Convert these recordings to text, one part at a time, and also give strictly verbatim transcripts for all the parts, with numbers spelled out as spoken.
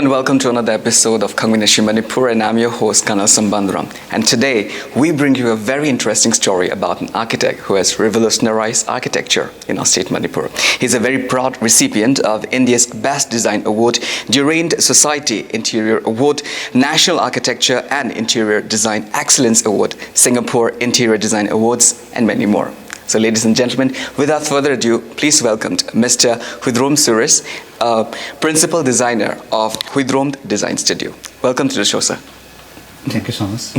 And welcome to another episode of Khangminashi Manipur, and I'm your host, Kanal Sambanduram. And today, we bring you a very interesting story about an architect who has revolutionized architecture in our state, Manipur. He's a very proud recipient of India's Best Design Award, Durand Society Interior Award, National Architecture and Interior Design Excellence Award, Singapore Interior Design Awards, and many more. So, ladies and gentlemen, without further ado, please welcome Mister Huidrom Suresh, uh, Principal Designer of Huidrom Design Studio. Welcome to the show, sir. Thank you so much.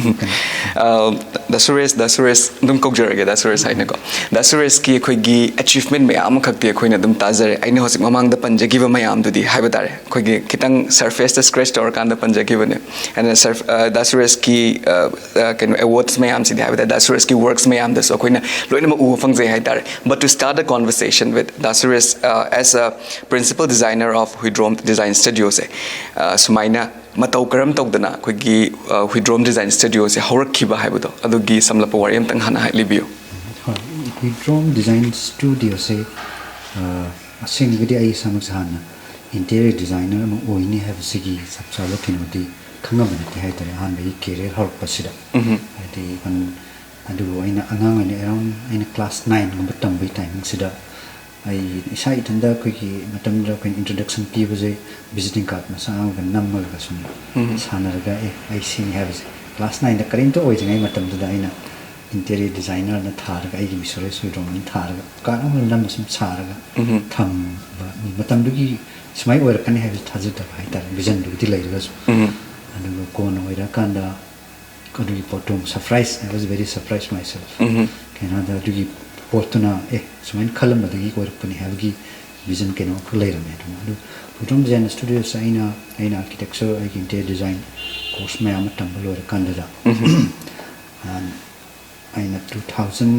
Uh, ꯗꯥ ꯁꯨꯔꯦꯁ, ꯗꯥ ꯁꯨꯔꯦꯁ ꯑꯗꯨꯝ ꯀꯧꯖꯔꯒꯦ, ꯗꯥ ꯁꯨꯔꯦꯁ ꯍꯥꯏꯅꯀꯣ. ꯗꯥ ꯁꯨꯔꯦꯁꯀꯤ ꯑꯩꯈꯣꯏꯒꯤ ꯑꯦꯆꯤꯚꯃꯦꯟ ꯃꯌꯥꯝ ꯑꯃꯈꯛꯇꯤ ꯑꯩꯈꯣꯏꯅ ꯑꯗꯨꯝ ꯇꯥꯖꯔꯦ꯫ ꯑꯩꯅ ꯍꯧꯖꯤꯛ ꯃꯃꯥꯡꯗ ꯄꯟꯖꯈꯤꯕ ꯃꯌꯥꯝꯗꯨꯗꯤ ꯍꯥꯏꯕ ꯇꯥꯔꯦ, ꯑꯩꯈꯣꯏꯒꯤ ꯈꯤꯇꯪ ꯁꯔꯐꯦꯁꯇ ꯁ꯭ꯀ꯭ꯔꯦꯆ ꯇꯧꯔꯀꯥꯟꯗ ꯄꯟꯖꯈꯤꯕꯅꯦ꯫ ꯑꯩꯅ ꯁꯔꯐ ꯗꯥ ꯁꯨꯔꯦꯁꯀꯤ ꯀꯩꯅꯣ ꯑꯦꯋꯥꯔꯗꯁ ꯃꯌꯥꯝꯁꯤꯗꯤ ꯍꯥꯏꯕ ꯇꯥꯔꯦ, ꯗꯥ ꯁꯨꯔꯦꯁꯀꯤ ꯋꯔꯛꯁ ꯃꯌꯥꯝꯗꯁꯨ ꯑꯩꯈꯣꯏꯅ ꯂꯣꯏꯅꯃꯛ ꯎꯕ ꯐꯪꯖꯩ ꯍꯥꯏ ꯇꯥꯔꯦ꯫ But to start the conversation with the Suresh, as a Principal Designer of Huidrom Design Studio ꯁꯦ, ꯁꯨꯃꯥꯏꯅ ꯃꯇꯧ ꯀꯔꯝ ꯇꯧꯗꯅ ꯑꯩꯈꯣꯏꯒꯤ ꯍꯨꯏꯗ꯭ꯔꯣꯝ ꯗꯤꯖꯥꯏꯟ ꯁ꯭ꯇꯨꯗꯤꯑꯣꯁꯦ ꯍꯧꯔꯛꯈꯤꯕ ꯍꯥꯏꯕꯗꯣ, ꯑꯗꯨꯒꯤ ꯁꯝꯂꯞꯄ ꯋꯥꯔꯤ ꯑꯝꯇꯪ ꯍꯥꯟꯅ ꯍꯥꯏ-, ꯂꯤꯕꯤꯌꯨ꯫ ꯍꯣꯏ, ꯍꯨꯏꯗ꯭ꯔꯣꯝ ꯗꯤꯖꯥꯏꯟ ꯁ꯭ꯇꯨꯗꯤꯑꯣꯁꯦ, ꯑ, ꯑꯁꯦꯡꯕꯒꯤꯗꯤ ꯑꯩ ꯏꯁꯥꯃꯛꯁꯦ ꯍꯥꯟꯅ ꯏꯟꯇꯤꯔꯤꯌꯔ ꯗꯤꯖꯥꯏꯅꯔ ꯑꯃ ꯑꯣꯏꯅꯤ ꯍꯥꯏꯕꯁꯤꯒꯤ ꯆꯞ ꯆꯥꯕ ꯀꯩꯅꯣꯗꯤ ꯈꯪꯉꯝꯕ ꯅꯠꯇꯦ ꯍꯥꯏ ꯇꯥꯔꯦ, ꯑꯍꯥꯟꯕꯒꯤ ꯀꯦꯔꯤꯌꯔ ꯍꯧꯔꯛꯄꯁꯤꯗ꯫ ꯍꯥꯏꯗꯤ ꯑꯗꯨꯕꯨ ꯑꯩꯅ ꯑꯉꯥꯡ ꯑꯣꯏꯅ, ꯑꯦꯔꯥꯎꯟ ꯑꯩꯅ ꯀ꯭ꯂꯥꯁ ꯅꯥꯏꯟꯒꯨꯝꯕ ꯇꯝꯕꯒꯤ ꯇꯥꯏꯃꯤꯡꯁꯤꯗ ꯑꯩ ꯏꯁꯥ ꯏꯊꯟꯗ ꯑꯩꯈꯣꯏꯒꯤ ꯃꯇꯝꯗꯨꯗ ꯑꯩꯈꯣꯏꯅ ꯏꯟꯇ꯭ꯔꯣꯗꯛꯁꯟ ꯄꯤꯕꯁꯦ ꯚꯤꯖꯤꯇꯤꯡ ꯀꯥꯔꯠ ꯃꯆꯥ ꯑꯃꯒ ꯅꯝꯃꯒ ꯁꯨꯝ ꯁꯥꯟꯅꯔꯒ, ꯑꯦ, ꯑꯩ ꯁꯤꯅꯤ ꯍꯥꯏꯕꯁꯦ꯫ ꯀ꯭ꯂꯥꯁ ꯅꯥꯏꯟꯗ ꯀꯔꯤꯝꯇ ꯑꯣꯏꯗ꯭ꯔꯤꯉꯩ ꯃꯇꯝꯗꯨꯗ ꯑꯩꯅ ꯏꯟꯇꯤꯔꯤꯌꯔ ꯗꯤꯖꯥꯏꯅꯔꯅ ꯊꯥꯔꯒ, ꯑꯩꯒꯤ ꯃꯤꯡ ꯁꯨꯔꯦꯁ ꯍꯨꯏꯗ꯭ꯔꯣꯝ ꯑꯅ ꯊꯥꯔꯒ ꯀꯥꯔꯠ ꯑꯃ ꯅꯝꯃ ꯁꯨꯝ ꯁꯥꯔꯒ ꯊꯝꯕ꯫ ꯃꯇꯝꯗꯨꯒꯤ ꯁꯨꯃꯥꯏꯅ ꯑꯣꯏꯔꯛꯀꯅꯤ ꯍꯥꯏꯕꯁꯦ ꯊꯥꯖꯗꯕ ꯍꯥꯏ ꯇꯥꯔꯦ, ꯚꯤꯖꯟꯗꯨꯕꯨꯗꯤ ꯂꯩꯔꯒꯁꯨ꯫ ꯑꯗꯨꯒ ꯀꯣꯟꯅ ꯑꯣꯏꯔꯀꯥꯟꯗ ꯑꯗꯨꯒꯤ ꯄꯣꯠꯇꯨ ꯑꯃꯨꯛ surprise, I was very surprised myself꯫ ꯀꯩꯅꯣꯗ ꯑꯗꯨꯒꯤ ꯄꯣꯠꯇꯨꯅ, ꯑꯦ, ꯁꯨꯃꯥꯏꯅ ꯈꯜꯂꯝꯕꯗꯒꯤ ꯑꯣꯏꯔꯛꯄꯅꯤ ꯍꯥꯏꯕꯒꯤ ꯚꯤꯖꯟ ꯀꯩꯅꯣ ꯑꯃꯈꯛ ꯂꯩꯔꯝꯃꯦ꯫ ꯑꯗꯨꯅ ꯑꯗꯨ ꯍꯨꯏꯗ꯭ꯔꯣꯝ ꯗꯤꯖꯥꯏꯟ ꯁ꯭ꯇꯨꯗꯤꯑꯣꯁꯦ ꯑꯩꯅ, ꯑꯩꯅ ꯑꯥꯔꯀꯤꯇꯦꯛꯆꯔ, ꯑꯩꯒꯤ ꯏꯟꯇꯤꯔꯤꯌꯔ ꯗꯤꯖꯥꯏꯟ ꯀꯣꯔꯁ ꯃꯌꯥꯝ ꯑꯃ ꯇꯝꯕ ꯂꯣꯏꯔꯀꯥꯟꯗꯨꯗ, ꯑꯩꯅ ꯇꯨ ꯊꯥꯎꯖꯟ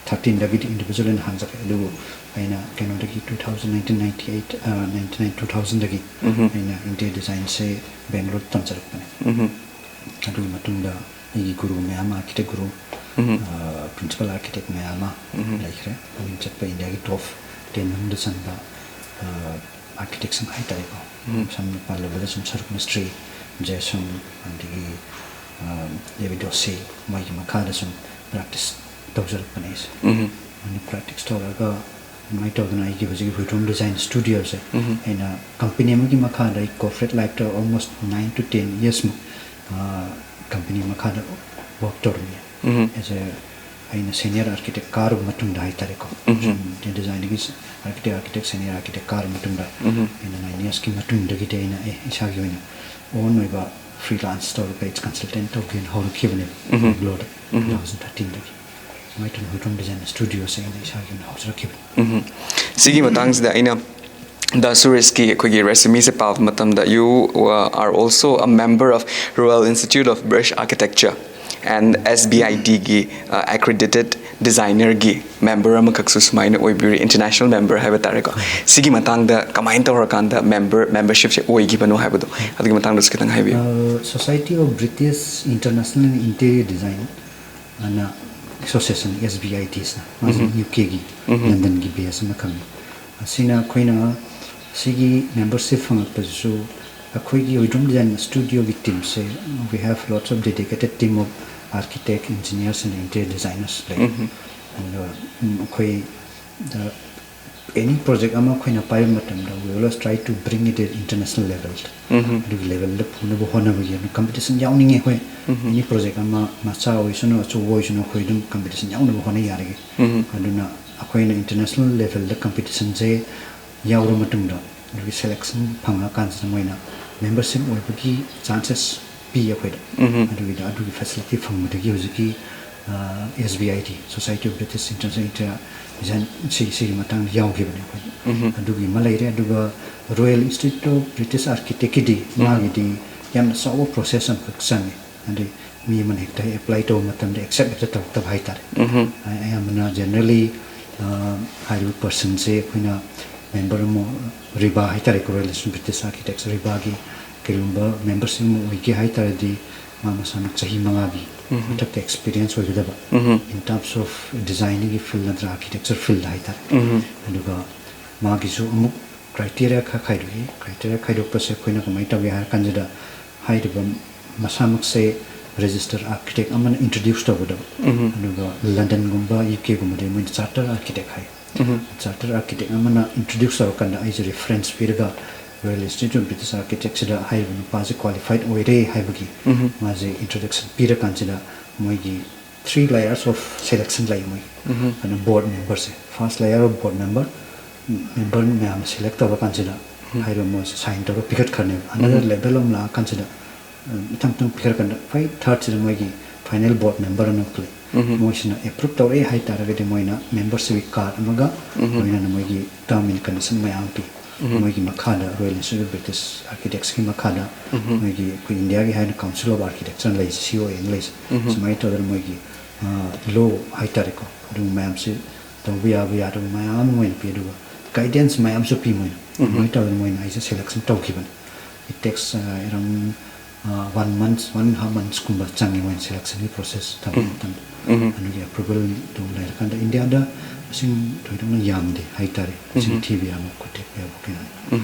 ꯊꯥꯔꯇꯤꯟꯗꯒꯤꯗꯤ ꯏꯟꯗꯤꯕꯤꯖꯨꯋꯦꯜ ꯑꯣꯏꯅ ꯍꯥꯡꯖꯔꯛꯑꯦ꯫ ꯑꯗꯨꯕꯨ ꯑꯩꯅ ꯀꯩꯅꯣꯗꯒꯤ, two thousand nineteen ninety eight, ninety nine, two ꯊꯥꯎꯖꯟꯗꯒꯤ ꯑꯩꯅ ꯏꯟꯇꯤꯔꯤꯌꯔ ꯗꯤꯖꯥꯏꯟꯁꯦ ꯕꯦꯡꯒ꯭ꯂꯣꯔꯗ ꯇꯝꯖꯔꯛꯄꯅꯦ꯫ ꯑꯗꯨꯒꯤ ꯃꯇꯨꯡꯗ ꯑꯩꯒꯤ ꯒꯨꯔꯨ ꯃꯌꯥꯝ, ꯑꯥꯔꯀꯤꯇꯦꯛ ꯒꯨꯔꯨ, ꯄ꯭ꯔꯤꯟꯁꯤꯄꯥꯜ ꯑꯥꯔꯀꯤꯇꯦꯛ ꯃꯌꯥꯝ ꯑꯃ ꯂꯩꯈ꯭ꯔꯦ꯫ ꯃꯃꯤꯡ ꯆꯠꯄ ꯏꯟꯗꯤꯌꯥꯒꯤ ꯇꯣꯞ ꯇꯦꯟ ꯃꯅꯨꯡꯗ ꯆꯟꯕ, ꯑ, ꯑꯥꯔꯀꯤꯇꯦꯛꯁꯤꯡ ꯍꯥꯏꯇꯥꯔꯦꯀꯣ, ꯁꯝꯅ ꯄꯜꯂꯕꯗ ꯁꯨꯝ ꯁꯔꯨꯛ ꯃꯤꯁꯇ꯭ꯔꯤ, ꯖꯦꯁꯟ, ꯑꯗꯒꯤ ꯗꯦꯕꯤꯗꯣꯁꯤ, ꯃꯣꯏꯒꯤ ꯃꯈꯥꯗ ꯁꯨꯝ ꯄ꯭ꯔꯦꯛꯇꯤꯁ ꯇꯧꯖꯔꯛꯄꯅꯦ ꯑꯩꯁꯦ꯫ ꯑꯗꯨ ꯄ꯭ꯔꯦꯛꯇꯤꯁ ꯇꯧꯔꯒ ꯑꯗꯨꯃꯥꯏꯅ ꯇꯧꯗꯅ ꯑꯩꯒꯤ ꯍꯧꯖꯤꯛꯀꯤ ꯍꯨꯏꯗ꯭ꯔꯣꯝ ꯗꯤꯖꯥꯏꯟ ꯁ꯭ꯇꯨꯗꯤꯑꯣꯁꯦ ꯑꯩꯅ ꯀꯝꯄꯅꯤ ꯑꯃꯒꯤ ꯃꯈꯥꯗ ꯑꯩ ꯀꯣꯔꯄꯣꯔꯦꯠ ꯂꯥꯏꯐꯇ ꯑꯣꯜꯃꯣꯁ ꯅꯥꯏꯟ ꯇꯨ ꯇꯦꯟ ꯏꯌꯔꯁꯃꯨꯛ ꯀꯝꯄꯅꯤ ꯃꯈꯥꯗ ꯋꯥꯛ ꯇꯧꯔꯝꯃꯤ꯫ ꯑꯦꯁ ꯑꯩꯅ ꯁꯦꯅꯤꯌꯔ ꯑꯥꯔꯀꯤꯇꯦꯛ ꯀꯥꯔꯕ ꯃꯇꯨꯡꯗ ꯍꯥꯏꯇꯥꯔꯦꯀꯣ, ꯁꯨꯝ ꯗꯤꯖꯥꯏꯟꯒꯤ ꯑꯥꯔꯀꯤꯇꯦꯛ ꯑꯥꯔꯀꯤꯇꯦꯛ ꯁꯦꯅꯤꯌꯔ ꯑꯥꯔꯀꯤꯇꯦꯛ ꯀꯥꯔꯕ ꯃꯇꯨꯡꯗ ꯑꯩꯅ ꯅꯥꯏꯟ ꯏꯌꯔꯁꯀꯤ ꯃꯇꯨꯡꯗꯒꯤꯗꯤ ꯑꯩꯅ ꯑꯦ ꯏꯁꯥꯒꯤ ꯑꯣꯏꯅ ꯑꯣꯟ ꯑꯣꯏꯕ ꯐ꯭ꯔꯤꯂꯥꯟꯁ ꯇꯧꯔꯒ ꯑꯩ ꯀꯟꯁꯜꯇꯦꯟ ꯇꯧꯒꯦꯅ ꯍꯧꯔꯛꯈꯤꯕꯅꯦꯕ ꯕꯦꯡꯒ꯭ꯂꯣꯔꯗ ꯇꯨ ꯊꯥꯎꯖꯟ ꯊꯥꯔꯇꯤꯟꯗꯒꯤ꯫ ꯑꯗꯨꯃꯥꯏꯅ ꯇꯧꯅ ꯍꯨꯏꯗ꯭ꯔꯣꯝ ꯗꯤꯖꯥꯏꯟ ꯁ꯭ꯇꯨꯗꯤꯑꯣꯁꯦ ꯑꯩꯅ ꯏꯁꯥꯒꯤ ꯑꯣꯏꯅ ꯍꯧꯖꯔꯛꯈꯤꯕꯅꯤ꯫ ꯁꯤꯒꯤ ꯃꯇꯥꯡꯁꯤꯗ ꯑꯩꯅ ꯗꯥ ꯁꯨꯔꯦꯁꯀꯤ ꯑꯩꯈꯣꯏꯒꯤ ꯔꯦꯁꯨꯃꯤꯁꯦ ꯄꯥꯕ ꯃꯇꯝꯗ you are also a member of Royal Institute of British Architecture and S B I T ꯒꯤ accredited designer ꯒꯤ member ꯑꯃꯈꯛꯁꯨ ꯁꯨꯃꯥꯏꯅ ꯑꯣꯏꯕꯤꯔꯤ, international member ꯍꯥꯏꯕ ꯇꯥꯔꯦꯀꯣ꯫ ꯁꯤꯒꯤ ꯃꯇꯥꯡꯗ ꯀꯃꯥꯏꯅ ꯇꯧꯔꯀꯥꯟꯗ member membership ꯁꯦ ꯑꯣꯏꯈꯤꯕꯅꯣ ꯍꯥꯏꯕꯗꯣ, ꯑꯗꯨꯒꯤ ꯃꯇꯥꯡꯗꯁꯨ ꯈꯤꯇꯪ ꯍꯥꯏꯕꯤꯌꯨ꯫ Society of British International Interior Design ꯑꯅ association, S B I T ꯁꯤꯅ, ꯃꯥꯁꯤꯅ ꯌꯨ ꯀꯦꯒꯤ ꯂꯟꯗꯟꯒꯤ ꯕꯦꯁ ꯑꯃꯈꯛꯅꯤ꯫ ꯑꯁꯤꯅ ꯑꯩꯈꯣꯏꯅ ꯁꯤꯒꯤ ꯃꯦꯝꯕꯔꯁꯤꯞ ꯐꯪꯉꯛꯄꯁꯤꯁꯨ ꯑꯩꯈꯣꯏꯒꯤ ꯍꯨꯏꯗ꯭ꯔꯣꯝ ꯗꯤꯖꯥꯏꯟ ꯁ꯭ꯇꯨꯗꯤꯑꯣꯒꯤ ꯇꯤꯝꯁꯦ, we have lots of dedicated team of architect, engineers and interior designers ꯂꯩ꯫ ꯑꯗꯨꯒ ꯑꯩꯈꯣꯏ ꯑꯦꯅꯤ ꯄ꯭ꯔꯣꯖꯦꯛ ꯑꯃ ꯑꯩꯈꯣꯏꯅ ꯄꯥꯏꯕ ꯃꯇꯝꯗ we always try to bring it at international level. ꯑꯗꯨꯒꯤ ꯂꯦꯕꯦꯜꯗ ꯄꯨꯅꯕ ꯍꯣꯠꯅꯕꯒꯤ ꯑꯗꯨꯝ ꯀꯝꯄꯤꯇꯤꯁꯟ ꯌꯥꯎꯅꯤꯡꯉꯦ ꯑꯩꯈꯣꯏ꯫ ꯑꯦꯅꯤ ꯄ꯭ꯔꯣꯖꯦꯛ ꯑꯃ ꯃꯆꯥ ꯑꯣꯏꯁꯅꯨ ꯑꯆꯧꯕ ꯑꯣꯏꯁꯅꯨ ꯑꯩꯈꯣꯏ ꯑꯗꯨꯝ ꯀꯝꯄꯤꯇꯤꯁꯟ ꯌꯥꯎꯅꯕ ꯍꯣꯠꯅ ꯌꯥꯔꯤꯒꯩ꯫ ꯑꯗꯨꯅ ꯑꯩꯈꯣꯏꯅ ꯏꯟꯇꯔꯅꯦꯁꯅꯦꯜ ꯂꯦꯕꯦꯜꯗ ꯀꯝꯄꯤꯇꯤꯁꯟꯁꯦ ꯌꯥꯎꯔ ꯃꯇꯨꯡꯗ ꯑꯗꯨꯒꯤ ꯁꯦꯂꯦꯛꯁꯟ ꯐꯪꯉꯀꯥꯟꯁꯤꯗ ꯃꯣꯏꯅ ꯃꯦꯝꯕꯔꯁꯤꯞ ꯑꯣꯏꯕꯒꯤ ꯆꯥꯟꯁꯦꯁ ꯄꯤ ꯑꯩꯈꯣꯏꯗ꯫ ꯑꯗꯨꯒꯤꯗ ꯑꯗꯨꯒꯤ ꯐꯦꯁꯤꯂꯤꯇꯤ ꯐꯪꯕꯗꯒꯤ ꯍꯧꯖꯤꯛꯀꯤ S B I T, Society of British International Interior Design, ꯁꯤ ꯁꯤꯒꯤ ꯃꯇꯥꯡꯗ ꯌꯥꯎꯈꯤꯕꯅꯦ ꯑꯩꯈꯣꯏ꯫ ꯑꯗꯨꯒꯤ ꯑꯃ ꯂꯩꯔꯦ꯫ ꯑꯗꯨꯒ Royal Institute of British Architectꯀꯤꯗꯤ ꯃꯥꯒꯤꯗꯤ ꯌꯥꯝꯅ ꯆꯥꯎꯕ ꯄ꯭ꯔꯣꯁꯦꯁ ꯑꯃꯈꯛ ꯆꯪꯉꯦ꯫ ꯑꯗꯩ ꯃꯤ ꯑꯃꯅ ꯍꯦꯛꯇ ꯑꯦꯄ꯭ꯂꯥꯏ ꯇꯧꯕ ꯃꯇꯝꯗ ꯑꯦꯛꯁꯦꯞ ꯍꯦꯛꯇ ꯇꯧꯔꯛꯇꯕ ꯍꯥꯏꯇꯥꯔꯦ꯫ ꯑꯌꯥꯝꯕꯅ ꯖꯦꯅꯔꯦꯜꯂꯤ ꯍꯥꯏꯔꯤꯕ ꯄꯔꯁꯟꯁꯦ ꯑꯩꯈꯣꯏꯅ ꯃꯦꯝꯕꯔ ꯑꯃ, ꯔꯤꯕꯥ ꯍꯥꯏꯇꯥꯔꯦꯀꯣ, Royal Institute of British Architects, ꯔꯤꯕꯥꯒꯤ ꯀꯔꯤꯒꯨꯝꯕ ꯃꯦꯝꯕꯔꯁꯤꯞ ꯑꯃ ꯑꯣꯏꯒꯦ ꯍꯥꯏ ꯇꯥꯔꯗꯤ ꯃꯥ ꯃꯁꯥꯅ ꯆꯍꯤ ꯃꯉꯥꯒꯤ ꯃꯊꯛꯇ ꯑꯦꯛꯁꯄꯤꯔꯤꯌꯦꯟꯁ ꯑꯣꯏꯒꯗꯕ, in terms of designꯒꯤ field ꯅꯠꯇ꯭ꯔꯒ architecture field ꯍꯥꯏꯇꯥꯔꯦ꯫ ꯑꯗꯨꯒ ꯃꯥꯒꯤꯁꯨ ꯑꯃꯨꯛ ꯀ꯭ꯔꯥꯏꯇꯦꯔꯤꯌꯥ ꯈꯔ ꯈꯥꯏꯗꯣꯛꯏ꯫ ꯀ꯭ꯔꯥꯏꯇꯦꯔꯤꯌꯥ ꯈꯥꯏꯗꯣꯛꯄꯁꯦ ꯑꯩꯈꯣꯏꯅ ꯀꯃꯥꯏꯅ ꯇꯧꯒꯦ ꯍꯥꯏꯔ ꯀꯥꯟꯁꯤꯗ, ꯍꯥꯏꯔꯤꯕ ꯃꯁꯥꯃꯛꯁꯦ ꯔꯦꯖꯤꯁꯇꯔ ꯑꯥꯔꯀꯤꯇꯦꯛ ꯑꯃꯅ ꯏꯟꯇ꯭ꯔꯣꯗ꯭ꯌꯨꯁ ꯇꯧꯒꯗꯕ, ꯑꯗꯨꯒ ꯂꯟꯗꯟꯒꯨꯝꯕ ꯌꯨ ꯀꯦꯒꯨꯝꯕꯗꯤ ꯃꯣꯏꯅ ꯆꯥꯔꯇꯔ ꯑꯥꯔꯀꯤꯇꯦꯛ ꯍꯥꯏ꯫ ꯆꯥꯔꯇꯔ ꯑꯥꯔꯀꯤꯇꯦꯛ ꯑꯃꯅ ꯏꯟꯇ꯭ꯔꯣꯗ꯭ꯌꯨꯁ ꯇꯧꯔꯀꯥꯟꯗ ꯑꯩꯁꯦ ꯔꯤꯐꯔꯦꯟꯁ ꯄꯤꯔꯒ, ꯔꯣꯌꯦꯜ ꯏꯟꯁꯇꯤꯇ꯭ꯌꯨꯠ ꯑꯣꯐ ꯕ꯭ꯔꯤꯇꯤꯁ ꯑꯥꯔꯀꯤꯇꯦꯛꯁꯤꯗ ꯍꯥꯏꯔꯤꯕ ꯅꯨꯄꯥꯁꯦ ꯀ꯭ꯋꯥꯂꯤꯐꯥꯏꯠ ꯑꯣꯏꯔꯦ ꯍꯥꯏꯕꯒꯤ ꯃꯥꯁꯦ ꯏꯟꯇ꯭ꯔꯣꯗꯛꯁꯟ ꯄꯤꯔꯀꯥꯟꯁꯤꯗ, ꯃꯣꯏꯒꯤ three layers of selection ꯂꯩ ꯃꯣꯏꯒꯤ꯫ ꯑꯗꯨꯅ ꯕꯣꯔꯗ ꯃꯦꯝꯕꯔꯁꯦ, first layer of board member, member ꯃꯌꯥꯝꯅ ꯁꯦꯂꯦꯛ ꯇꯧꯔꯀꯥꯟꯁꯤꯗ ꯍꯥꯏꯔꯤꯕ ꯃꯣꯏꯁꯦ ꯁꯥꯏꯟ ꯇꯧꯔꯒ ꯄꯤꯈꯠꯈ꯭ꯔꯅꯦꯕ꯫ ꯑꯅꯗꯔ ꯂꯦꯚꯦꯜ ꯑꯃ ꯂꯥꯛꯑꯀꯥꯟꯁꯤꯗ, ꯃꯊꯪ ꯃꯊꯪ ꯄꯤꯈꯠꯂꯀꯥꯟꯗ ꯈ꯭ꯋꯥꯏ ꯊꯥꯔꯠꯁꯤꯗ ꯃꯣꯏꯒꯤ ꯐꯥꯏꯅꯦꯜ ꯕꯣꯔꯗ ꯃꯦꯝꯕꯔ ꯑꯃ ꯂꯩ꯫ ꯃꯣꯏꯁꯤꯅ ꯑꯦꯄ꯭ꯔꯨꯞ ꯇꯧꯔꯛꯑꯦ ꯍꯥꯏ ꯇꯥꯔꯒꯗꯤ, ꯃꯣꯏꯅ ꯃꯦꯝꯕꯔꯁꯤꯞꯀꯤ ꯀꯥꯔꯗ ꯑꯃꯒ ꯂꯣꯏꯅꯅ ꯃꯣꯏꯒꯤ ꯇꯔꯝ ꯑꯦꯟ ꯀꯟꯗꯤꯁꯟ ꯃꯌꯥꯝ ꯄꯤ꯫ ꯃꯣꯏꯒꯤ ꯃꯈꯥꯗ, ꯔꯣꯌꯦꯜ ꯏꯟꯁꯇꯤꯇ꯭ꯌꯨꯠ ꯑꯣꯐ ꯕ꯭ꯔꯤꯇꯤꯁ ꯑꯥꯔꯀꯤꯇꯦꯛꯁꯀꯤ ꯃꯈꯥꯗ ꯃꯣꯏꯒꯤ, ꯑꯩꯈꯣꯏ ꯏꯟꯗꯤꯌꯥꯒꯤ ꯍꯥꯏꯅ ꯀꯥꯎꯟꯁꯤꯜ ꯑꯣꯐ ꯑꯥꯔꯀꯤꯇꯦꯛꯆꯔ ꯂꯩ, ꯁꯤ ꯑꯣ ꯑꯦꯅ ꯂꯩꯁꯦ꯫ ꯁꯨꯃꯥꯏꯅ ꯇꯧꯗꯅ ꯃꯣꯏꯒꯤ ꯂꯣ ꯍꯥꯏꯇꯥꯔꯦꯀꯣ, ꯑꯗꯨꯒꯨꯝꯕ ꯃꯌꯥꯝꯁꯦ ꯇꯧꯕ ꯌꯥꯕ ꯌꯥꯗꯕ ꯃꯌꯥꯝ ꯑꯃ ꯃꯣꯏꯅ ꯄꯤ꯫ ꯑꯗꯨꯒ ꯒꯥꯏꯗꯦꯟꯁ ꯃꯌꯥꯝꯁꯨ ꯄꯤ ꯃꯣꯏꯅ꯫ ꯑꯗꯨꯃꯥꯏꯅ ꯇꯧꯗꯅ ꯃꯣꯏꯅ ꯑꯩꯁꯦ ꯁꯦꯂꯦꯛꯁꯟ ꯇꯧꯈꯤꯕꯅꯤ꯫ It takes around one months, one and half months ꯀꯨꯝꯕ ꯆꯪꯉꯤ ꯃꯣꯏꯅ ꯁꯦꯂꯦꯛꯁꯟꯒꯤ ꯄ꯭ꯔꯣꯁꯦꯁ ꯇꯧꯕ ꯃꯇꯝꯗ꯫ ꯑꯗꯨꯒꯤ ꯑꯦꯄ꯭ꯔꯨꯕꯦꯜꯗꯨ ꯂꯩꯔꯀꯥꯟꯗ, ꯏꯟꯗꯤꯌꯥꯗ ꯃꯁꯤꯡ ꯊꯣꯏꯗꯣꯛꯅ ꯌꯥꯝꯗꯦ ꯍꯥꯏꯇꯥꯔꯦ, ꯃꯁꯤꯡ ꯊꯤꯕ ꯌꯥꯕ, ꯈꯨꯠꯊꯦꯛꯄ ꯌꯥꯕ ꯀꯩꯅꯣ꯫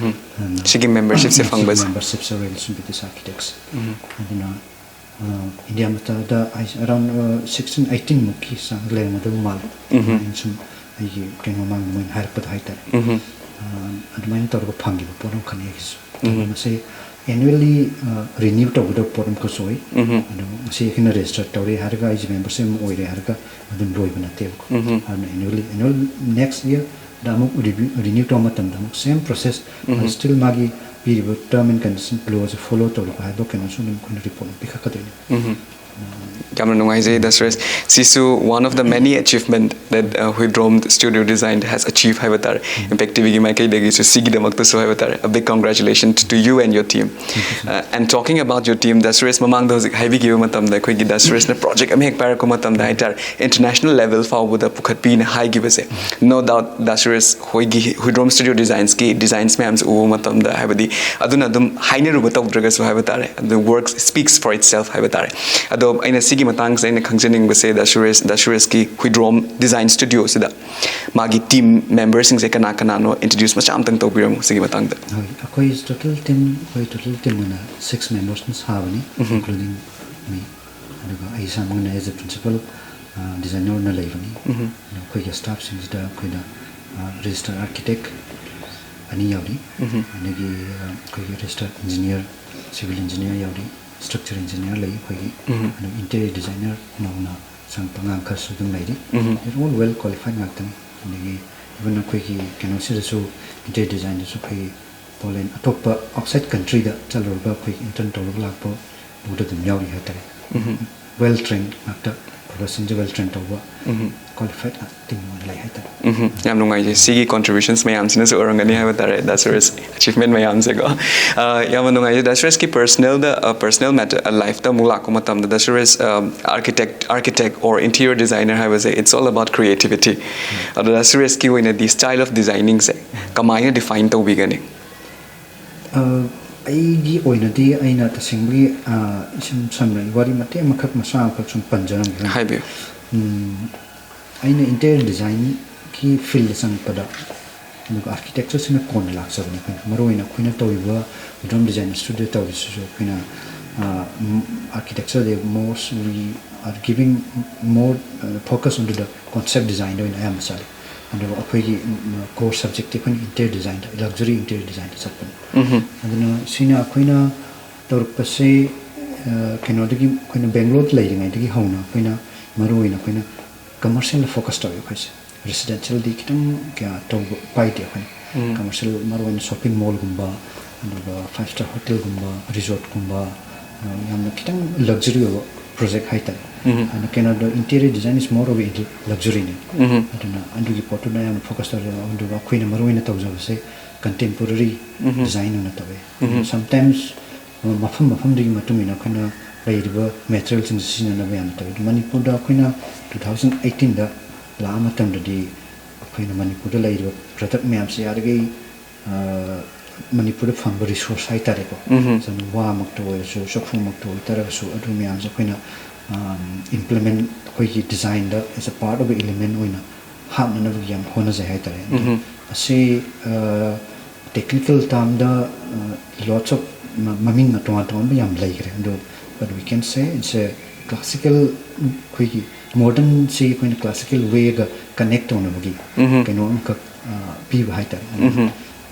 ꯑꯗꯨꯅ ꯁꯤꯒꯤ ꯃꯦꯝꯕꯔꯁꯤꯞꯁꯦ ꯐꯪꯕꯁꯦ꯫ ꯃꯦꯝꯕꯔꯁꯤꯞꯁꯦ ꯔꯣꯌꯦꯜ ꯏꯟꯁꯇꯤꯇ꯭ꯌꯨꯠ ꯑꯣꯐ ꯕ꯭ꯔꯤꯇꯤꯁ ꯑꯥꯔꯀꯤꯇꯦꯛꯁ꯫ ꯑꯗꯨꯅ ꯏꯟꯗꯤꯌꯥ ꯃꯇꯝꯗ ꯑꯔꯥꯎꯟ ꯁꯤꯛꯁꯇꯤꯟ ꯑꯩꯠꯇꯤꯟꯃꯨꯛꯀꯤ ꯆꯥꯡ ꯂꯩꯔꯝꯒꯗꯕ ꯃꯥꯜꯂꯦ꯫ ꯑꯗꯨꯃꯥꯏꯅ ꯁꯨꯝ ꯑꯩꯒꯤ ꯀꯩꯅꯣ ꯃꯃꯥꯡꯗ ꯃꯣꯏꯅ ꯍꯥꯏꯔꯛꯄꯗ ꯍꯥꯏꯇꯥꯔꯦ꯫ ꯑꯗꯨꯃꯥꯏꯅ ꯇꯧꯔꯒ ꯐꯪꯈꯤꯕ ꯄꯣꯠ ꯑꯃꯈꯛꯅꯤ ꯑꯩꯒꯤꯁꯨ꯫ ꯑꯗꯨꯅ ꯃꯁꯤ ꯑꯦꯅꯨꯋꯦꯜꯂꯤ ꯔꯤꯅ꯭ꯌꯨ ꯇꯧꯒꯗꯕ ꯄꯣꯠ ꯑꯃꯈꯛꯁꯨ ꯑꯣꯏ꯫ ꯑꯗꯣ ꯉꯁꯤ ꯑꯩꯈꯣꯏꯅ ꯔꯦꯖꯤꯁꯇꯔ ꯇꯧꯔꯦ ꯍꯥꯏꯔꯒ, ꯑꯩꯁꯦ ꯃꯦꯝꯕꯔꯁꯤꯞ ꯑꯃ ꯑꯣꯏꯔꯦ ꯍꯥꯏꯔꯒ ꯑꯗꯨꯝ ꯂꯣꯏꯕ ꯅꯠꯇꯦꯕꯀꯣ꯫ ꯑꯗꯨꯅ ꯑꯦꯅꯨꯋꯦꯜꯂꯤ, ꯑꯦꯅꯨꯋꯦꯜ, ꯅꯦꯛꯁ ꯏꯌꯔꯗ ꯑꯃꯨꯛ ꯔꯤꯅ꯭ꯌꯨ ꯇꯧꯕ ꯃꯇꯝꯗ ꯑꯃꯨꯛ ꯁꯦꯝ ꯄ꯭ꯔꯣꯁꯦꯁ, ꯁ꯭ꯇꯤꯜ ꯃꯥꯒꯤ ꯄꯤꯔꯤꯕ term and condition close follow ꯇꯧꯔꯤꯕ ꯍꯥꯏꯕ ꯀꯩꯅꯣꯁꯨ ꯑꯗꯨꯝ ꯑꯩꯈꯣꯏꯅ ꯔꯤꯄꯣꯔꯠ ꯑꯃ ꯄꯤꯈꯠꯀꯗꯣꯏꯅꯤ꯫ ꯌꯥꯝꯅ ꯅꯨꯡꯉꯥꯏꯖꯩ ꯗꯥ ꯁꯨꯔꯦꯁ꯫ ꯁꯤꯁꯨ one of the many achievement that Huidrom Studio Design has achieved ꯍꯥꯏꯕ ꯇꯥꯔꯦ꯫ ꯏꯝꯄꯦꯛ ꯇꯤꯚꯤꯒꯤ ꯃꯥꯏꯀꯩꯗꯒꯤꯁꯨ ꯁꯤꯒꯤꯗꯃꯛꯇꯁꯨ ꯍꯥꯏꯕ ꯇꯥꯔꯦ, a big congratulations to you and your team. And talking about your team, ꯗꯥ ꯁꯨꯔꯦꯁ ꯃꯃꯥꯡꯗ ꯍꯧꯖꯤꯛ ꯍꯥꯏꯕꯤꯈꯤꯕ ꯃꯇꯝꯗ, ꯑꯩꯈꯣꯏꯒꯤ ꯗꯥ ꯁꯨꯔꯦꯁꯅ ꯄ꯭ꯔꯣꯖꯦꯛ ꯑꯃ ꯍꯦꯛ ꯄꯥꯏꯔꯛꯄ ꯃꯇꯝꯗ ꯍꯥꯏꯇꯥꯔꯦ, ꯏꯟꯇꯔꯅꯦꯁꯅꯦꯜ ꯂꯦꯚꯦꯜ ꯐꯥꯎꯕꯗ ꯄꯨꯈꯠꯄꯤꯅ ꯍꯥꯏꯈꯤꯕꯁꯦ꯫ No doubt ꯗꯥ ꯁꯨꯔꯦꯁ ꯍꯣꯏꯒꯤ ꯍꯨꯏꯗ꯭ꯔꯣꯝ ꯁ꯭ꯇꯨꯗꯤꯑꯣ ꯗꯤꯖꯥꯏꯟꯁꯀꯤ ꯗꯤꯖꯥꯏꯟꯁ ꯃꯌꯥꯝꯁꯦ ꯎꯕ ꯃꯇꯝꯗ, ꯍꯥꯏꯕꯗꯤ ꯑꯗꯨꯅ ꯑꯗꯨꯝ ꯍꯥꯏꯅꯔꯨꯕ ꯇꯧꯗ꯭ꯔꯒꯁꯨ ꯍꯥꯏꯕ ꯇꯥꯔꯦ, the work speaks for itself ꯍꯥꯏꯕ ꯇꯥꯔꯦ꯫ ꯑꯗꯣ ꯑꯩꯅ ꯁꯤꯒꯤ ꯃꯇꯥꯡꯁꯦ ꯑꯩꯅ ꯈꯪꯖꯅꯤꯡꯕꯁꯦ, ꯗꯥ ꯁꯨꯔꯦꯁ, ꯗꯥ ꯁꯨꯔꯦꯁꯀꯤ ꯍꯨꯏꯗ꯭ꯔꯣꯝ ꯗꯤꯖꯥꯏꯟ ꯁ꯭ꯇꯨꯗꯤꯑꯣꯁꯤꯗ ꯃꯥꯒꯤ ꯇꯤꯝ ꯃꯦꯝꯕꯔꯁꯤꯡꯁꯦ ꯀꯅꯥ ꯀꯅꯥꯅꯣ, ꯏꯟꯇ꯭ꯔꯣꯗ꯭ꯌꯨꯁ ꯃꯆꯥ ꯑꯝꯇꯪ ꯇꯧꯕꯤꯔꯝꯃꯨ ꯁꯤꯒꯤ ꯃꯇꯥꯡꯗ꯫ ꯍꯣꯏ, ꯑꯩꯈꯣꯏ ꯇꯣꯇꯦꯜ ꯇꯤꯝ, ꯑꯩꯈꯣꯏ ꯇꯣꯇꯦꯜ ꯇꯤꯝ ꯑꯣꯏꯅ ꯁꯤꯛꯁ ꯃꯦꯝꯕꯔꯁꯅ ꯁꯥꯕꯅꯤ, ꯎꯝꯍꯨꯝ꯫ including me꯫ ꯑꯗꯨꯒ ꯑꯩ ꯏꯁꯥꯃꯛꯅ as a principal, ꯑ, designer ꯑꯣꯏꯅ ꯂꯩꯕꯅꯤ꯫ ꯎꯝꯍꯨꯝ꯫ ꯑꯗꯣ ꯑꯩꯈꯣꯏꯒꯤ ꯁ꯭ꯇꯥꯐꯁꯤꯡꯁꯤꯗ ꯑꯩꯈꯣꯏꯅ, ꯑ, registered architect ꯑꯅꯤ ꯌꯥꯎꯔꯤ꯫ ꯎꯝꯍꯨꯝ꯫ ꯑꯗꯒꯤ, ꯑ, ꯑꯩꯈꯣꯏꯒꯤ registered engineer, civil engineer ꯌꯥꯎꯔꯤ, structure engineer ꯂꯩ ꯑꯩꯈꯣꯏꯒꯤ꯫ ꯎꯝꯍꯨꯝ꯫ ꯑꯗꯨ interior designer ꯅꯧꯅ ꯆꯪꯉꯛꯄ ꯑꯉꯥꯡ ꯈꯔꯁꯨ ꯑꯗꯨꯝ ꯂꯩꯔꯤ꯫ ꯎꯝꯍꯨꯝ꯫ They're all well qualified ꯉꯥꯛꯇꯅꯤ꯫ ꯑꯗꯒꯤ even ꯑꯩꯈꯣꯏꯒꯤ ꯀꯩꯅꯣꯁꯤꯗꯁꯨ, interior designꯗꯁꯨ ꯑꯩꯈꯣꯏꯒꯤ ꯄꯣꯂꯦꯟ ꯑꯇꯣꯞꯄ outside countryꯗ ꯆꯠꯂꯨꯔꯒ ꯑꯩꯈꯣꯏ intern ꯇꯧꯔꯒ ꯂꯥꯛꯄ ꯄꯨꯗ ꯑꯗꯨꯝ ꯌꯥꯎꯔꯤ ꯍꯥꯏꯇꯥꯔꯦ꯫ ꯎꯝꯍꯨꯝ꯫ Well trained ꯉꯥꯛꯇ, professionꯁꯤꯡꯁꯦ well trained ꯇꯧꯕ, ꯎꯝꯍꯨꯝ꯫ qualified ꯉꯥꯛꯇ team ꯑꯣꯏꯅ ꯂꯩ ꯍꯥꯏꯇꯥꯔꯦ꯫ ꯎꯝꯍꯨꯝ꯫ ꯌꯥꯝ ꯅꯨꯡꯉꯥꯏꯖꯩ, ꯁꯤꯒꯤ contributions ꯃꯌꯥꯝꯁꯤꯅꯁꯨ ꯑꯣꯏꯔꯝꯒꯅꯤ ꯍꯥꯏꯕ ꯇꯥꯔꯦ, ꯗꯥ ꯁꯨꯔꯦꯁ꯫ Achievement ꯃꯌꯥꯝꯁꯦꯀꯣ꯫ ꯑ, ꯌꯥꯝꯅ ꯅꯨꯡꯉꯥꯏꯖꯩ꯫ ꯗꯥ ꯁꯨꯔꯦꯁꯀꯤ personalꯗ, ꯑ, personal matter, ꯑ, lifeꯇ ꯑꯃꯨꯛ ꯂꯥꯛꯄ ꯃꯇꯝꯗ, ꯗꯥ ꯁꯨꯔꯦꯁ, ꯑ, architect, architect or interior designer ꯍꯥꯏꯕꯁꯦ, it's all about creativity꯫ ꯑꯗꯣ ꯗꯥ ꯁꯨꯔꯦꯁꯀꯤ ꯑꯣꯏꯅꯗꯤ style of designingꯁꯦ ꯀꯃꯥꯏꯅ define ꯇꯧꯕꯤꯒꯅꯤ? ꯑ, ꯑꯩꯒꯤ ꯑꯣꯏꯅꯗꯤ ꯑꯩꯅ ꯇꯁꯦꯡꯕꯒꯤ, ꯑ, ꯏꯁꯝ ꯁꯝꯅ ꯑꯩ ꯋꯥꯔꯤ ꯃꯇꯦꯛ ꯑꯃꯈꯛ ꯃꯆꯥ ꯑꯃꯈꯛ ꯁꯨꯝ ꯄꯟꯖꯔꯝꯒꯦ꯫ ꯍꯥꯏꯕꯤꯌꯨ꯫ ꯎꯝ, ꯑꯩꯅ interior designꯒꯤ field ꯆꯪꯉꯛꯄꯗ, ꯑꯗꯨꯒ architectureꯁꯤꯅ ꯀꯣꯟꯅ ꯂꯥꯛꯆꯕꯅꯤ꯫ ꯑꯩꯈꯣꯏꯅ ꯃꯔꯨꯑꯣꯏꯅ ꯑꯩꯈꯣꯏꯅ ꯇꯧꯔꯤꯕ ꯍꯨꯏꯗ꯭ꯔꯣꯝ design studio ꯇꯧꯔꯤꯁꯤꯁꯨ ꯑꯩꯈꯣꯏꯅ, ꯑ, ꯎꯝ, architectureꯗ most we are giving more, uh, focus onto the concept designꯗ ꯑꯣꯏꯅ ꯑꯌꯥꯝꯕ ꯆꯠꯂꯤ꯫ ꯑꯗꯨꯒ ꯑꯩꯈꯣꯏꯒꯤ, ꯎꯝ, core subjectꯇꯤ ꯑꯩꯈꯣꯏꯅ interior designꯗ, luxury interior designꯗ ꯆꯠꯄꯅꯤ꯫ ꯎꯝꯍꯨꯝ꯫ ꯑꯗꯨꯅ ꯁꯤꯅ ꯑꯩꯈꯣꯏꯅ ꯇꯧꯔꯛꯄꯁꯦ, ꯑ, ꯀꯩꯅꯣꯗꯒꯤ ꯑꯩꯈꯣꯏꯅ ꯕꯦꯡꯒ꯭ꯂꯣꯔꯗ ꯂꯩꯔꯤꯉꯩꯗꯒꯤ ꯍꯧꯅ ꯑꯩꯈꯣꯏꯅ ꯃꯔꯨꯑꯣꯏꯅ ꯑꯩꯈꯣꯏꯅ commercialꯗ focus ꯇꯧꯋꯤ ꯑꯩꯈꯣꯏꯁꯦ꯫ Residentialꯗꯤ ꯈꯤꯇꯪ ꯀꯌꯥ ꯇꯧꯕ ꯄꯥꯏꯗꯦ ꯑꯩꯈꯣꯏꯅ꯫ ꯎꯝ꯫ Commercial ꯃꯔꯨꯑꯣꯏꯅ shopping mallꯒꯨꯝꯕ, ꯑꯗꯨꯒ five star hotelꯒꯨꯝꯕ, resortꯀꯨꯝꯕ, ꯑ, ꯌꯥꯝꯅ ꯈꯤꯇꯪ luxury ꯑꯣꯏꯕ project ꯍꯥꯏꯇꯥꯔꯦ꯫ ꯎꯝ꯫ ꯑꯗꯨꯅ ꯀꯩꯅꯣꯗ interior design is more of a luxuryꯅꯤ꯫ ꯎꯝ꯫ ꯑꯗꯨꯅ ꯑꯗꯨꯒꯤ ꯄꯣꯠꯇꯨꯅ ꯑꯌꯥꯝꯕ focus ꯇꯧꯔꯦ꯫ ꯑꯗꯨꯒ ꯑꯩꯈꯣꯏꯅ ꯃꯔꯨꯑꯣꯏꯅ ꯇꯧꯖꯕꯁꯦ contemporary ꯎꯝ꯫ Design ꯑꯣꯏꯅ ꯇꯧꯋꯦ꯫ ꯎꯝ꯫ Sometimes, ꯑ, ꯃꯐꯝ ꯃꯐꯝꯗꯨꯒꯤ ꯃꯇꯨꯡ ꯏꯟꯅ ꯑꯩꯈꯣꯏꯅ ꯂꯩꯔꯤꯕ materialꯁꯤꯡꯁꯦ ꯁꯤꯖꯤꯟꯅꯅꯕ ꯌꯥꯝꯅ ꯇꯧꯋꯤ꯫ ꯑꯗꯨ ꯃꯅꯤꯄꯨꯔꯗ ꯑꯩꯈꯣꯏꯅ two thousand eighteenꯗ ꯂꯥꯛꯑ ꯃꯇꯝꯗꯗꯤ ꯑꯩꯈꯣꯏꯅ ꯃꯅꯤꯄꯨꯔꯗ ꯂꯩꯔꯤꯕ product ꯃꯌꯥꯝꯁꯦ ꯌꯥꯔꯤꯈꯩ, ꯑ, ꯃꯅꯤꯄꯨꯔꯗ ꯐꯪꯕ ꯔꯤꯁꯣꯔꯁ ꯍꯥꯏꯇꯥꯔꯦꯀꯣ, ꯁꯝꯅ ꯋꯥꯃꯛꯇ ꯑꯣꯏꯔꯁꯨ, ꯆꯐꯨꯃꯛꯇ ꯑꯣꯏꯇꯥꯔꯒꯁꯨ, ꯑꯗꯨ ꯃꯌꯥꯝꯁꯦ ꯑꯩꯈꯣꯏꯅ ꯏꯝꯄ꯭ꯂꯤꯃꯦꯟ, ꯑꯩꯈꯣꯏꯒꯤ ꯗꯤꯖꯥꯏꯟꯗ as a part of element ꯑꯣꯏꯅ ꯍꯥꯞꯅꯅꯕꯒꯤ ꯌꯥꯝ ꯍꯣꯠꯅꯖꯩ ꯍꯥꯏꯇꯥꯔꯦ꯫ ꯑꯗꯣ ꯑꯁꯤ ꯇꯦꯛꯅꯤꯀꯦꯜ ꯇꯥꯝꯗ lots of ꯃꯃꯤꯡ ꯇꯣꯉꯥꯟ ꯇꯣꯉꯥꯟꯕ ꯌꯥꯝ ꯂꯩꯈ꯭ꯔꯦ, ꯑꯗꯣ but we can say it's a classical, ꯑꯩꯈꯣꯏꯒꯤ ꯃꯣꯗꯔꯟꯁꯤ ꯑꯩꯈꯣꯏꯅ ꯀ꯭ꯂꯥꯁꯤꯀꯦꯜ ꯋꯦꯒ ꯀꯅꯦꯛ ꯇꯧꯅꯕꯒꯤ ꯀꯩꯅꯣ ꯑꯃꯈꯛ ꯄꯤꯕ ꯍꯥꯏꯇꯥꯔꯦ꯫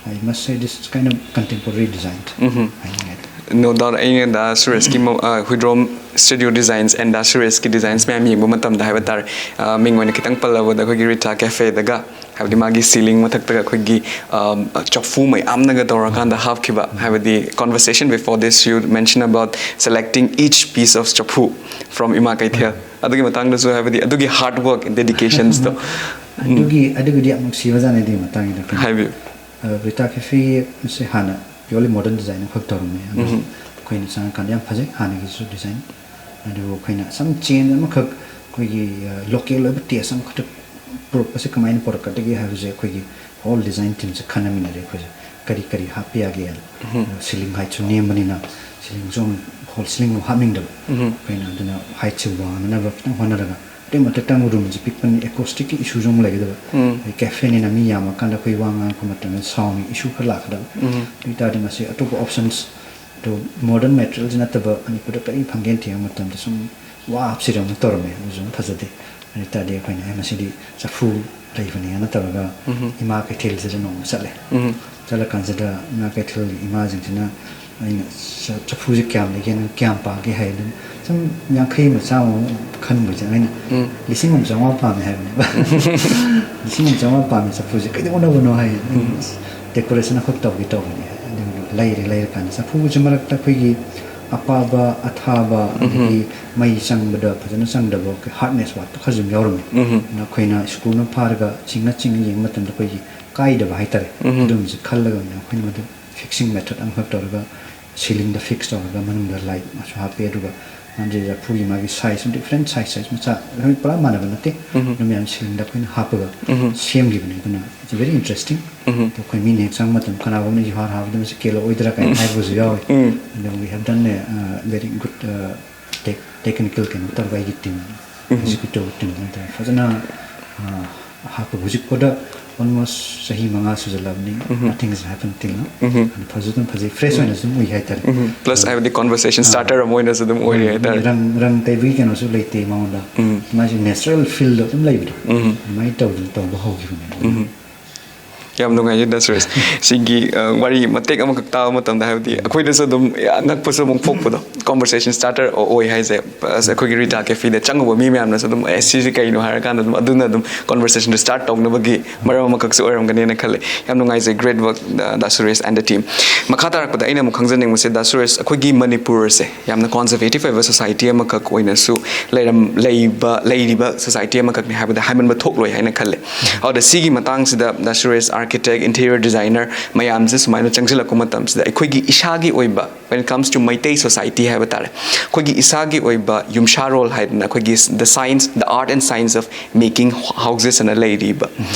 I must say this is kind of contemporary design ꯍꯥꯏꯅꯤꯡꯉꯥꯏ꯫ No doubt, ꯑꯩꯅ ꯗꯥ ꯁꯨꯔꯦꯁꯀꯤ ꯃ- ꯑ, ꯍꯨꯏꯗ꯭ꯔꯣꯝ ꯁ꯭ꯇꯨꯗꯤꯑꯣ ꯗꯤꯖꯥꯏꯟꯁ ꯑꯦꯟ ꯗꯥ ꯁꯨꯔꯦꯁꯀꯤ ꯗꯤꯖꯥꯏꯟꯁ ꯃꯌꯥꯝ ꯌꯦꯡꯕ ꯃꯇꯝꯗ ꯍꯥꯏꯕ ꯇꯥꯔꯦ, ꯑ, ꯃꯤꯡ ꯑꯣꯏꯅ ꯈꯤꯇꯪ ꯄꯜꯂꯕꯗ ꯑꯩꯈꯣꯏꯒꯤ ꯔꯤꯇꯥ ꯀꯦꯐꯦꯗꯒ, ꯍꯥꯏꯕꯗꯤ ꯃꯥꯒꯤ ꯁꯤꯂꯤꯡ ꯃꯊꯛꯇꯒ ꯑꯩꯈꯣꯏꯒꯤ ꯑ, ꯆꯐꯨ ꯃꯌꯥꯝꯅꯒ ꯇꯧꯔꯀꯥꯟꯗ ꯍꯥꯞꯈꯤꯕ, ꯍꯥꯏꯕꯗꯤ conversation before this you mention about selecting each piece of ꯆꯐꯨ from ꯏꯃꯥ ꯀꯩꯊꯦꯜ, ꯑꯗꯨꯒꯤ ꯃꯇꯥꯡꯗꯁꯨ, ꯍꯥꯏꯕꯗꯤ ꯑꯗꯨꯒꯤ ꯍꯥꯔꯗ ꯋꯥꯔꯛ ꯗꯦꯗꯤꯀꯦꯁꯟꯁꯇꯣ꯫ ꯑꯗꯨꯒꯤ ꯑꯗꯨꯒꯤꯗꯤ ꯌꯥꯝ ꯅꯨꯡꯁꯤꯕꯖꯥꯠꯅꯤ ꯑꯗꯨꯒꯤ ꯃꯇꯥꯡꯒꯤꯗ ꯑꯩꯈꯣꯏꯅ꯫ ꯍꯥꯏꯕꯤꯌꯨ꯫ ꯔꯤꯇꯥ ꯀꯦꯐꯦꯁꯦ ꯍꯥꯟꯅ ꯄ꯭ꯌꯣꯔꯂꯤ ꯃꯣꯗꯔꯟ ꯗꯤꯖꯥꯏꯟ ꯑꯃꯈꯛ ꯇꯧꯔꯝꯃꯦ, ꯑꯗꯨꯁꯨ ꯑꯩꯈꯣꯏꯅ ꯆꯪꯉꯀꯥꯟꯗ ꯌꯥꯝ ꯐꯖꯩ ꯍꯥꯟꯅꯒꯤꯁꯨ ꯗꯤꯖꯥꯏꯟ꯫ ꯑꯗꯨꯕꯨ ꯑꯩꯈꯣꯏꯅ ꯁꯝ ꯆꯦꯟꯖ ꯑꯃꯈꯛ, ꯑꯩꯈꯣꯏꯒꯤ ꯂꯣꯀꯦꯜ ꯑꯣꯏꯕ ꯇꯦꯁ ꯑꯃꯈꯛꯇ ꯄꯨꯔꯛꯄꯁꯦ ꯀꯃꯥꯏꯅ ꯄꯨꯔꯛꯀꯗꯒꯦ ꯍꯥꯏꯕꯁꯦ ꯑꯩꯈꯣꯏꯒꯤ ꯍꯣꯜ ꯗꯤꯖꯥꯏꯟ ꯇꯤꯝꯁꯦ ꯈꯟꯅꯃꯤꯟꯅꯔꯦ ꯑꯩꯈꯣꯏꯁꯦ꯫ ꯀꯔꯤ ꯀꯔꯤ ꯍꯥꯞꯄ ꯌꯥꯒꯦꯅ꯫ ꯁꯤꯂꯤꯡ ꯍꯥꯏꯠꯁꯨ ꯅꯦꯝꯕꯅꯤꯅ ꯁꯤꯂꯤꯡꯁꯨ ꯑꯃꯨꯛ ꯍꯣꯜ ꯁꯤꯂꯤꯡ ꯑꯃꯨꯛ ꯍꯥꯞꯅꯤꯡꯗꯕ ꯑꯩꯈꯣꯏꯅ, ꯑꯗꯨꯅ ꯍꯥꯏꯠꯁꯦ ꯋꯥꯡꯅꯅꯕ ꯈꯤꯇꯪ ꯍꯣꯠꯅꯔꯒ, ꯑꯗꯨꯏ ꯃꯊꯛꯇ ꯑꯃꯨꯛ ꯔꯨꯝꯁꯦ ꯄꯤꯛꯄꯅꯤꯅ ꯑꯦꯀꯣꯁꯇꯤꯛꯀꯤ ꯏꯁꯨꯁꯨ ꯑꯃꯨꯛ ꯂꯩꯒꯗꯕ꯫ ꯑꯗꯩ ꯀꯦꯐꯦꯅꯤꯅ ꯃꯤ ꯌꯥꯝꯃꯀꯥꯟꯗ ꯑꯩꯈꯣꯏ ꯋꯥ ꯉꯥꯡꯉꯛꯄ ꯃꯇꯝꯗ ꯁꯥꯎꯟꯒꯤ ꯏꯁꯨ ꯈꯔ ꯂꯥꯛꯀꯗꯕ꯫ ꯑꯗꯨ ꯑꯣꯏꯇꯥꯔꯗꯤ ꯃꯁꯤ ꯑꯇꯣꯞꯄ ꯑꯣꯞꯁꯟꯁ, ꯑꯗꯣ ꯃꯣꯗꯔꯟ ꯃꯦꯇꯔꯤꯌꯦꯜꯁꯤ ꯅꯠꯇꯕ ꯃꯅꯤꯄꯨꯔꯗ ꯀꯔꯤ ꯐꯪꯒꯦꯅ ꯊꯤꯕ ꯃꯇꯝꯗ ꯁꯨꯝ ꯋꯥ ꯍꯥꯞꯁꯤꯔ ꯑꯃꯨꯛ ꯇꯧꯔꯝꯃꯦ, ꯑꯗꯨꯁꯨ ꯑꯃꯨꯛ ꯐꯖꯗꯦ꯫ ꯑꯗꯨ ꯑꯣꯏꯇꯥꯔꯗꯤ ꯑꯩꯈꯣꯏꯅ ꯑꯦ ꯃꯁꯤꯗꯤ ꯆꯐꯨ ꯂꯩꯕꯅꯦꯅ ꯇꯧꯔꯒ ꯏꯃꯥ ꯀꯩꯊꯦꯜꯁꯤꯗ ꯅꯣꯡꯃ ꯆꯠꯂꯦ꯫ ꯆꯠꯂꯀꯥꯟꯁꯤꯗ ꯏꯃꯥ ꯀꯩꯊꯦꯜꯒꯤ ꯏꯃꯥꯁꯤꯡꯁꯤꯅ ꯑꯩꯅ ꯆ- ꯆꯐꯨꯁꯦ ꯀꯌꯥꯝ ꯂꯩꯒꯦꯅ, ꯀꯌꯥꯝ ꯄꯥꯒꯦ ꯍꯥꯏ, ꯑꯗꯨꯝ ꯁꯨꯝ ꯌꯥꯡꯈꯩ ꯑꯃ ꯆꯥꯝꯃ ꯑꯃ ꯈꯟꯕꯁꯦ ꯑꯩꯅ ꯂꯤꯁꯤꯡ ꯑꯃ ꯆꯥꯝꯃꯉꯥ ꯄꯥꯝꯃꯦ ꯍꯥꯏꯕꯅꯦꯕ꯫ ꯂꯤꯁꯤꯡ ꯑꯃ ꯆꯥꯝꯃꯉꯥ ꯄꯥꯝꯃꯦ ꯆꯐꯨꯁꯦ ꯀꯩꯗꯧꯅꯕꯅꯣ ꯍꯥꯏ꯫ ꯑꯩꯅ, "ꯑꯁ, ꯗꯦꯀꯣꯔꯦꯁꯟ ꯑꯩꯈꯣꯏ ꯇꯧꯒꯦ ꯇꯧꯕꯅꯦ" ꯍꯥꯏ꯫ ꯑꯗꯨꯒ ꯂꯩꯔꯦ꯫ ꯂꯩꯔꯀꯥꯟꯗ ꯆꯐꯨꯁꯦ ꯃꯔꯛꯇ ꯑꯩꯈꯣꯏꯒꯤ ꯑꯄꯥꯕ ꯑꯊꯥꯕ, ꯑꯗꯒꯤ ꯃꯩ ꯆꯪꯕꯗ ꯐꯖꯅ ꯆꯪꯗꯕ, ꯑꯩꯈꯣꯏ ꯍꯥꯔꯗꯅꯦꯁ ꯋꯥꯠꯄ ꯈꯔꯁꯨ ꯑꯗꯨꯝ ꯌꯥꯎꯔꯝꯃꯦ꯫ ꯑꯗꯨꯅ ꯑꯩꯈꯣꯏꯅ ꯁ꯭ꯀ꯭ꯔꯨꯅ ꯐꯥꯔꯒ ꯆꯤꯡꯉ ꯆꯤꯡꯉ ꯌꯦꯡꯕ ꯃꯇꯝꯗ ꯑꯩꯈꯣꯏꯒꯤ ꯀꯥꯏꯗꯕ ꯍꯥꯏꯇꯥꯔꯦ, ꯑꯗꯨꯝꯕꯁꯦ ꯈꯜꯂꯒ ꯑꯣꯏꯅ ꯑꯩꯈꯣꯏꯅ ꯃꯗꯨ ꯐꯤꯛꯁꯤꯡ ꯃꯦꯊꯠ ꯑꯃꯈꯛ ꯇꯧꯔꯒ ꯁꯤꯂꯤꯡꯗ ꯐꯤꯛꯁ ꯇꯧꯔꯒ ꯃꯅꯨꯡꯗ ꯂꯥꯏꯠ ꯑꯃꯁꯨ ꯍꯥꯞꯄꯦ꯫ ꯑꯗꯨꯒ ꯃꯥꯟꯖꯦ ꯆꯐꯨꯒꯤ ꯃꯥꯒꯤ ꯁꯥꯏꯖ, ꯗꯤꯐ꯭ꯔꯦꯟ ꯁꯥꯏꯖ ꯁꯥꯏꯖ ꯃꯆꯥ ꯂꯣꯏ ꯄꯨꯔꯥ ꯃꯥꯟꯅꯕ ꯅꯠꯇꯦ꯫ ꯎꯝ꯫ ꯑꯗꯨ ꯃꯌꯥꯝ ꯁꯤꯂꯤꯡꯗ ꯑꯩꯈꯣꯏꯅ ꯍꯥꯞꯄꯒ ꯎꯝ꯫ ꯁꯦꯝꯈꯤꯕꯅꯤ꯫ ꯑꯗꯨꯅ it's very interesting꯫ ꯎꯝ꯫ ꯑꯗꯣ ꯑꯩꯈꯣꯏ ꯃꯤꯅ ꯍꯦꯛ ꯆꯪꯕ ꯃꯇꯝꯗ ꯀꯅꯥꯒꯨꯝꯕꯅ ꯌꯨꯍꯥꯔ ꯍꯥꯕꯗ ꯃꯁꯤ ꯀꯦꯜꯂꯛꯑꯣꯏꯗ꯭ꯔꯥ ꯀꯥꯏꯅ ꯍꯥꯏꯕꯁꯨ ꯌꯥꯎꯋꯤ꯫ ꯎꯝ꯫ ꯑꯗꯣ we have done a, uh, very good, uh, tech-, technical ꯀꯩꯅꯣ ꯇꯧꯔꯒ ꯑꯩꯒꯤ ꯇꯤꯝ, ꯎꯝ꯫ ꯑꯦꯛꯖꯤꯀ꯭ꯌꯨꯇꯤꯚ ꯇꯤꯝ ꯍꯥꯏꯇꯥꯔꯦ, ꯐꯖꯅ, ꯑ, ꯍꯥꯞꯄ ꯍꯧꯖꯤꯛ ꯐꯥꯎꯗ almost ꯆꯍꯤ ꯃꯉꯥ ꯁꯨꯖꯜꯂꯕꯅꯤ꯫ ꯎꯝ꯫ Nothing is happened till now꯫ ꯎꯝ꯫ ꯑꯗꯨ ꯐꯖꯅ ꯐꯖꯩ, ꯐ꯭ꯔꯦꯁ ꯑꯣꯏꯅꯁꯨ ꯑꯗꯨꯝ ꯎꯏ ꯍꯥꯏꯇꯥꯔꯦ꯫ ꯎꯝ꯫ ꯄ꯭ꯂꯁ ꯍꯥꯏꯕꯗꯤ ꯀꯣꯟꯚꯔꯁꯦꯁꯟ ꯑꯥ꯫ ꯁ꯭ꯇꯥꯔꯇꯔ ꯑꯃ ꯑꯣꯏꯅꯁꯨ ꯑꯗꯨꯝ ꯑꯣꯏꯔꯦ ꯍꯥꯏꯇꯥꯔꯦ꯫ ꯔꯪ, ꯔꯪ ꯇꯩꯕꯒꯤ ꯀꯩꯅꯣꯁꯨ ꯂꯩꯇꯦ ꯃꯉꯣꯟꯗ꯫ ꯎꯝ꯫ ꯃꯥꯁꯦ ꯅꯦꯆꯔꯦꯜ ꯐꯤꯜꯗꯣ ꯑꯗꯨꯝ ꯂꯩꯕꯗꯣ꯫ ꯎꯝ꯫ ꯑꯗꯨꯃꯥꯏꯅ ꯇꯧꯗꯅ ꯇꯧꯕ ꯍꯧꯈꯤꯕꯅꯦ꯫ ꯎꯝ꯫ ꯌꯥꯝ ꯅꯨꯡꯉꯥꯏꯖꯩ ꯗꯥ ꯁꯨꯔꯦꯁ꯫ ꯁꯤꯒꯤ, ꯑ, ꯋꯥꯔꯤ ꯃꯇꯦꯛ ꯑꯃꯈꯛ ꯇꯥꯕ ꯃꯇꯝꯗ, ꯍꯥꯏꯕꯗꯤ ꯑꯩꯈꯣꯏꯗꯁꯨ ꯑꯗꯨꯝ, ꯑ, ꯉꯛꯄꯁꯨ ꯑꯃꯨꯛ ꯄꯣꯛꯄꯗꯣ, ꯀꯣꯟꯚꯔꯁꯦꯁꯟ ꯁ꯭ꯇꯥꯔꯇꯔ ꯑꯣꯏ ꯍꯥꯏꯁꯦ꯫ ꯑꯁ, ꯑꯩꯈꯣꯏꯒꯤ ꯔꯤꯇꯥ ꯀꯦꯐꯦꯗ ꯆꯪꯉꯨꯕ ꯃꯤ ꯃꯌꯥꯝꯅꯁꯨ ꯑꯗꯨꯝ, "ꯑꯦ, ꯁꯤꯁꯦ ꯀꯩꯅꯣ?" ꯍꯥꯏꯔꯀꯥꯟꯗ ꯑꯗꯨꯝ ꯑꯗꯨꯅ ꯑꯗꯨꯝ ꯀꯣꯟꯚꯔꯁꯦꯁꯟꯗꯣ ꯁ꯭ꯇꯥꯔꯠ ꯇꯧꯅꯕꯒꯤ ꯃꯔꯝ ꯑꯃꯈꯛꯁꯨ ꯑꯣꯏꯔꯝꯒꯅꯦꯅ ꯈꯜꯂꯦ꯫ ꯌꯥꯝ ꯅꯨꯡꯉꯥꯏꯖꯩ꯫ Great work, the Suresh and the team꯫ ꯃꯈꯥ ꯇꯥꯔꯛꯄꯗ ꯑꯩꯅ ꯑꯃꯨꯛ ꯈꯪꯖꯅꯤꯡꯕꯁꯦ, ꯗꯥ ꯁꯨꯔꯦꯁ, ꯑꯩꯈꯣꯏꯒꯤ ꯃꯅꯤꯄꯨꯔꯁꯦ ꯌꯥꯝꯅ ꯀꯣꯟꯖꯔꯚꯦꯇꯤꯞ ꯑꯣꯏꯕ ꯁꯣꯁꯥꯏꯇꯤ ꯑꯃꯈꯛ ꯑꯣꯏꯅꯁꯨ ꯂꯩꯔꯝ-, ꯂꯩꯕ, ꯂꯩꯔꯤꯕ ꯁꯣꯁꯥꯏꯇꯤ ꯑꯃꯈꯛꯅꯤ ꯍꯥꯏꯕꯗ ꯍꯥꯏꯃꯟꯕ ꯊꯣꯛꯂꯣꯏ ꯍꯥꯏꯅ ꯈꯜꯂꯦ꯫ ꯑꯗꯨꯗ ꯁꯤꯒꯤ ꯃꯇꯥꯡꯁꯤꯗ ꯗꯥ ꯁꯨꯔꯦꯁ, ꯑꯥꯔꯀꯤꯇꯦꯛ, ꯏꯟꯇꯤꯔꯤꯌꯔ ꯗꯤꯖꯥꯏꯅꯔ ꯃꯌꯥꯝꯁꯦ ꯁꯨꯃꯥꯏꯅ ꯆꯪꯁꯤꯜꯂꯛꯄ ꯃꯇꯝꯁꯤꯗ, ꯑꯩꯈꯣꯏꯒꯤ ꯏꯁꯥꯒꯤ ꯑꯣꯏꯕ, when it comes to Meitei society ꯍꯥꯏꯕ ꯇꯥꯔꯦ, ꯑꯩꯈꯣꯏꯒꯤ ꯏꯁꯥꯒꯤ ꯑꯣꯏꯕ ꯌꯨꯝꯁꯥꯔꯣꯜ ꯍꯥꯏꯗꯅ, ꯑꯩꯈꯣꯏꯒꯤ the science, the art and science of making houses ꯑꯅ ꯂꯩꯔꯤꯕ,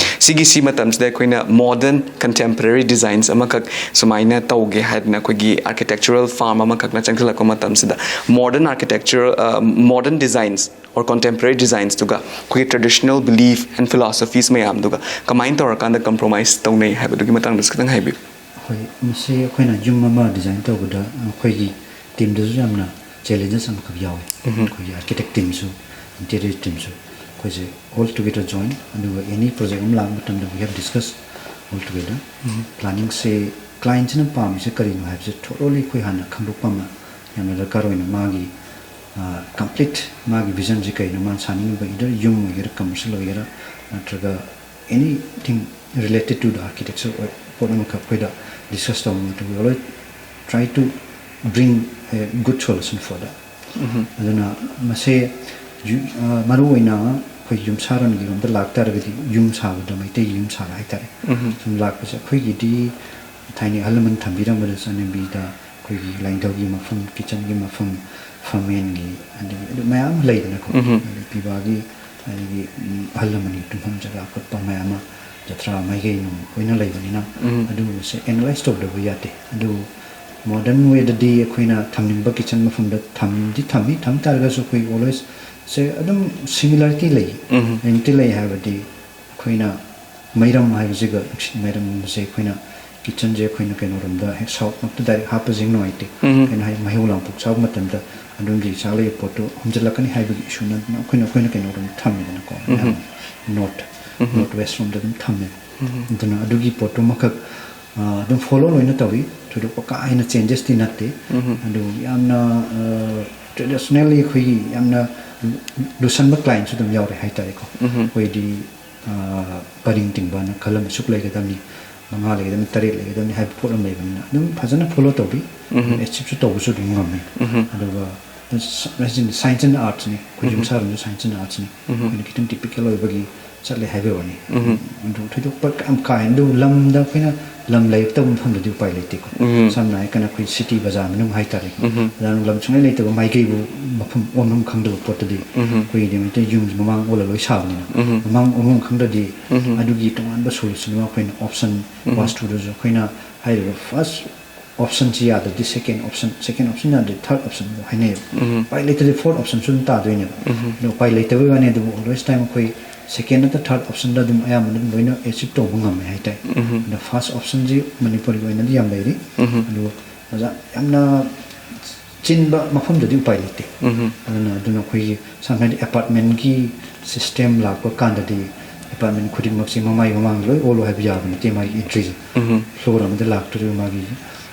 ꯁꯤꯒꯤ, ꯁꯤ ꯃꯇꯝꯁꯤꯗ ꯑꯩꯈꯣꯏꯅ ꯃꯣꯗꯔꯟ ꯀꯟꯇꯦꯝꯄꯔꯔꯤ ꯗꯤꯖꯥꯏꯟꯁ ꯑꯃꯈꯛ ꯁꯨꯃꯥꯏꯅ ꯇꯧꯒꯦ ꯍꯥꯏꯗꯅ, ꯑꯩꯈꯣꯏꯒꯤ ꯑꯥꯔꯀꯤꯇꯦꯛꯆꯔꯦꯜ ꯐꯥꯔꯝ ꯑꯃꯈꯛꯅ ꯆꯪꯁꯤꯜꯂꯛꯄ ꯃꯇꯝꯁꯤꯗ, ꯃꯣꯗꯔꯟ ꯑꯥꯔꯀꯤꯇꯦꯛꯆꯔꯦꯜ, ꯃꯣꯗꯔꯟ ꯗꯤꯖꯥꯏꯟꯁ or ꯀꯟꯇꯦꯝꯄꯔꯔꯤ ꯗꯤꯖꯥꯏꯟꯁꯇꯨꯒ ꯑꯩꯈꯣꯏꯒꯤ ꯇ꯭ꯔꯦꯗꯤꯁꯅꯦꯜ ꯕꯤꯂꯤꯐ ꯑꯦꯟ ꯐꯤꯂꯣꯁꯣꯐꯤꯁ ꯃꯌꯥꯝꯗꯨꯒ ꯀꯃꯥꯏꯅ ꯇꯧꯔꯀꯥꯟꯗ ꯀꯝꯄ꯭ꯔꯣꯃꯥꯏꯁ ꯇꯧꯅꯩ ꯍꯥꯏꯕꯗꯨꯒꯤ ꯃꯇꯥꯡꯗꯁꯨ ꯈꯤꯇꯪ ꯍꯥꯏꯕꯤꯌꯨ꯫ ꯍꯣꯏ, ꯃꯁꯤ ꯑꯩꯈꯣꯏꯅ ꯌꯨꯝ ꯑꯃ ꯗꯤꯖꯥꯏꯟ ꯇꯧꯕꯗ ꯑꯩꯈꯣꯏꯒꯤ ꯇꯤꯝꯗꯁꯨ ꯌꯥꯝꯅ ꯆꯦꯂꯦꯟꯖꯦꯁ ꯑꯃꯈꯛ ꯌꯥꯎꯋꯤ꯫ ꯎꯝ꯫ ꯑꯩꯈꯣꯏꯒꯤ ꯑꯥꯔꯀꯤꯇꯦꯛ ꯇꯤꯝꯁꯨ, ꯏꯟꯇꯤꯔꯤꯌꯔ ꯇꯤꯝꯁꯨ, ꯑꯩꯈꯣꯏꯁꯦ all together join, ꯑꯗꯨꯒ ꯑꯦꯅꯤ ꯄ꯭ꯔꯣꯖꯦꯛ ꯑꯃ ꯂꯥꯛꯄ ꯃꯇꯝꯗ we have discuss all together꯫ ꯎꯝ꯫ ꯄ꯭ꯂꯥꯅꯤꯡꯁꯦ ꯀ꯭ꯂꯥꯏꯟꯁꯤꯅ ꯄꯥꯝꯃꯤꯁꯦ ꯀꯔꯤꯅꯣ ꯍꯥꯏꯕꯁꯦ ꯊꯣꯔꯣꯂꯤ ꯑꯩꯈꯣꯏ ꯍꯥꯟꯅ ꯈꯪꯗꯣꯛꯄ ꯑꯃ ꯌꯥꯝꯅ ꯗꯔꯀꯥꯔ ꯑꯣꯏꯅ, ꯃꯥꯒꯤ ꯀꯝꯄ꯭ꯂꯤꯠ ꯃꯥꯒꯤ ꯚꯤꯖꯟꯁꯦ ꯀꯩꯅꯣ, ꯃꯥꯅ ꯁꯥꯅꯤꯡꯉꯤꯕ, ꯏꯗꯔ ꯌꯨꯝ ꯑꯣꯏꯒꯦꯔꯥ, ꯀꯃꯔꯁꯤꯌꯦꯜ ꯑꯣꯏꯒꯦꯔꯥ, ꯅꯠꯇ꯭ꯔꯒ anything related to the architecture ꯑꯣꯏ-, ꯄꯣꯠ ꯑꯃꯈꯛ ꯑꯩꯈꯣꯏꯗ ꯗꯤꯁꯀꯁ ꯇꯧꯕ ꯃꯇꯝꯗ, we always try to bring a good solution for that꯫ ꯎꯝ꯫ ꯑꯗꯨꯅ ꯃꯁꯦ ꯌꯨ-, ꯑ, ꯃꯔꯨꯑꯣꯏꯅ ꯑꯩꯈꯣꯏ ꯌꯨꯝꯁꯥꯔꯣꯟꯒꯤ ꯂꯣꯝꯗ ꯂꯥꯛꯇꯥꯔꯒꯗꯤ, ꯌꯨꯝ ꯁꯥꯕꯗ, ꯃꯩꯇꯩꯒꯤ ꯌꯨꯝ ꯁꯥꯕ ꯍꯥꯏꯇꯥꯔꯦ, ꯎꯝ꯫ ꯁꯨꯝ ꯂꯥꯛꯄꯁꯦ, ꯑꯩꯈꯣꯏꯒꯤꯗꯤ ꯊꯥꯏꯅ ꯑꯍꯜ ꯂꯃꯟ ꯊꯝꯕꯤꯔꯝꯕꯗ ꯆꯠꯅꯕꯤꯗ ꯑꯩꯈꯣꯏꯒꯤ ꯂꯥꯏꯅꯤꯡꯊꯧꯒꯤ ꯃꯐꯝ, ꯀꯤꯠꯆꯟꯒꯤ ꯃꯐꯝ, ꯐꯝꯃꯦꯟꯒꯤ, ꯑꯗꯒꯤ ꯑꯗꯨ ꯃꯌꯥꯝ ꯂꯩꯗꯅꯀꯣ꯫ ꯎꯝꯍꯨꯝ꯫ ꯑꯗꯩ ꯄꯤꯕꯥꯒꯤ, ꯑꯗꯒꯤ, ꯎꯝ, ꯑꯍꯜ ꯂꯃꯟꯒꯤ ꯇꯨꯝꯐꯝ ꯖꯒꯥ ꯈꯣꯠꯄ ꯃꯌꯥꯝ ꯑꯃ, ꯖꯇ꯭ꯔꯥ ꯃꯥꯏꯀꯩ ꯅꯨꯡ ꯂꯣꯏꯅ ꯂꯩꯕꯅꯤꯅ, ꯎꯝ꯫ ꯑꯗꯨꯒꯨꯝꯕꯁꯦ ꯑꯦꯅꯥꯂꯥꯏꯁ ꯇꯧꯗꯕ ꯌꯥꯗꯦ꯫ ꯑꯗꯨ ꯃꯣꯗꯔꯟ ꯋꯦꯗꯗꯤ ꯑꯩꯈꯣꯏꯅ ꯊꯝꯅꯤꯡꯕ ꯀꯤꯠꯆꯟ ꯃꯐꯝꯗ ꯊꯝꯗꯤ ꯊꯝꯃꯤ, ꯊꯝ ꯇꯥꯔꯒꯁꯨ ꯑꯩꯈꯣꯏ ꯑꯣꯜꯋꯦꯁ ꯁꯦ ꯑꯗꯨꯝ ꯁꯤꯃꯤꯂꯔꯤꯇꯤ ꯂꯩ꯫ ꯎꯝ꯫ ꯂꯤꯡꯇꯤ ꯂꯩ ꯍꯥꯏꯕꯗꯤ ꯑꯩꯈꯣꯏꯅ ꯃꯩꯔꯝ ꯍꯥꯏꯕꯁꯤꯒ ꯅꯨꯡꯁꯤꯠ ꯃꯩꯔꯝꯁꯦ ꯑꯩꯈꯣꯏꯅ ꯀꯤꯠꯆꯟꯁꯦ ꯑꯩꯈꯣꯏꯅ ꯀꯩꯅꯣꯔꯣꯝꯗ ꯍꯦꯛ ꯁꯥꯎꯠꯃꯛꯇ ꯗꯥꯏꯔꯦꯛ ꯍꯥꯞꯄꯁꯦ ꯅꯨꯡꯉꯥꯏꯇꯦ꯫ ꯎꯝ꯫ ꯀꯩꯅꯣ ꯍꯥꯏ, ꯃꯩꯍꯧ ꯂꯥꯡꯄꯣꯛ ꯆꯥꯕ ꯃꯇꯝꯗ ꯑꯗꯣꯝꯒꯤ ꯆꯥꯛꯂꯩ ꯄꯣꯠꯇꯣ ꯍꯣꯝꯖꯤꯜꯂꯛꯀꯅꯤ ꯍꯥꯏꯕꯒꯤ ꯏꯁꯨ ꯅꯠꯇꯅ ꯑꯩꯈꯣꯏꯅ, ꯑꯩꯈꯣꯏꯅ ꯀꯩꯅꯣꯔꯣꯝꯗ ꯊꯝꯃꯦꯗꯅꯀꯣ꯫ ꯎꯝ꯫ ꯅꯣꯔꯠ, ꯎꯝ꯫ ꯅꯣꯔꯠ ꯋꯦꯁ ꯔꯣꯝꯗ ꯑꯗꯨꯝ ꯊꯝꯃꯦ꯫ ꯎꯝ꯫ ꯑꯗꯨꯅ ꯑꯗꯨꯒꯤ ꯄꯣꯠꯇꯨꯃꯈꯛ, ꯑ, ꯑꯗꯨꯝ ꯐꯣꯂꯣ ꯂꯣꯏꯅ ꯇꯧꯏ꯫ ꯊꯣꯏꯗꯣꯛꯄ ꯀꯥ ꯍꯦꯟꯅ ꯆꯦꯟꯖꯦꯁꯇꯤ ꯅꯠꯇꯦ꯫ ꯎꯝ꯫ ꯑꯗꯨ ꯌꯥꯝꯅ, ꯑ, ꯇ꯭ꯔꯦꯗꯤꯁꯅꯦꯜꯂꯤ ꯑꯩꯈꯣꯏꯒꯤ ꯌꯥꯝꯅ ꯂꯨꯁꯟꯕ ꯀ꯭ꯂꯥꯏꯟꯁꯨ ꯑꯗꯨꯝ ꯌꯥꯎꯔꯦ ꯍꯥꯏꯇꯥꯔꯦꯀꯣ꯫ ꯎꯝ꯫ ꯑꯩꯈꯣꯏꯗꯤ, ꯑ, ꯄꯔꯤꯡ ꯇꯤꯡꯕꯅ ꯈꯜ ꯑꯃ ꯑꯁꯨꯛ ꯂꯩꯒꯗꯕꯅꯤ, ꯃꯉꯥ ꯂꯩꯒꯗꯕꯅꯤ, ꯇꯔꯦꯠ ꯂꯩꯒꯗꯕꯅꯤ ꯍꯥꯏꯕ ꯄꯣꯠ ꯑꯃ ꯂꯩꯕꯅꯤꯅ ꯑꯗꯨꯝ ꯐꯖꯅ ꯐꯣꯂꯣ ꯇꯧꯕꯤ꯫ ꯎꯝ꯫ ꯑꯦꯆꯤꯞꯁꯨ ꯇꯧꯕꯁꯨ ꯑꯗꯨꯝ ꯉꯝꯃꯤ꯫ ꯎꯝ꯫ ꯑꯗꯨꯒ ꯁꯥꯏꯟꯁ ꯑꯦꯟ ꯑꯥꯔꯠꯁꯅꯤ, ꯑꯩꯈꯣꯏ ꯎꯝ꯫ ꯌꯨꯝꯁꯥꯔꯣꯟꯁꯨ ꯁꯥꯏꯟꯁ ꯑꯦꯟ ꯑꯥꯔꯠꯁꯅꯤ꯫ ꯎꯝ꯫ ꯑꯩꯈꯣꯏꯅ ꯈꯤꯇꯪ ꯇꯤꯄꯤꯀꯦꯜ ꯑꯣꯏꯕꯒꯤ ꯆꯠꯂꯦ ꯍꯥꯏꯕꯩ ꯋꯥꯅꯤ꯫ ꯎꯝ꯫ ꯑꯗꯨ ꯊꯣꯏꯗꯣꯛꯄ ꯌꯥꯝ ꯀꯥ ꯍꯦꯟꯅ, ꯑꯗꯨ ꯂꯝꯗ ꯑꯩꯈꯣꯏꯅ ꯂꯝ ꯂꯩꯔꯛꯇꯕ ꯃꯐꯝꯗꯗꯤ ꯎꯄꯥꯏ ꯂꯩꯇꯦꯀꯣ꯫ ꯎꯝ꯫ ꯁꯝꯅ ꯍꯥꯏꯔꯀꯥꯟꯗ ꯑꯩꯈꯣꯏ ꯁꯤꯇꯤ ꯕꯖꯥꯔ ꯃꯅꯨꯡ ꯍꯥꯏꯇꯥꯔꯦꯀꯣ꯫ ꯎꯝ꯫ ꯕꯖꯥꯔ ꯃꯅꯨꯡ ꯂꯝ ꯁꯨꯡꯂꯩ ꯂꯩꯇꯕ ꯃꯥꯏꯀꯩꯕꯨ ꯃꯐꯝ ꯑꯣꯟꯐꯝ ꯈꯪꯗꯕ ꯄꯣꯠꯇꯗꯤ ꯎꯝ꯫ ꯑꯩꯈꯣꯏꯒꯤꯗꯤ ꯃꯩꯇꯩ ꯌꯨꯝꯁꯤ ꯃꯃꯥꯡ ꯑꯣꯜꯂ ꯂꯣꯏ ꯁꯥꯕꯅꯤꯅ ꯎꯝ꯫ ꯃꯃꯥꯡ ꯑꯣꯟꯐꯝ ꯈꯪꯗ꯭ꯔꯗꯤ ꯎꯝ꯫ ꯑꯗꯨꯒꯤ ꯇꯣꯉꯥꯟꯕ ꯁꯣꯂꯨꯁꯟ ꯑꯃ ꯑꯩꯈꯣꯏꯅ ꯑꯣꯞꯁꯟ ꯎꯝ꯫ ꯋꯥꯁꯇꯨꯗꯁꯨ ꯑꯩꯈꯣꯏꯅ ꯍꯥꯏꯔꯤꯕ ꯐꯥꯔꯁ ꯑꯣꯞꯁꯟꯁꯤ ꯌꯥꯗ꯭ꯔꯗꯤ ꯁꯦꯀꯦꯟ ꯑꯣꯞꯁꯟ, ꯁꯦꯀꯦꯟ ꯑꯣꯞꯁꯟ ꯌꯥꯗ꯭ꯔꯗꯤ ꯊꯥꯔꯠ ꯑꯣꯞꯁꯟ ꯍꯥꯏꯅꯩꯌꯦꯕ꯫ ꯎꯝ꯫ ꯎꯄꯥꯏ ꯂꯩꯇ꯭ꯔꯗꯤ ꯐꯣꯔꯠ ꯑꯣꯞꯁꯟꯁꯨ ꯑꯗꯨꯝ ꯇꯥꯗꯣꯏꯅꯦꯕ꯫ ꯎꯝ꯫ ꯑꯗꯣ ꯎꯄꯥꯏ ꯂꯩꯇꯕꯩ ꯋꯥꯅꯤ, ꯑꯗꯨꯕꯨ ꯑꯣꯜꯋꯦꯁ ꯇꯥꯏꯝ ꯑꯩꯈꯣꯏ ꯁꯦꯀꯦꯟ ꯅꯠꯇ꯭ꯔ ꯊꯥꯔꯠ ꯑꯣꯞꯁꯟꯗ ꯑꯗꯨꯝ ꯑꯌꯥꯝꯕꯅ ꯑꯗꯨꯝ ꯂꯣꯏꯅ ꯑꯦꯆꯤꯞ ꯇꯧꯕ ꯉꯝꯃꯦ ꯍꯥꯏꯇꯥꯔꯦ꯫ ꯎꯝ꯫ ꯑꯗꯣ ꯐꯥꯔꯁ ꯑꯣꯞꯁꯟꯁꯤ ꯃꯅꯤꯄꯨꯔꯒꯤ ꯑꯣꯏꯅꯗꯤ ꯌꯥꯝ ꯂꯩꯔꯤ꯫ ꯎꯝ꯫ ꯑꯗꯨ ꯑꯣꯖꯥ ꯌꯥꯝꯅ ꯆꯤꯟꯕ ꯃꯐꯝꯗꯗꯤ ꯎꯄꯥꯏ ꯂꯩꯇꯦ꯫ ꯎꯝ꯫ ꯑꯗꯨꯅ, ꯑꯗꯨꯅ ꯑꯩꯈꯣꯏꯒꯤ ꯁꯝꯅ ꯍꯥꯏꯗꯤ ꯑꯦꯄꯥꯔꯠꯃꯦꯟꯒꯤ ꯁꯤꯁꯇꯦꯝ ꯂꯥꯛꯄ ꯀꯥꯟꯗꯗꯤ ꯑꯦꯄꯥꯔꯠꯃꯦꯟ ꯈꯨꯗꯤꯡꯃꯛꯁꯦ ꯃꯃꯥꯏ ꯃꯃꯥꯡꯗ ꯂꯣꯏ ꯑꯣꯜꯂꯣ ꯍꯥꯏꯕ ꯌꯥꯕ ꯅꯠꯇꯦ꯫ ꯃꯥꯒꯤ ꯑꯦꯟꯇ꯭ꯔꯤꯁꯦ ꯎꯝ꯫ ꯐ꯭ꯂꯣꯔ ꯑꯃꯗ ꯂꯥꯛꯇꯣꯔꯤꯕ ꯃꯥꯒꯤ,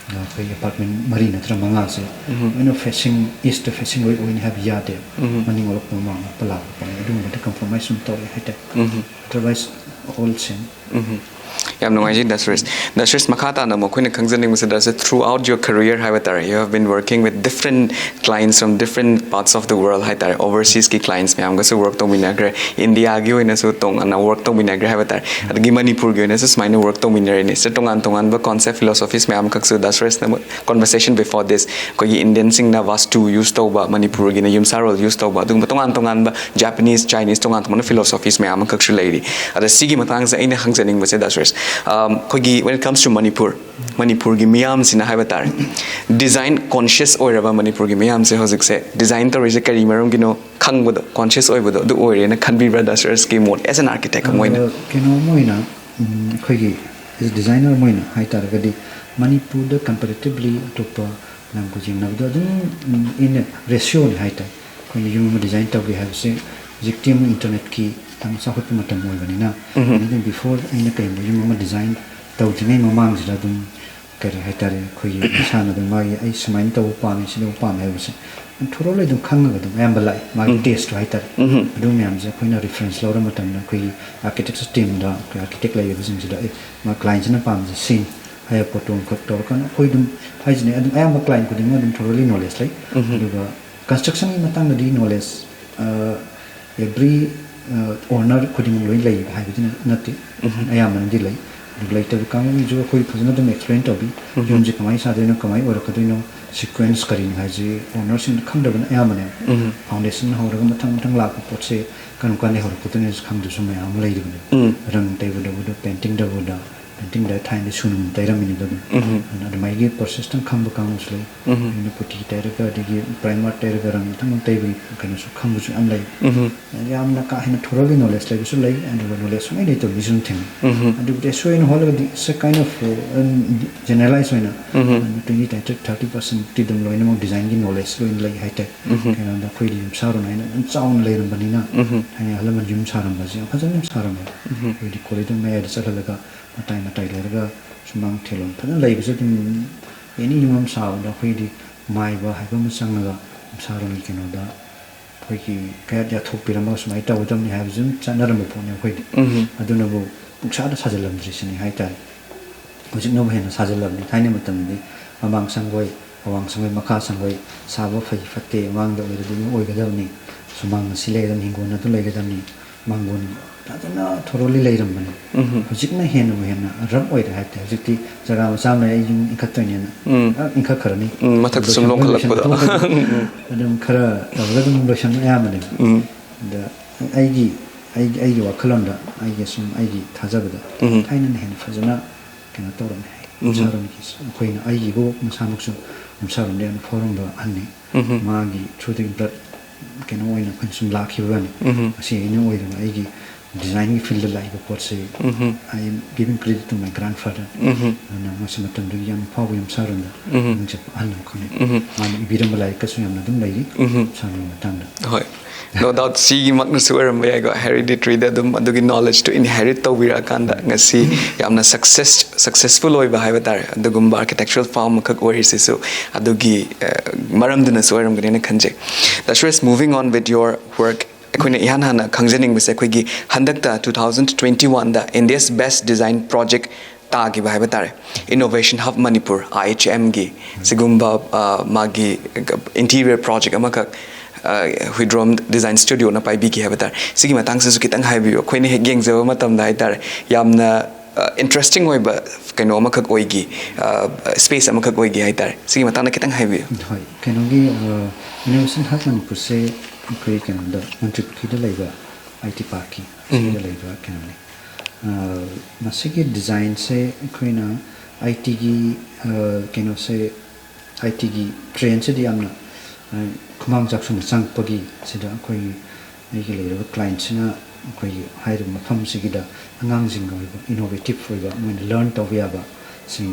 ꯑ, ꯑꯩꯈꯣꯏꯒꯤ ꯑꯦꯄꯥꯔꯠꯃꯦꯟ ꯃꯔꯤ ꯅꯠꯇ꯭ꯔ ꯃꯉꯥꯁꯦ ꯎꯝ꯫ ꯂꯣꯏꯅ ꯐꯦꯁꯤꯡ ꯏꯁꯇ ꯐꯦꯁꯤꯡ ꯂꯣꯏ ꯑꯣꯏꯅꯤ ꯍꯥꯏꯕ ꯌꯥꯗꯦ꯫ ꯎꯝ꯫ ꯃꯅꯤꯡ ꯑꯣꯜꯂꯛꯄ ꯃꯃꯥꯡ ꯑꯣꯜꯂꯛꯄ ꯂꯥꯛꯄ ꯄꯣꯠꯅꯤ꯫ ꯑꯗꯨꯒꯨꯝꯕꯗ ꯀꯝꯄ꯭ꯔꯣꯃꯥꯏꯁ ꯑꯗꯨꯝ ꯇꯧꯔꯦ ꯍꯥꯏꯇꯥꯔꯦ꯫ ꯎꯝ꯫ ꯑꯗꯔꯋꯥꯏꯁ ꯑꯣꯜ ꯁꯦꯝ꯫ ꯎꯝ꯫ ꯌꯥꯝ ꯅꯨꯡꯉꯥꯏꯖꯩ ꯗꯥ ꯁꯨꯔꯦꯁ꯫ ꯗꯥ ꯁꯨꯔꯦꯁ, ꯃꯈꯥ ꯇꯥꯅ ꯃꯈꯣꯏꯅ ꯈꯪꯖꯅꯤꯡꯕꯁꯦ, ꯗꯥ ꯁꯨꯔꯦꯁ, throughout your career ꯍꯥꯏꯕ ꯇꯥꯔꯦ, you have been working with different clients from different parts of the world ꯍꯥꯏ ꯇꯥꯔꯦ, overseasꯀꯤ clients ꯃꯌꯥꯝꯒꯁꯨ work ꯇꯧꯃꯤꯟꯅꯈ꯭ꯔꯦ, ꯏꯟꯗꯤꯌꯥꯒꯤ ꯑꯣꯏꯅꯁꯨ ꯇꯣꯉꯥꯟꯅ work ꯇꯧꯃꯤꯟꯅꯈ꯭ꯔꯦ ꯍꯥꯏꯕ ꯇꯥꯔꯦ, ꯑꯗꯒꯤ ꯃꯅꯤꯄꯨꯔꯒꯤ ꯑꯣꯏꯅꯁꯨ ꯁꯨꯃꯥꯏꯅ work ꯇꯧꯃꯤꯟꯅꯔꯦꯅꯦ꯫ ꯁꯤꯗ ꯇꯣꯉꯥꯟ ꯇꯣꯉꯥꯟꯕ concept philosophies ꯃꯌꯥꯝ ꯑꯃꯈꯛꯁꯨ ꯗꯥ ꯁꯨꯔꯦꯁꯅ conversation before this ꯑꯩꯈꯣꯏꯒꯤ ꯏꯟꯗꯤꯌꯟꯁꯤꯡꯅ ꯚꯥꯁꯇꯨ ꯌꯨꯁ ꯇꯧꯕ, ꯃꯅꯤꯄꯨꯔꯒꯤꯅ ꯌꯨꯝꯁꯥꯔꯣꯜ ꯌꯨꯁ ꯇꯧꯕ, ꯑꯗꯨꯒꯨꯝꯕ ꯇꯣꯉꯥꯟ ꯇꯣꯉꯥꯟꯕ Japanese, Chinese ꯇꯣꯉꯥꯟ ꯇꯣꯉꯥꯟꯕ philosophies ꯃꯌꯥꯝ ꯑꯃꯈꯛꯁꯨ ꯂꯩꯔꯤ꯫ ꯑꯗ ꯁꯤꯒꯤ ꯃꯇꯥꯡꯁꯦ ꯑꯩꯅ ꯍꯪꯖꯅꯤꯡꯕꯁꯦ, ꯗꯥ ꯁꯨꯔꯦꯁ, ꯑꯝ, ꯑꯩꯈꯣꯏꯒꯤ when it comes to Manipur, ꯃꯅꯤꯄꯨꯔꯒꯤ ꯃꯤꯌꯥꯝꯁꯤꯅ ꯍꯥꯏꯕ ꯇꯥꯔꯦ, design conscious ꯑꯣꯏꯔꯕ ꯃꯅꯤꯄꯨꯔꯒꯤ ꯃꯤꯌꯥꯝꯁꯦ ꯍꯧꯖꯤꯛꯁꯦ design ꯇꯧꯔꯤꯁꯦ ꯀꯔꯤ ꯃꯔꯝꯒꯤꯅꯣ ꯈꯪꯕꯗꯣ, conscious ꯑꯣꯏꯕꯗꯣ ꯑꯗꯨ ꯑꯣꯏꯔꯦꯅ ꯈꯟꯕꯤꯕ꯭ꯔꯥ, ꯗꯥ ꯁꯨꯔꯦꯁꯀꯤ ꯃꯣꯠ as an architect ꯑꯃ ꯑꯣꯏꯅ? ꯑ, ꯀꯩꯅꯣ ꯑꯃ ꯑꯣꯏꯅ, ꯎꯝ, ꯑꯩꯈꯣꯏꯒꯤ designer ꯑꯃ ꯑꯣꯏꯅ ꯍꯥꯏ ꯇꯥꯔꯒꯗꯤ, ꯃꯅꯤꯄꯨꯔꯗ comparatively ꯑꯇꯣꯞꯄ ꯂꯝꯒ ꯌꯦꯡꯅꯕꯗ ꯑꯗꯨꯝ, ꯎꯝ, in a ratioꯅꯤ ꯍꯥꯏ ꯇꯥꯏ꯫ ꯑꯩꯈꯣꯏꯅ ꯌꯨꯝ ꯑꯃ design ꯇꯧꯒꯦ ꯍꯥꯏꯕꯁꯦ ꯍꯧꯖꯤꯛꯇꯤ ꯑꯃꯨꯛ internetꯀꯤ ꯌꯥꯝ ꯆꯥꯎꯈꯠꯄ ꯃꯇꯝ ꯑꯣꯏꯕꯅꯤꯅ, ꯎꯝ꯫ ꯑꯗꯨꯝ before ꯑꯩꯅ ꯀꯩꯒꯨꯝꯕ ꯌꯨꯝ ꯑꯃ design ꯇꯧꯗ꯭ꯔꯤꯉꯩ ꯃꯃꯥꯡꯁꯤꯗ ꯑꯗꯨꯝ ꯀꯔꯤ ꯍꯥꯏꯇꯥꯔꯦ, ꯑꯩꯈꯣꯏꯒꯤ ꯃꯁꯥꯅ ꯑꯗꯨꯝ ꯃꯥꯒꯤ "ꯑꯩ ꯁꯨꯃꯥꯏꯅ ꯇꯧꯕ ꯄꯥꯝꯃꯤ, ꯁꯤꯗꯧꯕ ꯄꯥꯝꯃꯤ" ꯍꯥꯏꯕꯁꯦ ꯊꯣꯔꯣꯂꯤ ꯑꯗꯨꯝ ꯈꯪꯉꯒ ꯑꯗꯨꯝ ꯑꯌꯥꯝꯕ ꯂꯥꯛꯑꯦ, ꯃꯥꯒꯤ ꯎꯝ꯫ ꯇꯦꯁꯇꯣ ꯍꯥꯏꯇꯥꯔꯦ꯫ ꯎꯝ꯫ ꯑꯗꯨ ꯃꯌꯥꯝꯁꯦ ꯑꯩꯈꯣꯏꯅ reference ꯂꯧꯔ ꯃꯇꯝꯗ ꯑꯩꯈꯣꯏꯒꯤ architecture teamꯗ ꯑꯩꯈꯣꯏ architect ꯂꯩꯔꯤꯕꯁꯤꯡꯁꯤꯗ, "ꯑꯦ, ꯃꯥ clientꯁꯤꯅ ꯄꯥꯝꯃꯤꯁꯦ ꯁꯤꯅꯤ" ꯍꯥꯏꯕ ꯄꯣꯠꯇꯣ ꯑꯃꯈꯛ ꯇꯧꯔꯀꯥꯟꯗ ꯑꯩꯈꯣꯏ ꯑꯗꯨꯝ ꯍꯥꯏꯁꯤꯅꯦ, ꯑꯗꯨꯝ ꯑꯌꯥꯝꯕ client ꯈꯨꯗꯤꯡꯃꯛ ꯑꯗꯨꯝ ꯊꯣꯔꯣꯂꯤ knowledge ꯂꯩ꯫ ꯎꯝ꯫ ꯑꯗꯨꯒ constructionꯒꯤ ꯃꯇꯥꯡꯗꯗꯤ knowledge, ꯑ, every, ꯑ, owner ꯈꯨꯗꯤꯡꯃꯛ ꯂꯣꯏ ꯂꯩ ꯍꯥꯏꯕꯗꯤ ꯅꯠꯇꯦ꯫ ꯎꯝ꯫ ꯑꯌꯥꯝꯕꯅꯗꯤ ꯂꯩ꯫ ꯑꯗꯨ ꯂꯩꯇꯕ ꯀꯥꯡꯕꯨꯒꯤꯁꯨ ꯑꯩꯈꯣꯏ ꯐꯖꯅ ꯑꯗꯨꯝ explain ꯇꯧꯕꯤ꯫ ꯎꯝ꯫ ꯌꯨꯝꯁꯦ ꯀꯃꯥꯏꯅ ꯁꯥꯗꯣꯏꯅꯣ, ꯀꯃꯥꯏꯅ ꯑꯣꯏꯔꯛꯀꯗꯣꯏꯅꯣ, sequence ꯀꯔꯤꯅꯣ ꯍꯥꯏꯁꯤ ownerꯁꯤꯡꯅ ꯈꯪꯗꯕꯅ ꯑꯌꯥꯝꯕꯅꯦ꯫ ꯎꯝ꯫ Foundation ꯍꯧꯔꯒ ꯃꯊꯪ ꯃꯊꯪ ꯂꯥꯛꯄ ꯄꯣꯠꯁꯦ ꯀꯔꯝ ꯀꯥꯟꯗ ꯍꯧꯔꯛꯀꯗꯣꯏꯅꯣ ꯍꯥꯏꯁꯤ ꯈꯪꯗꯕꯁꯨ ꯃꯌꯥꯝ ꯑꯃ ꯂꯩꯔꯤꯕꯅꯦ꯫ ꯎꯝ꯫ ꯔꯪ ꯇꯩꯕꯗꯕꯨꯗ, paintingꯗꯕꯨꯗ, paintingꯗ ꯊꯥꯏꯅꯗꯤ ꯁꯨꯅꯨꯡ ꯇꯩꯔꯝꯃꯤꯅꯤꯗꯣ ꯑꯗꯨꯝ꯫ ꯎꯝ꯫ ꯑꯗꯨꯅ ꯑꯗꯨꯃꯥꯏꯒꯤ processꯇꯪ ꯈꯪꯕ ꯀꯥꯡꯕꯨꯁꯨ ꯂꯩ꯫ ꯎꯝ꯫ ꯑꯗꯨꯅ ꯄꯨꯇꯤ ꯇꯩꯔꯒ, ꯑꯗꯒꯤ primer ꯇꯩꯔꯒ ꯔꯪ ꯃꯊꯪ ꯃꯊꯪ ꯇꯩꯕꯒꯤ ꯀꯩꯅꯣꯁꯨ ꯈꯪꯕꯁꯨ ꯌꯥꯝ ꯂꯩ꯫ ꯎꯝ꯫ ꯌꯥꯝꯅ ꯀꯥ ꯍꯦꯟꯅ thoroughly knowledge ꯂꯩꯕꯁꯨ ꯂꯩ, ꯑꯗꯨꯒ knowledge ꯁꯨꯡꯂꯩ ꯂꯩꯇꯕ ꯃꯤꯁꯨ ꯑꯗꯨꯝ ꯊꯦꯡꯅꯩ꯫ ꯎꯝ꯫ ꯑꯗꯨꯕꯨꯗꯤ ꯑꯁꯣꯏ ꯑꯣꯏꯅ ꯍꯣꯠꯂꯒꯗꯤ it's a kind of, uh, generalize ꯑꯣꯏꯅ, ꯎꯝ꯫ ꯑꯗꯨ twenty, thirty percentꯇꯤ ꯑꯗꯨꯝ ꯂꯣꯏꯅꯃꯛ designꯒꯤ knowledge ꯂꯣꯏꯅ ꯂꯩ ꯍꯥꯏꯇꯥꯏ꯫ ꯎꯝ꯫ ꯀꯩꯅꯣꯗ ꯑꯩꯈꯣꯏꯗꯤ ꯌꯨꯝꯁꯥꯔꯣꯟ ꯍꯥꯏꯅ ꯑꯗꯨꯝ ꯆꯥꯎꯅ ꯂꯩꯔꯝꯕꯅꯤꯅ, ꯎꯝ꯫ ꯊꯥꯏꯅ ꯑꯍꯜ ꯂꯃꯟ ꯌꯨꯝ ꯁꯥꯔꯝꯕꯁꯦ ꯌꯥꯝ ꯐꯖꯅ ꯑꯗꯨꯝ ꯁꯥꯔꯝꯃꯦ꯫ ꯎꯝ꯫ ꯑꯩꯈꯣꯏꯗꯤ corridor ꯃꯌꯥꯏꯗ ꯆꯠꯍꯜꯂꯒ ꯃꯇꯥꯏ ꯃꯇꯥꯏ ꯂꯩꯔꯒ ꯁꯨꯃꯥꯡ ꯊꯦꯂꯣꯡ ꯐꯖꯅ ꯂꯩꯕꯁꯦ ꯑꯗꯨꯝ any ꯌꯨꯝ ꯑꯃ ꯁꯥꯕꯗ ꯑꯩꯈꯣꯏꯗꯤ ꯃꯥꯏꯕ ꯍꯥꯏꯕ ꯑꯃ ꯆꯪꯉꯒ ꯌꯨꯝꯁꯥꯔꯣꯟꯒꯤ ꯀꯩꯅꯣꯗ ꯑꯩꯈꯣꯏꯒꯤ ꯀꯌꯥꯠ ꯌꯥꯊꯣꯛꯄꯤꯔꯝꯃꯒ ꯁꯨꯃꯥꯏꯅ ꯇꯧꯒꯗꯕꯅꯤ ꯍꯥꯏꯕꯁꯤ ꯑꯗꯨꯝ ꯆꯠꯅꯔꯝꯕ ꯄꯣꯠꯅꯤ ꯑꯩꯈꯣꯏꯗꯤ꯫ ꯎꯝ꯫ ꯑꯗꯨꯅꯕꯨ ꯄꯨꯡꯁꯥꯗ ꯁꯥꯖꯤꯜꯂꯝꯗ꯭ꯔꯤꯁꯤꯅꯤ ꯍꯥꯏꯇꯥꯔꯦ꯫ ꯍꯧꯖꯤꯛꯅꯕꯨ ꯍꯦꯟꯅ ꯁꯥꯖꯤꯜꯂꯝꯅꯤ꯫ ꯊꯥꯏꯅ ꯃꯇꯝꯗꯗꯤ ꯃꯃꯥꯡ ꯁꯪꯒꯣꯏ, ꯑꯋꯥꯡ ꯁꯪꯒꯣꯏ, ꯃꯈꯥ ꯁꯪꯒꯣꯏ ꯁꯥꯕ ꯐꯩ ꯐꯠꯇꯦ, ꯃꯥꯡꯗ ꯑꯣꯏꯔꯗꯤ ꯑꯗꯨꯝ ꯑꯣꯏꯒꯗꯕꯅꯤ, ꯁꯨꯃꯥꯡ ꯑꯁꯤ ꯂꯩꯒꯗꯕꯅꯤ, ꯍꯤꯡꯒꯣꯜ ꯑꯗꯨ ꯂꯩꯒꯗꯕꯅꯤ, ꯃꯥꯡꯒꯣꯟ ꯐꯖꯅ ꯊꯣꯔꯣꯂꯤ ꯂꯩꯔꯝꯕꯅꯤ꯫ ꯎꯝ꯫ ꯍꯧꯖꯤꯛꯅ ꯍꯦꯟꯅꯕꯨ ꯍꯦꯟꯅ ꯔꯐ ꯑꯣꯏꯔꯦ ꯍꯥꯏꯕ ꯇꯥꯏ꯫ ꯍꯧꯖꯤꯛꯇꯤ ꯖꯒꯥ ꯃꯆꯥ ꯑꯃ ꯂꯩ, ꯑꯩ ꯌꯨꯝ ꯏꯟꯈꯠꯇꯣꯏꯅꯦꯅ ꯎꯝ꯫ ꯔꯐ ꯏꯟꯈꯠꯈ꯭ꯔꯅꯤ꯫ ꯎꯝ, ꯃꯊꯛꯇ ꯁꯨꯝ ꯂꯣꯏꯁꯟꯕ ꯂꯣꯟꯈꯠꯂꯛꯄꯗꯣ꯫ ꯂꯣꯏꯁꯟꯕ ꯊꯣꯛꯄꯗꯣ ꯎꯝ꯫ ꯑꯗꯨꯝ ꯈꯔ ꯇꯧꯔꯒ ꯑꯗꯨꯝ ꯂꯣꯏꯁꯟꯕ ꯑꯌꯥꯝꯕꯅꯦꯕ꯫ ꯎꯝ꯫ ꯑꯗ ꯑꯩꯒꯤ, ꯑꯩꯒꯤ, ꯑꯩꯒꯤ ꯋꯥꯈꯜꯂꯣꯟꯗ, ꯑꯩꯒꯤ ꯁꯨꯝ ꯑꯩꯒꯤ ꯊꯥꯖꯕꯗ ꯎꯝ꯫ ꯊꯥꯏꯅꯅ ꯍꯦꯟꯅ ꯐꯖꯅ ꯀꯩꯅꯣ ꯇꯧꯔꯝꯃꯦ ꯍꯥꯏ꯫ ꯎꯝ꯫ ꯌꯨꯝꯁꯥꯔꯣꯟꯒꯤ ꯑꯩꯈꯣꯏꯅ, ꯑꯩꯒꯤ ꯏꯕꯣꯛ ꯃꯁꯥꯃꯛꯁꯨ ꯌꯨꯝꯁꯥꯔꯣꯟꯗ ꯌꯥꯝꯅ ꯐꯥꯎꯔꯝꯕ ꯑꯍꯟꯅꯤ꯫ ꯎꯝ꯫ ꯃꯥꯒꯤ through the blood ꯀꯩꯅꯣ ꯑꯣꯏꯅ ꯑꯩꯈꯣꯏꯅ ꯁꯨꯝ ꯂꯥꯛꯈꯤꯕꯅꯤ꯫ ꯎꯝ꯫ ꯃꯁꯤ ꯑꯩꯅ ꯑꯣꯏꯗꯅ ꯑꯩꯒꯤ ꯗꯤꯖꯥꯏꯟꯒꯤ ꯐꯤꯜꯗ ꯂꯥꯛꯏꯕ ꯄꯣꯠꯁꯤ ꯎꯝ꯫ I am giving credit to my grandfather꯫ ꯎꯝ꯫ ꯑꯗꯨꯅ ꯃꯁꯤ ꯃꯇꯝꯗꯨꯒꯤ ꯌꯥꯝꯅ ꯐꯥꯎꯕ ꯌꯨꯝꯁꯥꯔꯣꯟꯗ ꯎꯝ꯫ ꯃꯃꯤꯡ ꯆꯠꯄ ꯑꯍꯜ ꯑꯃꯈꯛꯅꯤ꯫ ꯎꯝ꯫ ꯃꯥꯅ ꯏꯕꯤꯔꯝꯕ ꯂꯥꯏꯔꯤꯛꯀꯁꯨ ꯌꯥꯝꯅ ꯑꯗꯨꯝ ꯂꯩꯔꯤ ꯎꯝ꯫ ꯌꯨꯝꯁꯥꯔꯣꯟꯒꯤ ꯃꯇꯥꯡꯗ꯫ ꯍꯣꯏ꯫ No doubt ꯁꯤꯒꯤꯃꯛꯅꯁꯨ ꯑꯣꯏꯔꯝꯕ ꯌꯥꯏꯀꯣ, hereditaryꯗ ꯑꯗꯨꯝ ꯑꯗꯨꯒꯤ knowledgeꯇꯣ inherit ꯇꯧꯕꯤꯔꯛꯑꯀꯥꯟꯗ ꯉꯁꯤ ꯌꯥꯝꯅ success, successful ꯑꯣꯏꯕ ꯍꯥꯏꯕ ꯇꯥꯔꯦ, ꯑꯗꯨꯒꯨꯝꯕ architectural firm ꯑꯃꯈꯛ ꯑꯣꯏꯔꯤꯁꯤꯁꯨ ꯑꯗꯨꯒꯤ, ꯑ, ꯃꯔꯝꯗꯨꯅꯁꯨ ꯑꯣꯏꯔꯝꯒꯅꯤꯅ ꯈꯟꯖꯩ꯫ ꯗꯥ Suresh, moving on with your work, ꯑꯩꯈꯣꯏꯅ ꯏꯍꯥꯟ ꯍꯥꯟꯅ ꯈꯪꯖꯅꯤꯡꯕꯁꯦ ꯑꯩꯈꯣꯏꯒꯤ ꯍꯟꯗꯛꯇ two thousand twenty oneꯗ India's Best Design Project ꯇꯥꯈꯤꯕ ꯍꯥꯏꯕ ꯇꯥꯔꯦ, Innovation Hub Manipur, IHMꯒꯤ ꯁꯤꯒꯨꯝꯕ, ꯑ, ꯃꯥꯒꯤ interior project ꯑꯃꯈꯛ, ꯑ, ꯍꯨꯏꯗ꯭ꯔꯣꯝ Design Studioꯅ ꯄꯥꯏꯕꯤꯈꯤ ꯍꯥꯏꯕ ꯇꯥꯔꯦ꯫ ꯁꯤꯒꯤ ꯃꯇꯥꯡꯁꯤꯁꯨ ꯈꯤꯇꯪ ꯍꯥꯏꯕꯤꯌꯨ꯫ ꯑꯩꯈꯣꯏꯅ ꯍꯦꯛ ꯌꯦꯡꯖꯕ ꯃꯇꯝꯗ ꯍꯥꯏ ꯇꯥꯔꯦ, ꯌꯥꯝꯅ, ꯑ, interesting ꯑꯣꯏꯕ ꯀꯩꯅꯣ ꯑꯃꯈꯛ ꯑꯣꯏꯈꯤ, ꯑ, space ꯑꯃꯈꯛ ꯑꯣꯏꯈꯤ ꯍꯥꯏ ꯇꯥꯔꯦ꯫ ꯁꯤꯒꯤ ꯃꯇꯥꯡꯗ ꯈꯤꯇꯪ ꯍꯥꯏꯕꯤꯌꯨ꯫ ꯍꯣꯏ, ꯀꯩꯅꯣꯒꯤ, ꯑ, Innovation Hub ꯃꯅꯤꯄꯨꯔꯁꯦ ꯑꯩꯈꯣꯏ ꯀꯩꯅꯣꯗ ꯃꯟꯇ꯭ꯔꯤ ꯄꯨꯈ꯭ꯔꯤꯗ ꯂꯩꯕ I T parkꯀꯤ ꯎꯝ꯫ ꯁꯤꯗ ꯂꯩꯕ ꯀꯩꯅꯣꯅꯤ꯫ ꯑ, ꯃꯁꯤꯒꯤ designꯁꯦ ꯑꯩꯈꯣꯏꯅ I Tꯒꯤ, ꯑ, ꯀꯩꯅꯣꯁꯦ, I Tꯒꯤ trendꯁꯤꯗꯤ ꯌꯥꯝꯅ, ꯑ, ꯈꯨꯃꯥꯡ ꯆꯥꯎꯁꯤꯟꯅ ꯆꯪꯉꯛꯄꯒꯤ ꯁꯤꯗ ꯑꯩꯈꯣꯏꯒꯤ, ꯑꯩꯒꯤ ꯂꯩꯔꯤꯕ clientꯁꯤꯅ ꯑꯩꯈꯣꯏꯒꯤ ꯍꯥꯏꯔꯤꯕ ꯃꯐꯝꯁꯤꯒꯤꯗ ꯑꯉꯥꯡꯁꯤꯡꯒꯤ ꯑꯣꯏꯕ innovative ꯑꯣꯏꯕ ꯃꯣꯏꯅ learn ꯇꯧꯕ ꯌꯥꯕ ꯁꯤꯡ,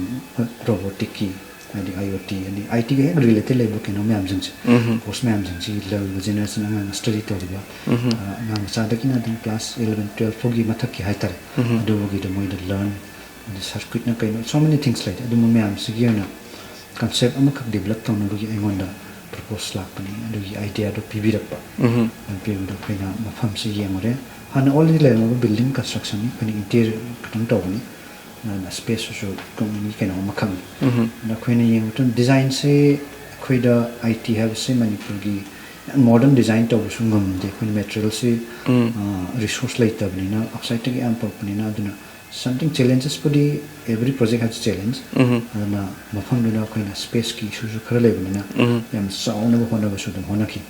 roboticꯀꯤ, ꯍꯥꯏꯗꯤ IoT, ꯍꯥꯏꯗꯤ ITꯒ ꯍꯦꯛ related ꯂꯩꯕ ꯀꯩꯅꯣ ꯃꯌꯥꯝꯁꯤꯡꯁꯦ, ꯎꯝ꯫ Course ꯃꯌꯥꯝꯁꯤꯡꯁꯤ ꯂꯩꯔꯤꯕ generationꯅ ꯑꯉꯥꯡꯅ study ꯇꯧꯔꯤꯕ, ꯎꯝ꯫ ꯑ, ꯑꯉꯥꯡ ꯃꯆꯥꯗꯒꯤꯅ ꯑꯗꯨꯝ class eleven, twelve ꯐꯥꯎꯒꯤ ꯃꯊꯛꯀꯤ ꯍꯥꯏꯇꯥꯔꯦ, ꯎꯝ꯫ ꯑꯗꯨꯕꯨꯒꯤꯗ ꯃꯣꯏꯗ learn, ꯑꯗꯩ circuitꯅ ꯀꯩꯅꯣ, so many things ꯂꯩꯔꯦ꯫ ꯑꯗꯨꯝꯕ ꯃꯌꯥꯝꯁꯤꯒꯤ ꯑꯣꯏꯅ concept ꯑꯃꯈꯛ develop ꯇꯧꯅꯕꯒꯤ ꯑꯩꯉꯣꯟꯗ propose ꯂꯥꯛꯄꯅꯤ꯫ ꯑꯗꯨꯒꯤ ideaꯗꯣ ꯄꯤꯕꯤꯔꯛꯄ꯫ ꯎꯝ꯫ ꯑꯗꯨ ꯄꯤꯕꯗꯣ ꯑꯩꯈꯣꯏꯅ ꯃꯐꯝꯁꯤ ꯌꯦꯡꯉꯨꯔꯦ꯫ ꯍꯥꯟꯅ already ꯂꯩꯔꯝꯃꯕ building construction ꯅꯤ, ꯑꯩꯈꯣꯏꯅ interior ꯈꯛꯇꯪ ꯇꯧꯕꯅꯤ, ꯑꯗꯨꯅ space ꯁꯨ company ꯀꯩꯅꯣ ꯑꯃꯈꯛꯅꯤ꯫ ꯑꯗ ꯑꯩꯈꯣꯏꯅ ꯌꯦꯡꯕ ꯃꯇꯝꯗ design ꯁꯦ ꯑꯩꯈꯣꯏꯗ I T ꯍꯥꯏꯕꯁꯦ ꯃꯅꯤꯄꯨꯔꯒꯤ modern design ꯇꯧꯕꯁꯨ ꯉꯝꯗꯦ꯫ ꯑꯩꯈꯣꯏꯅ material ꯁꯤ resource ꯂꯩꯇꯕꯅꯤꯅ, outside ꯇꯒꯤ ꯌꯥꯝ ꯄꯨꯔꯛꯄꯅꯤꯅ, ꯑꯗꯨꯅ something challenges ꯄꯨꯗꯤ, every project has challenge꯫ ꯑꯗꯨꯅ ꯃꯐꯝꯗꯨꯗ ꯑꯩꯈꯣꯏꯅ space ꯀꯤ issue ꯁꯨ ꯈꯔ ꯂꯩꯕꯅꯤꯅ, ꯌꯥꯝ ꯆꯥꯎꯅꯕ ꯍꯣꯠꯅꯕꯁꯨ ꯑꯗꯨꯝ ꯍꯣꯠꯅꯈꯤ꯫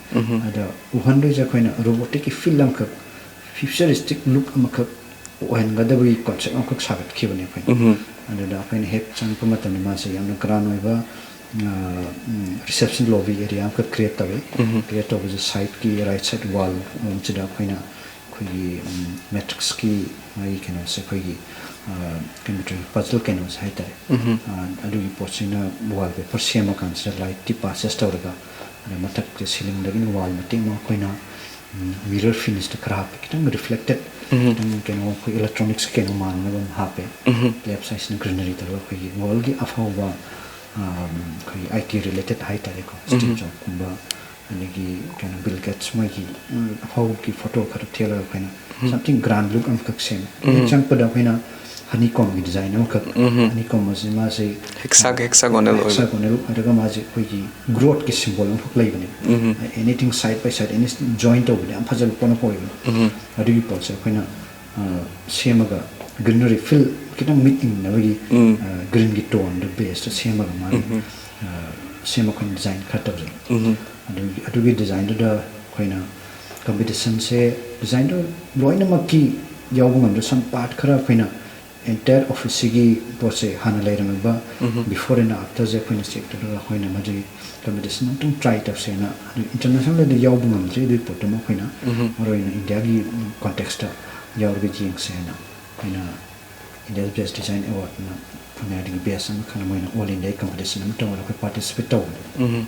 ꯑꯗ ꯎꯍꯟꯗꯣꯏꯁꯦ ꯑꯩꯈꯣꯏꯅ robotic ꯀꯤ field ꯑꯃꯈꯛ, futuristic look ꯑꯃꯈꯛ ꯑꯣꯏꯍꯟꯒꯗꯕꯒꯤ concept ꯑꯃꯈꯛ ꯁꯥꯒꯠꯈꯤꯕꯅꯦ ꯑꯩꯈꯣꯏꯅ꯫ ꯑꯗꯨꯗ ꯑꯩꯈꯣꯏꯅ ꯍꯦꯛ ꯆꯪꯉꯛꯄ ꯃꯇꯝꯗ ꯃꯥꯁꯦ ꯌꯥꯝꯅ grand ꯑꯣꯏꯕ, ꯑ, ꯎꯝ, reception lobby area ꯑꯃꯈꯛ create ꯇꯧꯋꯤ꯫ Create ꯇꯧꯕꯁꯦ side ꯀꯤ right side wall ꯂꯣꯝꯁꯤꯗ ꯑꯩꯈꯣꯏꯅ ꯑꯩꯈꯣꯏꯒꯤ, ꯎꯝ, matrix ꯀꯤ ꯃꯥꯒꯤ ꯀꯩꯅꯣꯁꯦ, ꯑꯩꯈꯣꯏꯒꯤ, ꯑ, computer puzzle ꯀꯩꯅꯣꯁꯦ ꯍꯥꯏꯇꯥꯔꯦ꯫ ꯑ, ꯑꯗꯨꯒꯤ ꯄꯣꯠꯁꯤꯅ wallpaper ꯁꯦꯝꯃꯀꯥꯟꯁꯤꯗ light ꯇꯤ passes ꯇꯧꯔꯒ, ꯑꯗ ꯃꯊꯛꯇ ceiling ꯗꯒꯤꯅ wall ꯃꯇꯦꯛ ꯑꯃ ꯑꯩꯈꯣꯏꯅ, ꯎꯝ, mirror finish ꯇ ꯈꯔ ꯍꯥꯞꯄꯦ, ꯈꯤꯇꯪ reflected, ꯈꯤꯇꯪ ꯀꯩꯅꯣ, ꯑꯩꯈꯣꯏ electronics ꯀꯩꯅꯣ ꯃꯥꯟꯅꯅꯕ ꯑꯃ ꯍꯥꯞꯄꯦ꯫ Left side ꯁꯤꯅ greenery ꯇꯧꯔꯒ ꯑꯩꯈꯣꯏꯒꯤ world ꯒꯤ ꯑꯐꯥꯎꯕ, ꯑ, ꯑꯩꯈꯣꯏꯒꯤ I T related ꯍꯥꯏꯇꯥꯔꯦꯀꯣ, Steve Jobs ꯀꯨꯝꯕ, ꯑꯗꯒꯤ ꯀꯩꯅꯣ, Bill Gates, ꯃꯣꯏꯒꯤ, ꯎꯝ, ꯑꯐꯥꯎꯕꯒꯤ photo ꯈꯔ ꯊꯦꯠꯂꯒ ꯑꯩꯈꯣꯏꯅ something grand look ꯑꯃꯈꯛ ꯁꯦꯝꯃꯦ꯫ ꯍꯦꯛ ꯆꯪꯉꯛꯄꯗ ꯑꯩꯈꯣꯏꯅ honeycomb ꯒꯤ design ꯑꯃꯈꯛ, honeycomb ꯑꯁꯤ ꯃꯥꯁꯤ hexag-, hexagonal ꯑꯣꯏꯕ꯫ Hexagonal ꯑꯣꯏꯔꯒ ꯃꯥꯁꯤ ꯑꯩꯈꯣꯏꯒꯤ growth ꯀꯤ symbol ꯑꯃꯈꯛ ꯂꯩꯕꯅꯦ꯫ Anything side by side, any join ꯇꯧꯕꯗ ꯌꯥꯝ ꯐꯖꯕ ꯄꯣꯠ ꯑꯃ ꯑꯣꯏꯕꯅꯦ꯫ ꯑꯗꯨꯒꯤ ꯄꯣꯠꯁꯦ ꯑꯩꯈꯣꯏꯅ, ꯑ, ꯁꯦꯝꯃꯒ greenery field ꯈꯤꯇꯪ ꯃꯤꯠ ꯏꯪꯅꯕꯒꯤ, ꯑ, green ꯒꯤ tone ꯗ base ꯇ ꯁꯦꯝꯃꯒ ꯃꯥꯒꯤ, ꯑ, ꯁꯦꯝ ꯑꯩꯈꯣꯏꯅ design ꯈꯔ ꯇꯧꯖꯩ꯫ ꯑꯗꯨꯒꯤ, ꯑꯗꯨꯒꯤ design ꯗꯨꯗ ꯑꯩꯈꯣꯏꯅ competition ꯁꯦ, design ꯗꯨ ꯂꯣꯏꯅꯃꯛꯀꯤ ꯌꯥꯎꯕ ꯉꯝꯗ꯭ꯔꯦ, some part ꯈꯔ ꯑꯩꯈꯣꯏꯅ entire office ꯁꯤꯒꯤ ꯄꯣꯠꯁꯦ ꯍꯥꯟꯅ ꯂꯩꯔꯝꯃꯤꯕ before and after ꯁꯦ ꯑꯩꯈꯣꯏꯅ check ꯇꯧꯔꯒ ꯑꯩꯈꯣꯏꯅ ꯃꯗꯨꯒꯤ competition ꯑꯃꯇꯪ try ꯇꯧꯁꯦꯅ, ꯑꯗꯨ international ꯗꯗꯤ ꯌꯥꯎꯕ ꯉꯝꯗ꯭ꯔꯤ ꯑꯗꯨꯒꯤ ꯄꯣꯠꯇꯨꯃ ꯑꯩꯈꯣꯏꯅ, ꯃꯔꯨꯑꯣꯏꯅ India ꯒꯤ context ꯇ ꯌꯥꯎꯔꯒ ꯌꯦꯡꯁꯦ ꯍꯥꯏꯅ ꯑꯩꯈꯣꯏꯅ India Best Design Award ꯅ ꯄꯨꯅꯦꯗꯒꯤ batch ꯑꯃꯈꯛꯅ ꯃꯣꯏꯅ all India competition ꯑꯃ ꯇꯧꯔꯒ ꯑꯩꯈꯣꯏ participate ꯇꯧꯕꯅꯦ꯫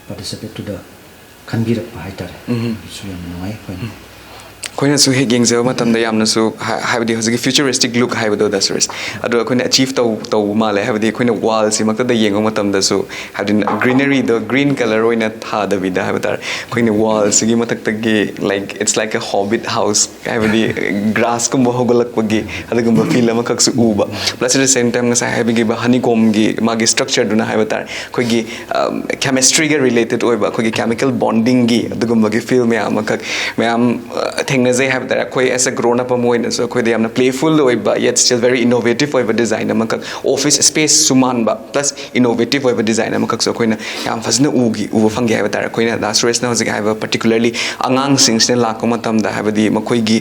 Participate ꯇꯨꯗ ꯈꯟꯕꯤꯔꯛꯄ ꯍꯥꯏꯇꯥꯔꯦ꯫ ꯑꯗꯨꯁꯨ ꯌꯥꯝ ꯅꯨꯡꯉꯥꯏ ꯑꯩꯈꯣꯏꯅ꯫ ꯑꯩꯈꯣꯏꯅꯁꯨ ꯍꯦꯛ ꯌꯦꯡꯖꯕ ꯃꯇꯝꯗ ꯌꯥꯝꯅꯁꯨ ꯍꯥꯏ- ꯍꯥꯏꯕꯗꯤ ꯍꯧꯖꯤꯛꯀꯤ futuristic look ꯍꯥꯏꯕꯗꯣ ꯗ ꯁꯨꯔꯦꯁ, ꯑꯗꯣ ꯑꯩꯈꯣꯏꯅ achieve ꯇꯧ ꯇꯧꯕ ꯃꯥꯜꯂꯦ꯫ ꯍꯥꯏꯕꯗꯤ ꯑꯩꯈꯣꯏꯅ wallꯁꯤꯃꯛꯇꯗ ꯌꯦꯡꯕ ꯃꯇꯝꯗꯁꯨ, ꯍꯥꯏꯕꯗꯤ greeneryꯗꯣ green colour ꯑꯣꯏꯅ ꯊꯥꯗꯕꯤꯗ ꯍꯥꯏꯕ ꯇꯥꯔꯦ, ꯑꯩꯈꯣꯏꯅ wallꯁꯤꯒꯤ ꯃꯊꯛꯇꯒꯤ, like, it's like a hobbit house, ꯍꯥꯏꯕꯗꯤ grassꯀꯨꯝꯕ ꯍꯧꯒꯠꯂꯛꯄꯒꯤ ꯑꯗꯨꯒꯨꯝꯕ feel ꯑꯃꯈꯛꯁꯨ ꯎꯕ꯫ Plus at the same time ꯉꯁꯥꯏ ꯍꯥꯏꯕꯤꯈꯤꯕ honeycombꯒꯤ ꯃꯥꯒꯤ structureꯗꯨꯅ ꯍꯥꯏꯕ ꯇꯥꯔꯦ, ꯑꯩꯈꯣꯏꯒꯤ chemistryꯒ related ꯑꯣꯏꯕ, ꯑꯩꯈꯣꯏꯒꯤ chemical bondingꯒꯤ ꯑꯗꯨꯒꯨꯝꯕꯒꯤ feel ꯃꯌꯥꯝ ꯑꯃꯈꯛ, ꯃꯌꯥꯝ ꯑ, ꯊꯦꯡꯅꯖꯩ ꯍꯥꯏꯕ ꯇꯥꯔꯦ꯫ ꯑꯩꯈꯣꯏ as a grown up ꯑꯃ ꯑꯣꯏꯅꯁꯨ ꯑꯩꯈꯣꯏꯗ ꯌꯥꯝꯅ playful ꯑꯣꯏꯕ, yet still very innovative ꯑꯣꯏꯕ design ꯑꯃꯈꯛ, office spaceꯁꯨ ꯃꯥꯟꯕ, plus innovative ꯑꯣꯏꯕ design ꯑꯃꯈꯛꯁꯨ ꯑꯩꯈꯣꯏꯅ ꯌꯥꯝ ꯐꯖꯅ ꯎꯈꯤ, ꯎꯕ ꯐꯪꯈꯤ ꯍꯥꯏꯕ ꯇꯥꯔꯦ꯫ ꯑꯩꯈꯣꯏꯅ ꯗꯥ ꯁꯨꯔꯦꯁꯅ ꯍꯧꯖꯤꯛ ꯍꯥꯏꯕ particularly ꯑꯉꯥꯡꯁꯤꯡꯁꯤꯅ ꯂꯥꯛꯄ ꯃꯇꯝꯗ, ꯍꯥꯏꯕꯗꯤ ꯃꯈꯣꯏꯒꯤ,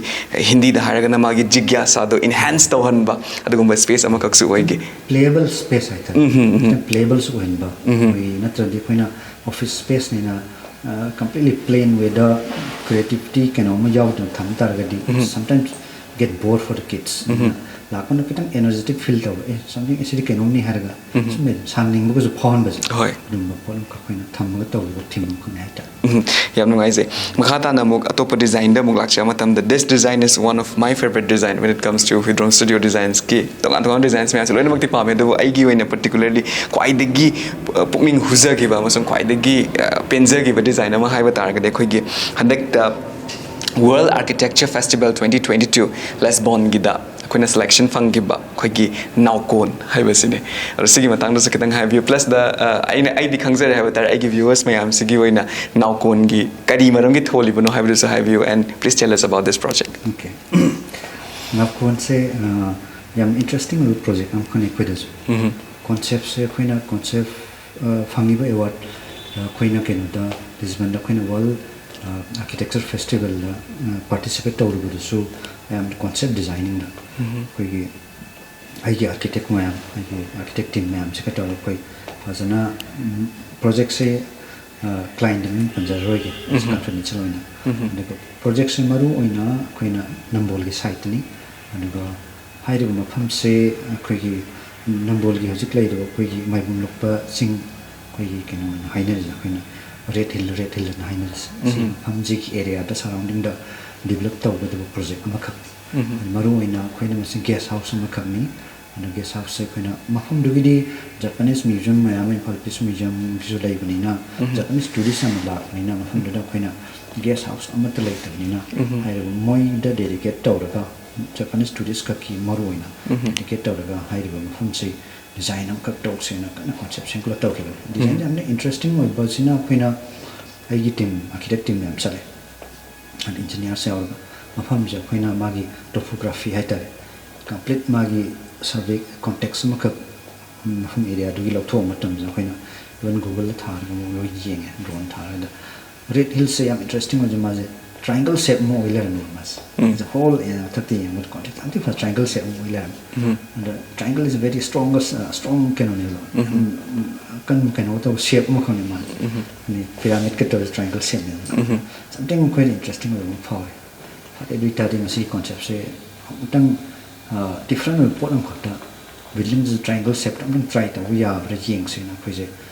ꯍꯤꯟꯗꯤꯗ ꯍꯥꯏꯔꯒꯅ ꯃꯥꯒꯤ ꯖꯤꯒ꯭ꯌꯥꯁꯥꯗꯣ enhance ꯇꯧꯍꯟꯕ ꯑꯗꯨꯒꯨꯝꯕ space ꯑꯃꯈꯛꯁꯨ ꯑꯣꯏꯈꯤ꯫ Playable space ꯍꯥꯏꯇꯥꯔꯦ꯫ Playableꯁꯨ ꯑꯣꯏꯍꯟꯕ ꯑꯩꯈꯣꯏ, ꯅꯠꯇ꯭ꯔꯗꯤ ꯑꯩꯈꯣꯏꯅ office spaceꯅꯤꯅ completely plain wayꯗ creativity ꯀꯩꯅꯣ ꯑꯃ ꯌꯥꯎꯗꯅ ꯊꯝ ꯇꯥꯔꯒꯗꯤ sometimes get bored for the kids꯫ ꯑꯗꯨꯅ ꯂꯥꯛꯄꯅ ꯈꯤꯇꯪ energetic feel ꯇꯧꯕ, ꯑꯦ, something ꯑꯁꯤꯗꯤ ꯀꯩꯅꯣꯝꯅꯤ ꯍꯥꯏꯔꯒ ꯁꯨꯝ ꯁꯥꯟꯅꯤꯡꯕꯒꯁꯨ ꯐꯥꯎꯍꯟꯕꯁꯦ꯫ ꯍꯣꯏ꯫ ꯑꯗꯨꯝꯕ ꯄꯣꯠ ꯑꯃꯈꯛ ꯑꯩꯈꯣꯏꯅ ꯊꯝꯃꯒ ꯇꯧꯔꯤꯕ theme ꯑꯃꯈꯛꯅꯤ ꯍꯥꯏꯇꯥꯔꯦ꯫ ꯌꯥꯝ ꯅꯨꯡꯉꯥꯏꯖꯩ꯫ ꯃꯈꯥ ꯇꯥꯅ ꯑꯃꯨꯛ ꯑꯇꯣꯞꯄ designꯗ ꯑꯃꯨꯛ ꯂꯥꯛꯆꯕ ꯃꯇꯝꯗ, this design is one of my favorite design when it comes to Hwidrong Studio Designsꯀꯤ ꯇꯣꯉꯥꯟ ꯇꯣꯉꯥꯟꯕ designs ꯃꯌꯥꯝꯁꯦ ꯂꯣꯏꯅꯃꯛꯇꯤ ꯄꯥꯝꯃꯦ, ꯑꯗꯨꯕꯨ ꯑꯩꯒꯤ ꯑꯣꯏꯅ particularly ꯈ꯭ꯋꯥꯏꯗꯒꯤ, ꯑ, ꯄꯨꯛꯅꯤꯡ ꯍꯨꯖꯈꯤꯕ ꯑꯃꯁꯨꯡ ꯈ꯭ꯋꯥꯏꯗꯒꯤ, ꯑ, ꯄꯦꯟꯖꯈꯤꯕ design ꯑꯃ ꯍꯥꯏꯕ ꯇꯥꯔꯒꯗꯤ, ꯑꯩꯈꯣꯏꯒꯤ ꯍꯟꯗꯛꯇ World Architecture Festival twenty twenty two Lisbonꯒꯤꯗ ꯑꯩꯈꯣꯏꯅ selection ꯐꯪꯈꯤꯕ ꯑꯩꯈꯣꯏꯒꯤ ꯅꯥꯎꯀꯣꯟ ꯍꯥꯏꯕꯁꯤꯅꯦ꯫ ꯑꯗꯣ ꯁꯤꯒꯤ ꯃꯇꯥꯡꯗꯁꯨ ꯈꯤꯇꯪ ꯍꯥꯏꯕꯤꯌꯨ꯫ Plusꯗ, ꯑ, ꯑꯩꯅ, ꯑꯩꯗꯤ ꯈꯪꯖꯔꯦ ꯍꯥꯏꯕ ꯇꯥꯔꯦ, ꯑꯩꯒꯤ viewers ꯃꯌꯥꯝꯁꯤꯒꯤ ꯑꯣꯏꯅ ꯅꯥꯎꯀꯣꯟꯒꯤ ꯀꯔꯤ ꯃꯔꯝꯒꯤ ꯊꯣꯜꯂꯤꯕꯅꯣ ꯍꯥꯏꯕꯗꯨꯁꯨ ꯍꯥꯏꯕꯤꯌꯨ, and please tell us about this project꯫ Okay꯫ ꯅꯥꯎꯀꯣꯟꯁꯦ, ꯑ, ꯌꯥꯝ interesting ꯑꯣꯏꯕ project ꯑꯃꯈꯛꯅꯤ ꯑꯩꯈꯣꯏꯗꯁꯨ꯫ Conceptꯁꯦ ꯑꯩꯈꯣꯏꯅ concept, ꯑ, ꯐꯪꯉꯤꯕ award, ꯑ, ꯑꯩꯈꯣꯏꯅ ꯀꯩꯅꯣꯗ, Lisbonꯗ ꯑꯩꯈꯣꯏꯅ World, ꯑ, Architecture Festivalꯗ, ꯑ, participate ꯇꯧꯔꯨꯕꯗꯨꯁꯨ ꯃꯌꯥꯝ concept designingꯗ ꯑꯩꯈꯣꯏꯒꯤ, ꯑꯩꯒꯤ architect ꯃꯌꯥꯝ, ꯑꯩꯒꯤ architect team ꯃꯌꯥꯝꯁꯤꯒ ꯇꯧꯔꯒ ꯑꯩꯈꯣꯏ ꯐꯖꯅ, ꯎꯝ, projectꯁꯦ, ꯑ, clientꯗ ꯃꯤꯡ ꯄꯟꯖꯔꯔꯣꯏꯒꯦ, confidential ꯑꯣꯏꯅ꯫ ꯑꯗꯨꯒ projectꯁꯦ ꯃꯔꯨ ꯑꯣꯏꯅ ꯑꯩꯈꯣꯏꯅ ꯅꯝꯕꯣꯜꯒꯤ siteꯇꯅꯤ꯫ ꯑꯗꯨꯒ ꯍꯥꯏꯔꯤꯕ ꯃꯐꯝꯁꯦ ꯑꯩꯈꯣꯏꯒꯤ ꯅꯝꯕꯣꯜꯒꯤ ꯍꯧꯖꯤꯛ ꯂꯩꯔꯤꯕ ꯑꯩꯈꯣꯏꯒꯤ ꯃꯥꯏꯕꯝ ꯂꯣꯛꯄ ꯆꯤꯡ, ꯑꯩꯈꯣꯏꯒꯤ ꯀꯩꯅꯣ ꯑꯣꯏꯅ ꯍꯥꯏꯅꯔꯤꯁꯦ ꯑꯩꯈꯣꯏꯅ, ꯔꯦꯗ ꯍꯤꯜ, ꯔꯦꯗ ꯍꯤꯜ ꯑꯅ ꯍꯥꯏꯅꯔꯤꯁꯦ꯫ ꯁꯤ ꯎꯝ꯫ ꯃꯐꯝꯁꯤꯒꯤ ꯑꯦꯔꯤꯌꯥꯗ, ꯁꯔꯥꯎꯟꯗꯤꯡꯗ ꯗꯤꯕꯂꯞ ꯇꯧꯒꯗꯕ ꯄ꯭ꯔꯣꯖꯦꯛ ꯑꯃꯈꯛ꯫ ꯎꯝ꯫ ꯃꯔꯨ ꯑꯣꯏꯅ ꯑꯩꯈꯣꯏꯅ ꯃꯁꯤ ꯒꯦꯁ ꯍꯥꯎꯁ ꯑꯃꯈꯛꯅꯤ꯫ ꯑꯗꯣ ꯒꯦꯁ ꯍꯥꯎꯁꯁꯦ ꯑꯩꯈꯣꯏꯅ ꯃꯐꯝꯗꯨꯒꯤꯗꯤ ꯖꯄꯥꯅꯤꯁ ꯃ꯭ꯌꯨꯖꯤꯌꯝ ꯃꯌꯥꯝ, ꯏꯝꯐꯥꯜ ꯄꯤꯁ ꯃ꯭ꯌꯨꯖꯤꯌꯝꯒꯤꯁꯨ ꯂꯩꯕꯅꯤꯅ, ꯎꯝ꯫ ꯖꯄꯥꯅꯤꯁ ꯇꯨꯔꯤꯁ ꯌꯥꯝꯅ ꯂꯥꯛꯄꯅꯤꯅ, ꯃꯐꯝꯗꯨꯗ ꯑꯩꯈꯣꯏꯅ ꯒꯦꯁ ꯍꯥꯎꯁ ꯑꯃꯠꯇ ꯂꯩꯇꯕꯅꯤꯅ, ꯎꯝ꯫ ꯍꯥꯏꯔꯤꯕ ꯃꯣꯏꯗ ꯗꯦꯗꯤꯀꯦꯠ ꯇꯧꯔꯒ, ꯖꯄꯥꯅꯤꯁ ꯇꯨꯔꯤꯁ ꯈꯛꯀꯤ ꯃꯔꯨ ꯑꯣꯏꯅ ꯎꯝ꯫ ꯗꯦꯗꯤꯀꯦꯠ ꯇꯧꯔꯒ ꯍꯥꯏꯔꯤꯕ ꯃꯐꯝꯁꯤ ꯗꯤꯖꯥꯏꯟ ꯑꯃꯈꯛ ꯇꯧꯁꯦꯅ ꯀꯟꯅ ꯀꯟꯁꯦꯞ ꯁꯦꯝꯒꯠꯂ ꯇꯧꯈꯤꯕꯅꯤ꯫ ꯗꯤꯖꯥꯏꯟꯁꯦ ꯎꯝ꯫ ꯌꯥꯝꯅ ꯏꯟꯇꯔꯦꯁꯇꯤꯡ ꯑꯣꯏꯕꯁꯤꯅ, ꯑꯩꯈꯣꯏꯅ, ꯑꯩꯒꯤ ꯇꯤꯝ, ꯑꯥꯔꯀꯤꯇꯦꯛ ꯇꯤꯝ ꯃꯌꯥꯝ ꯆꯠꯂꯦ, ꯑꯗ ꯏꯟꯖꯤꯅꯤꯌꯥꯔꯁ ꯌꯥꯎꯔꯒ, ꯃꯐꯝꯁꯦ ꯑꯩꯈꯣꯏꯅ ꯃꯥꯒꯤ ꯇꯣꯄꯣꯒ꯭ꯔꯥꯐꯤ ꯍꯥꯏꯇꯥꯔꯦ, ꯀꯝꯄ꯭ꯂꯤꯠ ꯃꯥꯒꯤ ꯁꯔꯚꯦ ꯀꯣꯟꯇꯦꯛꯁ ꯑꯃꯈꯛ ꯃꯐꯝ ꯑꯦꯔꯤꯌꯥꯗꯨꯒꯤ ꯂꯧꯊꯣꯛꯄ ꯃꯇꯝꯗ, ꯑꯩꯈꯣꯏꯅ ꯏꯚꯟ ꯒꯨꯒꯜꯗ ꯊꯥꯔꯒ ꯑꯃꯨꯛ ꯂꯣꯏ ꯌꯦꯡꯉꯦ, ꯗ꯭ꯔꯣꯟ ꯊꯥꯔꯒ꯫ ꯑꯗ ꯔꯦꯗ ꯍꯤꯜꯁꯁꯦ ꯌꯥꯝ ꯏꯟꯇꯔꯦꯁꯇꯤꯡ ꯑꯣꯏꯁꯦ, ꯃꯥꯁꯦ ꯇ꯭ꯔꯥꯏꯡꯒꯜ ꯁꯦꯞ ꯑꯃ ꯑꯣꯏ ꯂꯩꯔꯝꯃꯦꯕ ꯃꯥꯁꯦ꯫ ꯎꯝ꯫ As a whole, ꯑꯦ, ꯃꯊꯛꯇ ꯌꯦꯡꯕꯗ ꯀꯣꯟꯇꯦꯛꯁ ꯌꯥꯝ ꯊꯤ ꯐꯖ, ꯇ꯭ꯔꯥꯏꯡꯒꯜ ꯁꯦꯞ ꯑꯃ ꯑꯣꯏ ꯂꯩꯔꯝꯃꯦ꯫ ꯎꯝ꯫ ꯑꯗ triangle is a very strongest, uh, strong ꯀꯩꯅꯣꯅꯦꯕ꯫ ꯎꯝ꯫ ꯎꯝ, ꯎꯝ, ꯑꯀꯟꯕ ꯀꯩꯅꯣ ꯇꯧꯕ ꯁꯦꯞ ꯑꯃꯈꯛꯅꯦ ꯃꯥꯁꯦ꯫ ꯎꯝ꯫ ꯑꯗꯩ ꯄꯤꯔꯥꯃꯤꯗꯀ ꯇꯧꯔꯤꯁꯦ ꯇ꯭ꯔꯥꯏꯡꯒꯜ ꯁꯦꯞꯅꯦꯕ꯫ ꯎꯝ꯫ Something ꯑꯩꯈꯣꯏꯗ ꯏꯟꯇꯔꯦꯁꯇꯤꯡ ꯑꯣꯏꯕ ꯑꯃ ꯐꯥꯎꯋꯦ꯫ ꯐꯔꯦ, ꯑꯗꯨ ꯑꯣꯏꯇꯥꯔꯗꯤ ꯃꯁꯤꯒꯤ ꯀꯣꯟꯁꯦꯞꯁꯦ ꯑꯃꯨꯛꯇꯪ, ꯑ, ꯗꯤꯐ꯭ꯔꯦꯟ ꯑꯣꯏꯕ ꯄꯣꯠ ꯑꯃꯈꯛꯇ, ꯕꯤꯜꯗꯤꯡꯁꯦ ꯇ꯭ꯔꯥꯏꯡꯒꯜ ꯁꯦꯞꯇ ꯑꯃꯨꯛꯇꯪ ꯇ꯭ꯔꯥꯏ ꯇꯧꯕ ꯌꯥꯕ꯭ꯔꯥ ꯌꯦꯡꯁꯦꯅ ꯑꯩꯈꯣꯏꯁꯦ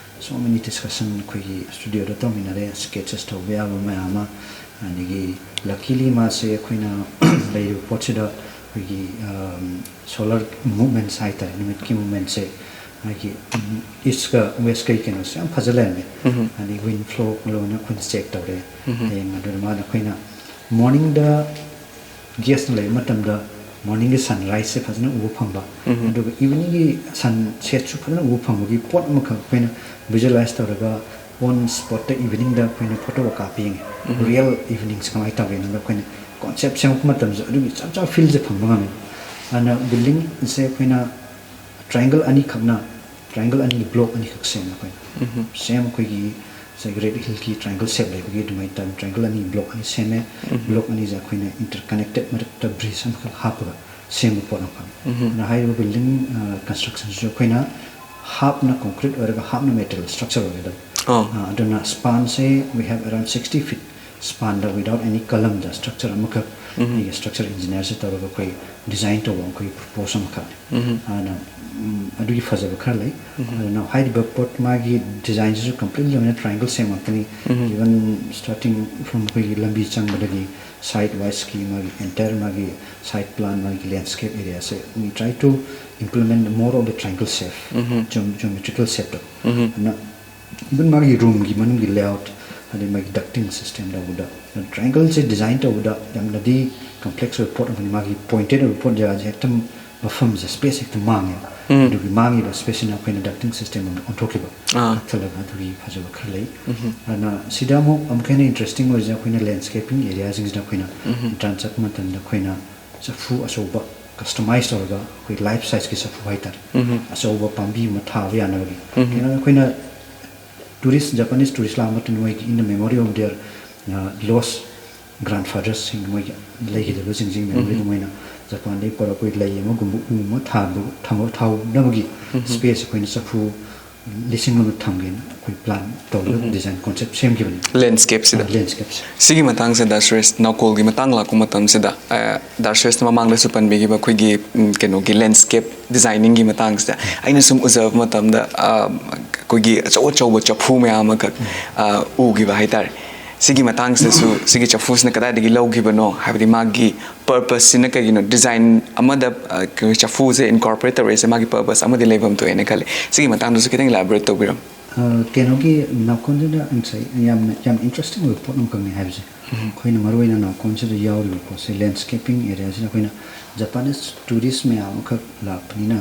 so many discussion ꯑꯩꯈꯣꯏꯒꯤ ꯁ꯭ꯇꯨꯗꯤꯑꯣꯗ ꯇꯧꯃꯤꯟꯅꯔꯦ, ꯁ꯭ꯀꯦꯠꯆꯦꯁ ꯇꯧꯕ ꯌꯥꯕ ꯃꯌꯥꯝ ꯑꯃ꯫ ꯑꯗꯒꯤ luckily ꯃꯥꯁꯦ ꯑꯩꯈꯣꯏꯅ ꯂꯩꯔꯤꯕ ꯄꯣꯠꯁꯤꯗ ꯑꯩꯈꯣꯏꯒꯤ, ꯑꯝ, solar movements ꯍꯥꯏꯇꯥꯔꯦ, ꯅꯨꯃꯤꯠꯀꯤ ꯃꯨꯞꯃꯦꯟꯁꯦ, ꯃꯥꯒꯤ, ꯎꯝ, ꯏꯁꯀ ꯋꯦꯁꯀꯒꯤ ꯀꯩꯅꯣꯁꯦ ꯌꯥꯝ ꯐꯖ ꯂꯩꯔꯝꯃꯦ꯫ ꯎꯝ꯫ ꯑꯗꯩ wind flow ꯂꯣꯏꯅ ꯑꯩꯈꯣꯏꯅ ꯆꯦꯛ ꯇꯧꯔꯦ꯫ ꯎꯝ꯫ ꯍꯌꯦꯡ ꯑꯗꯨꯅ ꯃꯥꯅ ꯑꯩꯈꯣꯏꯅ ꯃꯣꯔꯅꯤꯡꯗ ꯒꯦꯁꯅ ꯂꯩꯕ ꯃꯇꯝꯗ ꯃꯣꯔꯅꯤꯡꯒꯤ ꯁꯟꯔꯥꯏꯖꯁꯦ ꯐꯖꯅ ꯎꯕ ꯐꯪꯕ, ꯎꯝ꯫ ꯑꯗꯨꯒ ꯏꯚꯤꯅꯤꯡꯒꯤ ꯁꯟ ꯁꯦꯠꯁꯨ ꯐꯖꯅ ꯎꯕ ꯐꯪꯕꯒꯤ ꯄꯣꯠ ꯑꯃꯈꯛ ꯑꯩꯈꯣꯏꯅ ꯚꯤꯖꯨꯑꯦꯂꯥꯏꯁ ꯇꯧꯔꯒ on spotꯇ ꯏꯚꯤꯅꯤꯡꯗ ꯑꯩꯈꯣꯏꯅ ꯐꯣꯇꯣ ꯀꯥꯞꯄ ꯌꯦꯡꯉꯦ꯫ ꯎꯝ꯫ Real eveningꯁꯦ ꯀꯃꯥꯏꯅ ꯇꯧꯒꯦ ꯍꯥꯏꯕꯗ ꯑꯩꯈꯣꯏꯅ ꯀꯣꯟꯁꯦꯞ ꯁꯦꯝꯃꯛꯄ ꯃꯇꯝꯗꯁꯨ ꯑꯗꯨꯒꯤ ꯆꯞ ꯆꯥꯕ ꯐꯤꯜꯁꯦ ꯐꯪꯕ ꯉꯝꯃꯦ꯫ ꯑꯗꯨꯅ ꯕꯤꯜꯗꯤꯡꯁꯦ ꯑꯩꯈꯣꯏꯅ ꯇ꯭ꯔꯥꯏꯡꯒꯜ ꯑꯅꯤꯈꯛꯅ, ꯇ꯭ꯔꯥꯏꯡꯒꯜ ꯑꯅꯤꯒꯤ ꯕ꯭ꯂꯣꯛ ꯑꯅꯤꯈꯛ ꯁꯦꯝꯃꯦ ꯑꯩꯈꯣꯏꯅ꯫ ꯎꯝ꯫ ꯁꯦꯝ ꯑꯩꯈꯣꯏꯒꯤ ꯉꯁꯥꯏꯒꯤ ꯔꯦꯗ ꯍꯤꯜꯒꯤ ꯇ꯭ꯔꯥꯏꯡꯒꯜ ꯁꯦꯞ ꯂꯩꯕꯒꯤ ꯑꯗꯨꯃꯥꯏꯅ ꯇꯧꯔ ꯇ꯭ꯔꯥꯏꯡꯒꯜ ꯑꯅꯤ ꯕ꯭ꯂꯣꯛ ꯑꯅꯤ ꯁꯦꯝꯃꯦ꯫ ꯎꯝ꯫ ꯕ꯭ꯂꯣꯛ ꯑꯅꯤꯁꯦ ꯑꯩꯈꯣꯏꯅ interconnected ꯃꯔꯛꯇ ꯕ꯭ꯔꯤꯖ ꯑꯃꯈꯛ ꯍꯥꯞꯄꯒ ꯁꯦꯝꯕ ꯄꯣꯠ ꯑꯃꯈꯛꯅꯤ꯫ ꯎꯝ꯫ ꯑꯗꯨꯅ ꯍꯥꯏꯔꯤꯕ ꯕꯤꯜꯗꯤꯡ, ꯑ, ꯀꯟꯁꯇ꯭ꯔꯛꯁꯟꯁꯤꯁꯨ ꯑꯩꯈꯣꯏꯅ ꯍꯥꯞꯅ ꯀꯣꯟꯀ꯭ꯔꯤꯠ ꯑꯣꯏꯔꯒ ꯍꯥꯞꯅ ꯃꯦꯇꯦꯜ ꯁ꯭ꯇ꯭ꯔꯛꯆꯔ ꯑꯣꯏꯒꯗꯕ꯫ ꯑꯣ꯫ ꯑ, ꯑꯗꯨꯅ ꯁ꯭ꯄꯥꯟꯁꯦ we have around sixty feet ꯁ꯭ꯄꯥꯟꯗ without any columnꯗ ꯁ꯭ꯇ꯭ꯔꯛꯆꯔ ꯑꯃꯈꯛ ꯑꯩꯒꯤ ꯁ꯭ꯇ꯭ꯔꯛꯆꯔ ꯏꯟꯖꯤꯅꯤꯌꯔꯁꯦ ꯇꯧꯔꯒ ꯑꯩꯈꯣꯏ ꯗꯤꯖꯥꯏꯟ ꯇꯧꯕ ꯑꯩꯈꯣꯏꯒꯤ ꯄ꯭ꯔꯣꯄꯣꯁ ꯑꯃꯈꯛꯅꯤ꯫ ꯑꯗꯨꯅ ꯎꯝ, ꯑꯗꯨꯒꯤ ꯐꯖꯕ ꯈꯔ ꯂꯩ꯫ ꯑꯗꯨꯅ ꯍꯥꯏꯔꯤꯕ ꯄꯣꯠ ꯃꯥꯒꯤ ꯗꯤꯖꯥꯏꯟꯁꯤꯁꯨ ꯀꯝꯄ꯭ꯂꯤꯠꯂꯤ ꯑꯣꯏꯅ ꯇ꯭ꯔꯥꯏꯡꯒꯜ ꯁꯦꯝ ꯉꯥꯛꯇꯅꯤ꯫ Even starting from ꯑꯩꯈꯣꯏꯒꯤ ꯂꯝꯕꯤ ꯆꯪꯕꯗꯒꯤ ꯁꯥꯏꯠ ꯋꯥꯏꯁꯀꯤ ꯃꯥꯒꯤ ꯑꯦꯟꯇꯥꯌꯔ ꯃꯥꯒꯤ ꯁꯥꯏꯠ ꯄ꯭ꯂꯥꯟ ꯃꯥꯒꯤ landscape ꯑꯦꯔꯤꯌꯥꯁꯦ we try to implement more of the triangle shape, geom- geometrical shape. ꯑꯗꯨꯅ even ꯃꯥꯒꯤ ꯔꯨꯝꯒꯤ ꯃꯅꯨꯡꯒꯤ ꯂꯦꯑꯥꯎꯠ ꯑꯗꯩ ꯃꯥꯒꯤ ꯗꯛꯇꯤꯡ ꯁꯤꯁꯇꯦꯝ ꯇꯧꯕꯗ ꯇ꯭ꯔꯥꯏꯡꯒꯜꯁꯦ ꯗꯤꯖꯥꯏꯟ ꯇꯧꯕꯗ ꯌꯥꯝꯅꯗꯤ ꯀꯝꯄ꯭ꯂꯦꯛꯁ ꯑꯣꯏꯕ ꯄꯣꯠ ꯑꯃꯅꯤ꯫ ꯃꯥꯒꯤ ꯄꯣꯏꯟꯇꯦꯠ ꯑꯣꯏꯕ ꯄꯣꯠ ꯖꯒꯥꯁꯦ ꯍꯦꯛꯇ ꯃꯐꯝꯁꯦ ꯁ꯭ꯄꯦꯁ ꯍꯦꯛꯇ ꯃꯥꯡꯉꯦꯕ꯫ ꯑꯗꯨꯒꯤ ꯃꯥꯡꯉꯤꯕ ꯁ꯭ꯄꯦꯁꯁꯤꯅ ꯑꯩꯈꯣꯏꯅ ꯗꯛꯇꯤꯡ ꯁꯤꯁꯇꯦꯝ ꯑꯃ ꯑꯣꯟꯊꯣꯛꯈꯤꯕ, ꯑꯥ꯫ ꯀꯛꯊꯠꯂꯒ ꯑꯗꯨꯒꯤ ꯐꯖꯕ ꯈꯔ ꯂꯩ꯫ ꯑꯗꯨꯅ ꯁꯤꯗ ꯑꯃꯨꯛ ꯑꯃꯨꯛꯀ ꯍꯦꯟꯅ ꯏꯟꯇꯔꯦꯁꯇꯤꯡ ꯑꯣꯏꯔꯤꯁꯦ ꯑꯩꯈꯣꯏꯅ ꯂꯦꯟꯁꯀꯦꯄꯤꯡ ꯑꯦꯔꯤꯌꯥꯁꯤꯡꯁꯤꯗ ꯑꯩꯈꯣꯏꯅ ꯏꯟꯇꯔꯟ ꯆꯠꯄ ꯃꯇꯝꯗ ꯑꯩꯈꯣꯏꯅ ꯆꯐꯨ ꯑꯆꯧꯕ ꯀꯁꯇꯃꯥꯏꯁ ꯇꯧꯔꯒ ꯑꯩꯈꯣꯏ ꯂꯥꯏꯐ ꯁꯥꯏꯖꯀꯤ ꯆꯐꯨ ꯍꯥꯏꯇꯥꯔꯦ, ꯑꯆꯧꯕ ꯄꯥꯝꯕꯤ ꯑꯃ ꯊꯥꯕ ꯌꯥꯅꯕꯒꯤ꯫ ꯀꯩꯅꯣ ꯑꯩꯈꯣꯏꯅ ꯇꯨꯔꯤꯁ ꯖꯄꯥꯅꯤꯁ ꯇꯨꯔꯤꯁ ꯂꯥꯛꯄ ꯃꯇꯝꯗ ꯃꯣꯏꯒꯤ in the memory of their lost grandfathersꯁꯤꯡ ꯃꯣꯏꯒꯤ ꯂꯩꯈꯤꯗꯕꯁꯤꯡꯁꯤꯒꯤ ꯃꯦꯃꯣꯔꯤꯗ ꯃꯣꯏꯅ ꯖꯄꯥꯟꯗꯒꯤ ꯄꯨꯔꯛꯄ ꯂꯩ ꯑꯃꯒꯨꯝꯕ ꯎ ꯑꯃ ꯊꯥꯕ ꯊꯝꯍꯧ- ꯊꯥꯍꯧꯅꯕꯒꯤ ꯁ꯭ꯄꯦꯁ ꯑꯩꯈꯣꯏꯅ ꯆꯐꯨ ꯂꯤꯁꯤꯡ ꯑꯃ ꯊꯝꯒꯦꯅ ꯑꯩꯈꯣꯏ ꯄ꯭ꯂꯥꯟ ꯇꯧꯔꯒ ꯗꯤꯖꯥꯏꯟ ꯀꯣꯟꯁꯦꯞ ꯁꯦꯝꯈꯤꯕꯅꯤ꯫ ꯂꯦꯟꯁꯀꯦꯞꯁꯤꯗ꯫ ꯂꯦꯟꯁꯀꯦꯞꯁꯦ꯫ ꯁꯤꯒꯤ ꯃꯇꯥꯡꯁꯤꯗ ꯁꯨꯔꯦꯁ, ꯅꯥꯎꯀꯣꯜꯒꯤ ꯃꯇꯥꯡ ꯂꯥꯛꯄ ꯃꯇꯝꯁꯤꯗ, ꯑ, ꯗꯥ ꯁꯨꯔꯦꯁꯅ ꯃꯃꯥꯡꯗꯁꯨ ꯄꯟꯕꯤꯈꯤꯕ ꯑꯩꯈꯣꯏꯒꯤ, ꯎꯝ, ꯀꯩꯅꯣꯒꯤ ꯂꯦꯟꯁꯀꯦꯞ ꯗꯤꯖꯥꯏꯅꯤꯡꯒꯤ ꯃꯇꯥꯡꯁꯤꯗ ꯑꯩꯅ ꯁꯨꯝ ꯎꯖꯕ ꯃꯇꯝꯗ, ꯑ, ꯑꯩꯈꯣꯏꯒꯤ ꯑꯆꯧ ꯑꯆꯧꯕ ꯆꯐꯨ ꯃꯌꯥꯝ ꯑꯃꯈꯛ, ꯑ, ꯎꯈꯤꯕ ꯍꯥꯏꯇꯥꯔꯦ꯫ ꯁꯤꯒꯤ ꯃꯇꯥꯡꯁꯤꯗꯁꯨ ꯁꯤꯒꯤ ꯆꯐꯨꯁꯤꯅ ꯀꯗꯥꯏꯗꯒꯤ ꯂꯧꯈꯤꯕꯅꯣ ꯍꯥꯏꯕꯗꯤ ꯃꯥꯒꯤ ꯄꯔꯄꯁꯁꯤꯅ ꯀꯩꯒꯤꯅꯣ? ꯗꯤꯖꯥꯏꯟ ꯑꯃꯗ, ꯑ, ꯀꯩꯅꯣ ꯆꯐꯨꯁꯦ ꯏꯟꯀꯣꯔꯄꯣꯔꯦꯠ ꯇꯧꯔꯛꯏꯁꯦ ꯃꯥꯒꯤ ꯄꯔꯄꯁ ꯑꯃꯗꯤ ꯂꯩꯐꯝ ꯊꯣꯛꯑꯦꯅ ꯈꯜꯂꯤ꯫ ꯁꯤꯒꯤ ꯃꯇꯥꯡꯗꯁꯨ ꯈꯤꯇꯪ ꯏꯂꯥꯕꯣꯔꯦꯠ ꯇꯧꯕꯤꯔꯝꯃꯨ꯫ ꯑ, ꯀꯩꯅꯣꯒꯤ ꯅꯥꯎꯀꯣꯟꯁꯤꯗ ꯉꯁꯥꯏ ꯌꯥꯝꯅ, ꯌꯥꯝ ꯏꯟꯇꯔꯦꯁꯇꯤꯡ ꯑꯣꯏꯕ ꯄꯣꯠ ꯑꯃꯈꯛꯅꯤ ꯍꯥꯏꯕꯁꯦ꯫ ꯑꯩꯈꯣꯏꯅ ꯃꯔꯨꯑꯣꯏꯅ ꯅꯥꯎꯀꯣꯟꯁꯤꯗ ꯌꯥꯎꯔꯤꯕ ꯄꯣꯠꯁꯦ ꯂꯦꯟꯁꯀꯦꯄꯤꯡ ꯑꯦꯔꯤꯌꯥꯁꯤꯗ ꯑꯩꯈꯣꯏꯅ ꯖꯄꯥꯅꯤꯁ ꯇꯨꯔꯤꯁ ꯃꯌꯥꯝ ꯑꯃꯈꯛ ꯂꯥꯛꯄꯅꯤꯅ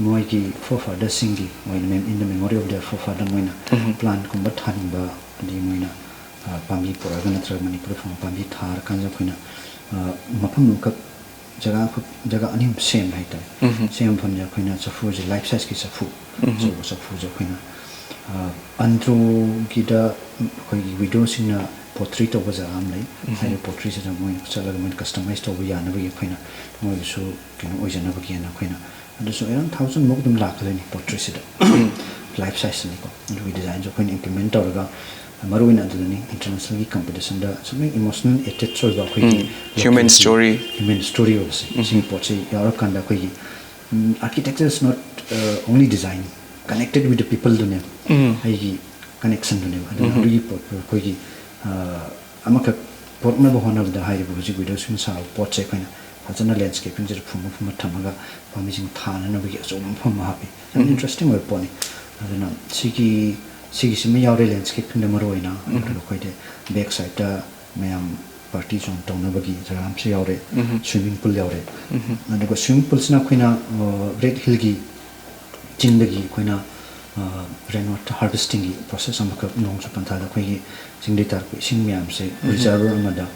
ꯃꯣꯏꯒꯤ ꯐꯣꯔ ꯐꯥꯗꯔꯁꯤꯡꯒꯤ ꯃꯣꯏꯅ ꯃꯦꯝ- in the memory of their forefather ꯃꯣꯏꯅ ꯄ꯭ꯂꯥꯟꯒꯨꯝꯕ ꯊꯥꯅꯤꯡꯕ ꯑꯗꯒꯤ ꯃꯣꯏꯅ, ꯑ, ꯄꯥꯝꯕꯤ ꯄꯨꯔꯛꯑꯒ ꯅꯠꯇ꯭ꯔꯒ ꯃꯅꯤꯄꯨꯔꯗ ꯐꯪꯕ ꯄꯥꯝꯕꯤ ꯊꯥꯔꯀꯥꯟꯗ ꯑꯩꯈꯣꯏꯅ, ꯑ, ꯃꯐꯝ ꯑꯃꯈꯛ ꯖꯒꯥ ꯑꯃꯈꯛ ꯖꯒꯥ ꯑꯅꯤ ꯑꯍꯨꯝ ꯁꯦꯝꯕ ꯍꯥꯏꯇꯥꯔꯦ꯫ ꯁꯦꯝꯕ ꯃꯐꯝꯁꯦ ꯑꯩꯈꯣꯏꯅ ꯆꯐꯨꯁꯦ ꯂꯥꯏꯐ ꯁꯥꯏꯖꯀꯤ ꯆꯐꯨ ꯑꯆꯧꯕ ꯆꯐꯨꯁꯦ ꯑꯩꯈꯣꯏꯅ, ꯑ, ꯑꯟꯗ꯭ꯔꯣꯒꯤꯗ ꯑꯩꯈꯣꯏꯒꯤ ꯋꯤꯗꯣꯁꯤꯡꯅ ꯄꯣꯇ꯭ꯔꯤ ꯇꯧꯕ ꯖꯒꯥ ꯑꯃ ꯂꯩ꯫ ꯍꯥꯏꯔꯤꯕ ꯄꯣꯇ꯭ꯔꯤꯁꯤꯗ ꯃꯣꯏꯅ ꯆꯠꯂꯒ ꯃꯣꯏꯅ ꯀꯁꯇꯃꯥꯏꯁ ꯇꯧꯕ ꯌꯥꯅꯕꯒꯤ ꯑꯩꯈꯣꯏꯅ ꯃꯣꯏꯒꯤꯁꯨ ꯀꯩꯅꯣ ꯑꯣꯏꯖꯅꯕꯒꯤꯅ ꯑꯩꯈꯣꯏꯅ ꯑꯗꯨꯁꯨ around thousand ꯃꯨꯛ ꯑꯗꯨꯝ ꯂꯥꯛꯀꯗꯣꯏꯅꯤ ꯄꯣꯇ꯭ꯔꯤꯁꯤꯗ꯫ ꯂꯥꯏꯐ ꯁꯥꯏꯖꯁꯤꯅꯤꯀꯣ꯫ ꯑꯗꯨꯒꯤ ꯗꯤꯖꯥꯏꯟꯁꯨ ꯑꯩꯈꯣꯏꯅ ꯏꯝꯄ꯭ꯂꯤꯃꯦꯟ ꯇꯧꯔꯒ ꯃꯔꯨ ꯑꯣꯏꯅ ꯑꯗꯨꯗꯅꯤ, ꯏꯟꯇꯔꯅꯦꯁꯅꯦꯜꯒꯤ ꯀꯝꯄꯤꯇꯤꯁꯟꯗ ꯁꯨꯝ ꯏꯃꯣꯁꯅꯦꯜ ꯑꯦꯇꯦꯆ ꯑꯣꯏꯕ ꯑꯩꯈꯣꯏꯒꯤ ꯎꯝ, human story. ꯍ꯭ꯌꯨꯃꯦꯟ ꯁ꯭ꯇꯣꯔꯤ ꯑꯣꯏꯕꯁꯦ, ꯁꯤꯒꯤ ꯄꯣꯠꯁꯤ ꯌꯥꯎꯔꯀꯥꯟꯗ ꯑꯩꯈꯣꯏꯒꯤ, ꯎꯝ, architecture is not only design, connected with the people ꯗꯨꯅꯦꯕ, ꯎꯝ. ꯑꯩꯒꯤ ꯀꯅꯦꯛꯁꯟꯗꯨꯅꯦꯕ꯫ ꯑꯗꯨꯅ ꯎꯝ. ꯑꯗꯨꯒꯤ ꯄꯣꯠꯇꯨ ꯑꯩꯈꯣꯏꯒꯤ, ꯑ, ꯑꯃꯈꯛ ꯄꯣꯔꯛꯅꯕ ꯍꯣꯠꯅꯕꯗ ꯍꯥꯏꯔꯤꯕ ꯍꯧꯖꯤꯛ ꯋꯤꯗꯣꯁꯤꯡꯅ ꯁꯥꯕ ꯄꯣꯠꯁꯦ ꯑꯩꯈꯣꯏꯅ ꯐꯖꯅ ꯂꯦꯟꯁ꯭ꯀꯦꯞꯄꯤꯡꯁꯤꯗ ꯐꯨꯝꯕ ꯐꯨꯝꯕ ꯊꯝꯃꯒ ꯄꯥꯝꯕꯤꯁꯤꯡ ꯊꯥꯅꯅꯕꯒꯤ ꯑꯆꯧꯕ ꯃꯐꯝ ꯑꯃ ꯍꯥꯞꯄꯤ꯫ ꯌꯥꯝ ꯎꯝ. ꯏꯟꯇꯔꯦꯁꯇꯤꯡ ꯑꯣꯏꯕ ꯄꯣꯠꯅꯤ꯫ ꯑꯗꯨꯅ ꯁꯤꯒꯤ, ꯁꯤꯒꯤꯁꯤꯃ ꯌꯥꯎꯔꯦ ꯂꯦꯟꯁ꯭ꯀꯦꯞꯄꯤꯡꯗ ꯃꯔꯨ ꯑꯣꯏꯅ꯫ ꯎꯝ. ꯑꯗꯨꯒ ꯑꯩꯈꯣꯏꯗꯤ ꯕꯦꯛ ꯁꯥꯏꯗꯇ ꯃꯌꯥꯝ ꯄꯥꯔꯇꯤ ꯆꯣꯡ ꯇꯧꯅꯕꯒꯤ ꯖꯒꯥ ꯑꯃꯁꯨ ꯌꯥꯎꯔꯦ, ꯎꯝ. ꯁ꯭ꯋꯤꯃꯤꯡ ꯄꯨꯜ ꯌꯥꯎꯔꯦ꯫ ꯎꯝ. ꯑꯗꯨꯒ ꯁ꯭ꯋꯤꯃꯤꯡ ꯄꯨꯜꯁꯤꯅ ꯑꯩꯈꯣꯏꯅ, ꯑ, ꯔꯦꯗ ꯍꯤꯜꯒꯤ ꯆꯤꯡꯗꯒꯤ ꯑꯩꯈꯣꯏꯅ, ꯑ, ꯔꯦꯟ ꯋꯥꯇꯔ ꯍꯥꯔꯚꯦꯁꯇꯤꯡꯒꯤ ꯄ꯭ꯔꯣꯁꯦꯁ ꯑꯃꯈꯛ ꯅꯣꯡꯖꯨ ꯄꯟꯊꯥꯗ ꯑꯩꯈꯣꯏꯒꯤ ꯆꯤꯡꯗꯒꯤ ꯇꯥꯔꯛꯄ ꯏꯁꯤꯡ ꯃꯌꯥꯝꯁꯦ ꯎꯝ. ꯔꯤꯖꯔꯚꯔ ꯑꯃꯗ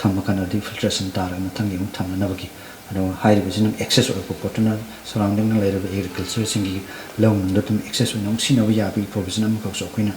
ꯊꯝꯃꯀꯥꯟꯗ ꯑꯗꯨꯒꯤ ꯐꯤꯜꯇ꯭ꯔꯦꯁꯟ ꯇꯥꯔꯒ ꯃꯊꯪꯒꯤ ꯑꯃꯨꯛ ꯊꯝꯅꯅꯕꯒꯤ꯫ ꯑꯗꯣ ꯍꯥꯏꯔꯤꯕꯁꯤꯅ ꯑꯦꯛꯁꯦꯁ ꯑꯣꯏꯔꯛꯄ ꯄꯣꯠꯇꯨꯅ ꯁꯔꯥꯎꯟꯗꯤꯡꯗ ꯂꯩꯔꯤꯕ ꯑꯦꯒ꯭ꯔꯤꯀꯜꯆꯔꯁꯤꯡꯒꯤ ꯂꯧ ꯅꯨꯡꯗ ꯑꯗꯨꯝ ꯑꯦꯛꯁꯦꯁ ꯑꯣꯏꯅ ꯑꯃꯨꯛ ꯁꯤꯖꯤꯟꯅꯕ ꯌꯥꯕꯒꯤ ꯄ꯭ꯔꯣꯕꯤꯖꯟ ꯑꯃꯈꯛꯁꯨ ꯑꯩꯈꯣꯏꯅ,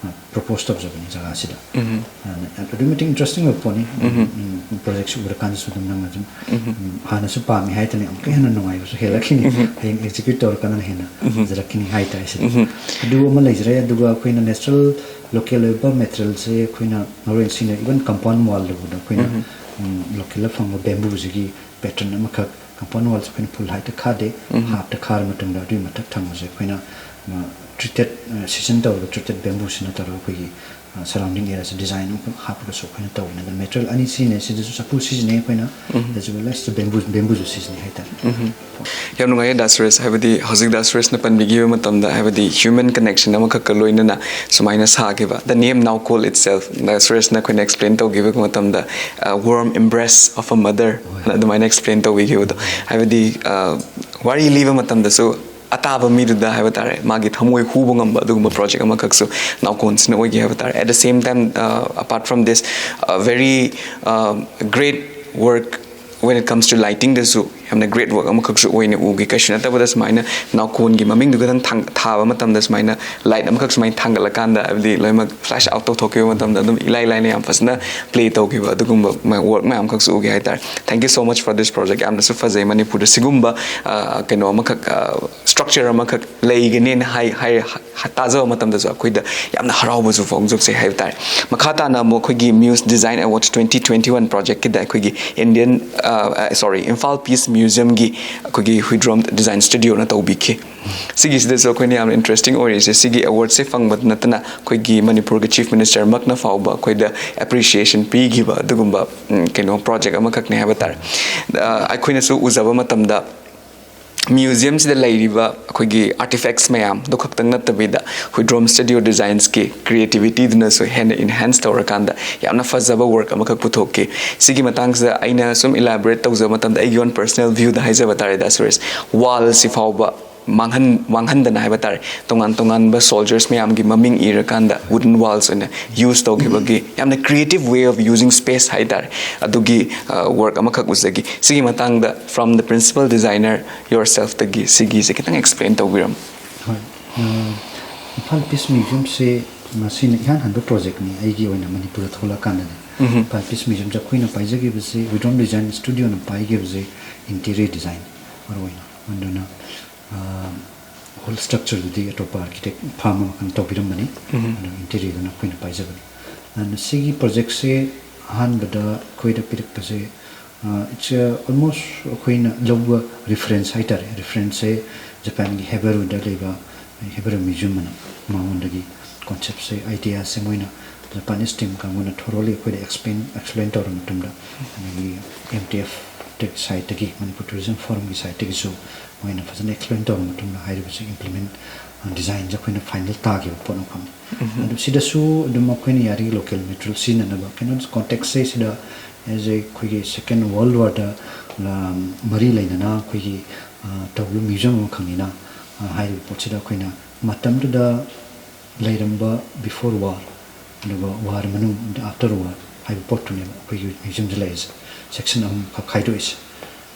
ꯑ, ꯄ꯭ꯔꯣꯄꯣꯁ ꯇꯧꯖꯕꯅꯤ ꯖꯒꯥꯁꯤꯗ꯫ ꯎꯝ. ꯑꯗꯨꯅ ꯑꯗꯨꯛꯀꯤ ꯃꯇꯤꯛ ꯏꯟꯇꯔꯦꯁꯇꯤꯡ ꯑꯣꯏꯕ ꯄꯣꯠꯅꯤ꯫ ꯎꯝ. ꯎꯝ, ꯄ꯭ꯔꯣꯖꯦꯛꯁꯤ ꯎꯔꯀꯥꯟꯗꯁꯨ ꯑꯗꯨꯝ ꯅꯪꯅ ꯑꯗꯨꯝ, ꯎꯝ. ꯎꯝ, ꯍꯥꯟꯅꯁꯨ ꯄꯥꯝꯃꯤ ꯍꯥꯏꯇꯅ ꯑꯃꯨꯛꯀ ꯍꯦꯟꯅ ꯅꯨꯡꯉꯥꯏꯕꯁꯨ ꯍꯦꯜꯂꯛꯈꯤꯅꯤ꯫ ꯎꯝ. ꯍꯌꯦꯡ ꯑꯦꯛꯖꯤꯀ꯭ꯌꯨꯠ ꯇꯧꯔꯀꯥꯟꯗꯅ ꯍꯦꯟꯅ ꯎꯝ. ꯐꯖꯔꯛꯈꯤꯅꯤ ꯍꯥꯏꯇꯥꯔꯦ ꯁꯤꯗ꯫ ꯎꯝ. ꯑꯗꯨ ꯑꯃ ꯂꯩꯖꯔꯦ꯫ ꯑꯗꯨꯒ ꯑꯩꯈꯣꯏꯅ ꯅꯦꯆꯔꯦꯜ ꯂꯣꯀꯦꯜ ꯑꯣꯏꯕ ꯃꯦꯇꯔꯤꯌꯦꯜꯁꯦ ꯑꯩꯈꯣꯏꯅ ꯃꯔꯨ ꯑꯣꯏꯅ ꯁꯤꯖꯤꯟꯅꯩ꯫ ꯏꯚꯟ ꯀꯝꯄꯥꯎꯟ ꯋꯥꯜꯗꯕꯨꯗ ꯑꯩꯈꯣꯏꯅ, ꯎꯝ. ꯎꯝ, ꯂꯣꯀꯦꯜꯗ ꯐꯪꯕ ꯕꯦꯝꯕꯨꯁꯤꯒꯤ ꯄꯦꯇꯔꯟ ꯑꯃꯈꯛ ꯀꯝꯄꯥꯎꯟ ꯋꯥꯜꯁꯦ ꯑꯩꯈꯣꯏꯅ ꯐꯨꯜ ꯍꯥꯏꯠꯇ ꯈꯥꯗꯦ, ꯎꯝ. ꯍꯥꯐꯇ ꯈꯥꯔ ꯃꯇꯨꯡꯗ ꯑꯗꯨꯒꯤ ꯃꯊꯛ ꯊꯪꯕꯁꯦ ꯑꯩꯈꯣꯏꯅ, ꯑ, ꯇ꯭ꯔꯤꯇꯦꯠ, ꯑ, ꯁꯤꯖꯟ ꯇꯧꯔꯒ ꯇ꯭ꯔꯤꯇꯦꯠ ꯕꯦꯝꯕꯨꯁꯤꯅ ꯇꯧꯔꯒ ꯑꯩꯈꯣꯏꯒꯤ, ꯑ, ꯁꯔꯥꯎꯟꯗꯤꯡ ꯑꯦꯔꯤꯌꯥꯁꯦ ꯗꯤꯖꯥꯏꯟ ꯑꯃꯈꯛ ꯍꯥꯞꯄꯒꯁꯨ ꯑꯩꯈꯣꯏꯅ ꯇꯧꯕꯅꯦ꯫ ꯑꯗ ꯃꯦꯇꯔꯤꯌꯦꯜ ꯑꯅꯤ ꯁꯤꯖꯤꯟꯅꯩ꯫ ꯁꯤꯗꯁꯨ ꯆꯐꯨ ꯁꯤꯖꯤꯟꯅꯩ ꯑꯩꯈꯣꯏꯅ, ꯎꯝ. ꯑꯗꯨꯒ ꯂꯥꯏꯁꯤꯗ ꯕꯦꯝꯕꯨ, ꯕꯦꯝꯕꯨꯁꯨ ꯁꯤꯖꯤꯟꯅꯩ ꯍꯥꯏꯇꯥꯔꯦ꯫ ꯎꯝ. ꯌꯥꯝ ꯅꯨꯡꯉꯥꯏꯌꯦ ꯗꯥ ꯁꯨꯔꯦꯁ, ꯍꯥꯏꯕꯗꯤ ꯍꯧꯖꯤꯛ ꯗꯥ ꯁꯨꯔꯦꯁꯅ ꯄꯟꯕꯤꯈꯤꯕ ꯃꯇꯝꯗ ꯍꯥꯏꯕꯗꯤ human connection ꯑꯃꯈꯛꯀ ꯂꯣꯏꯅꯅ ꯁꯨꯃꯥꯏꯅ ꯁꯥꯈꯤꯕ, the name Naokol itself, ꯗꯥ ꯁꯨꯔꯦꯁꯅ ꯑꯩꯈꯣꯏꯅ explain ꯇꯧꯈꯤꯕ ꯃꯇꯝꯗ, ꯑ, warm embrace of a mother ꯍꯣꯏ. ꯑꯗꯨꯃꯥꯏꯅ explain ꯇꯧꯕꯤꯈꯤꯕꯗꯣ, ꯍꯥꯏꯕꯗꯤ, ꯑ, ꯋꯥꯔꯤ ꯂꯤꯕ ꯃꯇꯝꯗꯁꯨ ꯑꯇꯥꯕ ꯃꯤꯗꯨꯗ ꯍꯥꯏꯕ ꯇꯥꯔꯦ, ꯃꯥꯒꯤ ꯊꯃꯣꯏ ꯍꯨꯕ ꯉꯝꯕ ꯑꯗꯨꯒꯨꯝꯕ ꯄ꯭ꯔꯣꯖꯦꯛ ꯑꯃꯈꯛꯁꯨ ꯅꯥꯎꯀꯣꯟꯁꯤꯅ ꯑꯣꯏꯒꯦ ꯍꯥꯏꯕ ꯇꯥꯔꯦ꯫ At the same time, uh, apart from this, uh, very, uh, great work when it comes to lighting ꯗꯁꯨ ꯌꯥꯝꯅ ꯒ꯭ꯔꯦꯠ ꯋꯥꯔꯛ ꯑꯃꯈꯛꯁꯨ ꯑꯣꯏꯅ ꯎꯈꯤ꯫ ꯀꯩꯁꯨ ꯅꯠꯇꯕꯗ ꯁꯨꯃꯥꯏꯅ ꯅꯥꯎꯀꯣꯟꯒꯤ ꯃꯃꯤꯡꯗꯨ ꯈꯛꯇꯪ ꯊꯥꯡ- ꯊꯥꯕ ꯃꯇꯝꯗ ꯁꯨꯃꯥꯏꯅ ꯂꯥꯏꯠ ꯑꯃꯈꯛ ꯁꯨꯃꯥꯏꯅ ꯊꯥꯡꯒꯠꯂꯀꯥꯟꯗ, ꯍꯥꯏꯕꯗꯤ ꯂꯣꯏꯅꯃꯛ ꯐ꯭ꯂꯦꯁ ꯑꯥꯎꯠ ꯇꯧꯊꯣꯛꯈꯤꯕ ꯃꯇꯝꯗ ꯑꯗꯨꯝ ꯏꯂꯥꯏ ꯂꯥꯏꯅ ꯌꯥꯝ ꯐꯖꯅ ꯄ꯭ꯂꯦ ꯇꯧꯈꯤꯕ ꯑꯗꯨꯒꯨꯝꯕ ꯃ- ꯋꯥꯔꯛ ꯃꯌꯥꯝ ꯑꯃꯈꯛꯁꯨ ꯎꯈꯤ ꯍꯥꯏꯇꯥꯔꯦ꯫ Thank you so much for this project. ꯌꯥꯝꯅꯁꯨ ꯐꯖꯩ꯫ ꯃꯅꯤꯄꯨꯔꯗ ꯁꯤꯒꯨꯝꯕ, ꯑ, ꯀꯩꯅꯣ ꯑꯃꯈꯛ, ꯑ, ꯁ꯭ꯇ꯭ꯔꯛꯆꯔ ꯑꯃꯈꯛ ꯂꯩꯒꯅꯦꯅ ꯍꯥꯏ, ꯍꯥꯏ, ꯍ- ꯇꯥꯖꯕ ꯃꯇꯝꯗꯁꯨ ꯑꯩꯈꯣꯏꯗ ꯌꯥꯝꯅ ꯍꯔꯥꯎꯕꯁꯨ ꯐꯣꯡꯗꯣꯛꯆꯩ ꯍꯥꯏꯕ ꯇꯥꯔꯦ꯫ ꯃꯈꯥ ꯇꯥꯅ ꯑꯃꯨꯛ ꯑꯩꯈꯣꯏꯒꯤ Muse Design Awards twenty twenty-one projectꯀꯤꯗ ꯑꯩꯈꯣꯏꯒꯤ Indian, ꯑ, sorry, Imphal Peace Museumꯒꯤ ꯑꯩꯈꯣꯏꯒꯤ ꯍꯨꯏꯗ꯭ꯔꯣꯝ ꯗꯤꯖꯥꯏꯟ ꯁ꯭ꯇꯨꯗꯤꯑꯣꯅ ꯇꯧꯕꯤꯈꯤ꯫ ꯁꯤꯒꯤꯁꯤꯗꯁꯨ ꯑꯩꯈꯣꯏꯅ ꯌꯥꯝꯅ ꯏꯟꯇꯔꯦꯁꯇꯤꯡ ꯑꯣꯏꯔꯤꯁꯦ, ꯁꯤꯒꯤ ꯑꯦꯋꯥꯔꯗꯁꯦ ꯐꯪꯕꯗ ꯅꯠꯇꯅ ꯑꯩꯈꯣꯏꯒꯤ ꯃꯅꯤꯄꯨꯔꯒꯤ ꯆꯤꯐ ꯃꯤꯅꯤꯁꯇꯔꯃꯛꯅ ꯐꯥꯎꯕ ꯑꯩꯈꯣꯏꯗ ꯑꯦꯄ꯭ꯔꯤꯁꯤꯌꯦꯁꯟ ꯄꯤꯈꯤꯕ ꯑꯗꯨꯒꯨꯝꯕ, ꯎꯝ, ꯀꯩꯅꯣ, ꯄ꯭ꯔꯣꯖꯦꯛ ꯑꯃꯈꯛꯅꯤ ꯍꯥꯏꯕ ꯇꯥꯔꯦ꯫ ꯑ, ꯑꯩꯈꯣꯏꯅꯁꯨ ꯎꯖꯕ ꯃꯇꯝꯗ ꯃ꯭ꯌꯨꯖꯤꯌꯝꯁꯤꯗ ꯂꯩꯔꯤꯕ ꯑꯩꯈꯣꯏꯒꯤ ꯑꯥꯔꯇꯤꯐꯦꯛꯁ ꯃꯌꯥꯝꯗꯨ ꯈꯛꯇꯪ ꯅꯠꯇꯕꯤꯗ, ꯍꯨꯏꯗ꯭ꯔꯣꯝ ꯁ꯭ꯇꯨꯗꯤꯑꯣ ꯗꯤꯖꯥꯏꯟꯁꯀꯤ ꯀ꯭ꯔꯤꯌꯦꯇꯤꯕꯤꯇꯤꯗꯨꯅꯁꯨ ꯍꯦꯟꯅ ꯏꯟꯍꯦꯟꯁ ꯇꯧꯔꯀꯥꯟꯗ ꯌꯥꯝꯅ ꯐꯖꯕ ꯋꯥꯔꯛ ꯑꯃꯈꯛ ꯄꯨꯊꯣꯛꯈꯤ꯫ ꯁꯤꯒꯤ ꯃꯇꯥꯡꯁꯤꯗ ꯑꯩꯅ ꯁꯨꯝ ꯏꯂꯥꯕꯣꯔꯦꯠ ꯇꯧꯖꯕ ꯃꯇꯝꯗ, ꯑꯩꯒꯤ ꯑꯣꯟ ꯄꯔꯁꯅꯦꯜ ꯚ꯭ꯌꯨꯗ ꯍꯥꯏꯖꯕ ꯇꯥꯔꯦꯗ, ꯁꯨꯔꯦꯁ, ꯋꯥꯜꯁꯤ ꯐꯥꯎꯕ ꯃꯥꯡꯍꯟ ꯃꯥꯡꯍꯟꯗꯅ ꯍꯥꯏꯕ ꯇꯥꯔꯦ, ꯇꯣꯉꯥꯟ ꯇꯣꯉꯥꯟꯕ ꯁꯣꯜꯖꯔꯁ ꯃꯌꯥꯝꯒꯤ ꯃꯃꯤꯡ ꯏꯔꯀꯥꯟꯗ ꯋꯨꯗꯟ ꯋꯥꯜꯁ ꯑꯣꯏꯅ ꯌꯨꯁ ꯇꯧꯈꯤꯕꯒꯤ ꯌꯥꯝꯅ creative way of using space ꯍꯥꯏ ꯇꯥꯔꯦ, ꯑꯗꯨꯒꯤ ꯋꯥꯔꯛ ꯑꯃꯈꯛ ꯎꯖꯈꯤ꯫ ꯁꯤꯒꯤ ꯃꯇꯥꯡꯗ, from the principal designer yourselfꯇꯒꯤ ꯁꯤꯒꯤꯁꯦ ꯈꯤꯇꯪ ꯑꯦꯛꯁꯄ꯭ꯂꯦꯟ ꯇꯧꯕꯤꯔꯝꯃꯨ꯫ ꯍꯣꯏ꯫ ꯑ, ꯏꯝꯐꯥꯜ ꯄꯤꯁ ꯃ꯭ꯌꯨꯖꯤꯌꯝꯁꯦ ꯃꯁꯤꯅ ꯏꯍꯥꯟ ꯍꯥꯟꯕ ꯄ꯭ꯔꯣꯖꯦꯛꯅꯤ ꯑꯩꯒꯤ ꯑꯣꯏꯅ ꯃꯅꯤꯄꯨꯔꯗ ꯊꯣꯛꯂꯛꯀꯥꯟꯗꯅꯤ꯫ ꯏꯝꯐꯥꯜ ꯄꯤꯁ ꯃ꯭ꯌꯨꯖꯤꯌꯝꯁꯦ ꯑꯩꯈꯣꯏꯅ ꯄꯥꯏꯖꯈꯤꯕꯁꯦ, ꯋꯤꯗ꯭ꯔꯣꯝ ꯗꯤꯖꯥꯏꯟ ꯁ꯭ꯇꯨꯗꯤꯑꯣꯅ ꯄꯥꯏꯈꯤꯕꯁꯦ ꯏꯟꯇꯤꯔꯤꯌꯔ ꯗꯤꯖꯥꯏꯟ ꯃꯔꯨꯑꯣꯏꯅ꯫ ꯑꯗꯨꯅ, ꯑ, ꯍꯣꯜ ꯁ꯭ꯇ꯭ꯔꯛꯆꯔꯗꯨꯗꯤ ꯑꯇꯣꯞꯄ ꯑꯥꯔꯀꯤꯇꯦꯛ ꯐꯥꯔꯝ ꯑꯃꯈꯛꯅ ꯇꯧꯕꯤꯔꯝꯕꯅꯤ꯫ ꯑꯗꯨ ꯏꯟꯇꯤꯔꯤꯌꯔꯗꯨꯅ ꯑꯩꯈꯣꯏꯅ ꯄꯥꯏꯖꯕꯅꯤ꯫ ꯑꯗꯨꯅ ꯁꯤꯒꯤ ꯄ꯭ꯔꯣꯖꯦꯛꯁꯦ ꯑꯍꯥꯟꯕꯗ ꯑꯩꯈꯣꯏꯗ ꯄꯤꯔꯛꯄꯁꯦ, ꯑ, it's a almost ꯑꯩꯈꯣꯏꯅ ꯂꯧꯕ ꯔꯤꯐꯔꯦꯟꯁ ꯍꯥꯏꯇꯥꯔꯦ꯫ ꯔꯤꯐꯔꯦꯟꯁꯁꯦ ꯖꯄꯥꯟꯒꯤ ꯍꯦꯕꯔꯨꯗ ꯂꯩꯕ ꯍꯦꯕꯔꯨ ꯃ꯭ꯌꯨꯖꯤꯌꯝ ꯑꯅ, ꯃꯉꯣꯟꯗꯒꯤ ꯀꯣꯟꯁꯦꯞꯁꯦ, ꯑꯥꯏꯗꯤꯌꯥꯁꯦ ꯃꯣꯏꯅ ꯖꯄꯥꯅꯤꯁ ꯇꯤꯝ ꯀꯥꯡꯕꯨꯅ ꯊꯣꯔꯣꯂꯤ ꯑꯩꯈꯣꯏꯗ ꯑꯦꯛꯁꯄ꯭ꯂꯦꯟ, ꯑꯦꯛꯁꯄ꯭ꯂꯦꯟ ꯇꯧꯔꯕ ꯃꯇꯨꯡꯗ, ꯑꯗꯒꯤ ꯑꯦꯝ ꯇꯤ ꯑꯦꯐ ꯁꯥꯏꯠꯇꯒꯤ, ꯃꯅꯤꯄꯨꯔ ꯇꯨꯔꯤꯖꯝ ꯐꯣꯔꯝꯒꯤ ꯁꯥꯏꯠꯇꯒꯤꯁꯨ ꯃꯣꯏꯅ ꯐꯖꯅ ꯑꯦꯛꯁꯄ꯭ꯂꯦꯟ ꯇꯧꯔꯕ ꯃꯇꯨꯡꯗ ꯍꯥꯏꯔꯤꯕꯁꯤ ꯏꯝꯄ꯭ꯂꯤꯃꯦꯟ, ꯑ, ꯗꯤꯖꯥꯏꯟꯁꯦ ꯑꯩꯈꯣꯏꯅ ꯐꯥꯏꯅꯦꯜ ꯇꯥꯈꯤꯕ ꯄꯣꯠ ꯑꯃꯈꯛꯅꯤ꯫ ꯑꯗꯨ ꯁꯤꯗꯁꯨ ꯑꯗꯨꯝ ꯑꯩꯈꯣꯏꯅ ꯌꯥꯔꯤꯒꯩ ꯂꯣꯀꯦꯜ ꯃꯦꯇꯔꯤꯌꯦꯜ ꯁꯤꯖꯤꯟꯅꯅꯕ꯫ ꯀꯩꯅꯣ, ꯀꯣꯟꯇꯦꯛꯁꯁꯦ ꯁꯤꯗ ꯑꯦꯁ ꯑꯦ ꯑꯩꯈꯣꯏꯒꯤ ꯁꯦꯀꯦꯟ ꯋꯥꯔꯜ ꯋꯥꯔꯗ, ꯑ, ꯃꯔꯤ ꯂꯩꯅꯅ ꯑꯩꯈꯣꯏꯒꯤ, ꯑ, ꯇꯧꯔꯤꯕ ꯃ꯭ꯌꯨꯖꯤꯌꯝ ꯑꯃꯈꯛꯅꯤꯅ, ꯑ, ꯍꯥꯏꯔꯤꯕ ꯄꯣꯠꯁꯤꯗ ꯑꯩꯈꯣꯏꯅ ꯃꯇꯝꯗꯨꯗ ꯂꯩꯔꯝꯕ before war, ꯑꯗꯨꯒ ꯋꯥꯔ ꯃꯅꯨꯡ, after war ꯍꯥꯏꯕ ꯄꯣꯠꯇꯨꯅꯦꯕ ꯑꯩꯈꯣꯏꯒꯤ ꯃ꯭ꯌꯨꯖꯤꯌꯝꯗ ꯂꯩꯔꯤꯁꯦ, ꯁꯦꯛꯁꯟ ꯑꯍꯨꯝꯈꯛ ꯈꯥꯏꯗꯣꯛꯏꯁꯦ꯫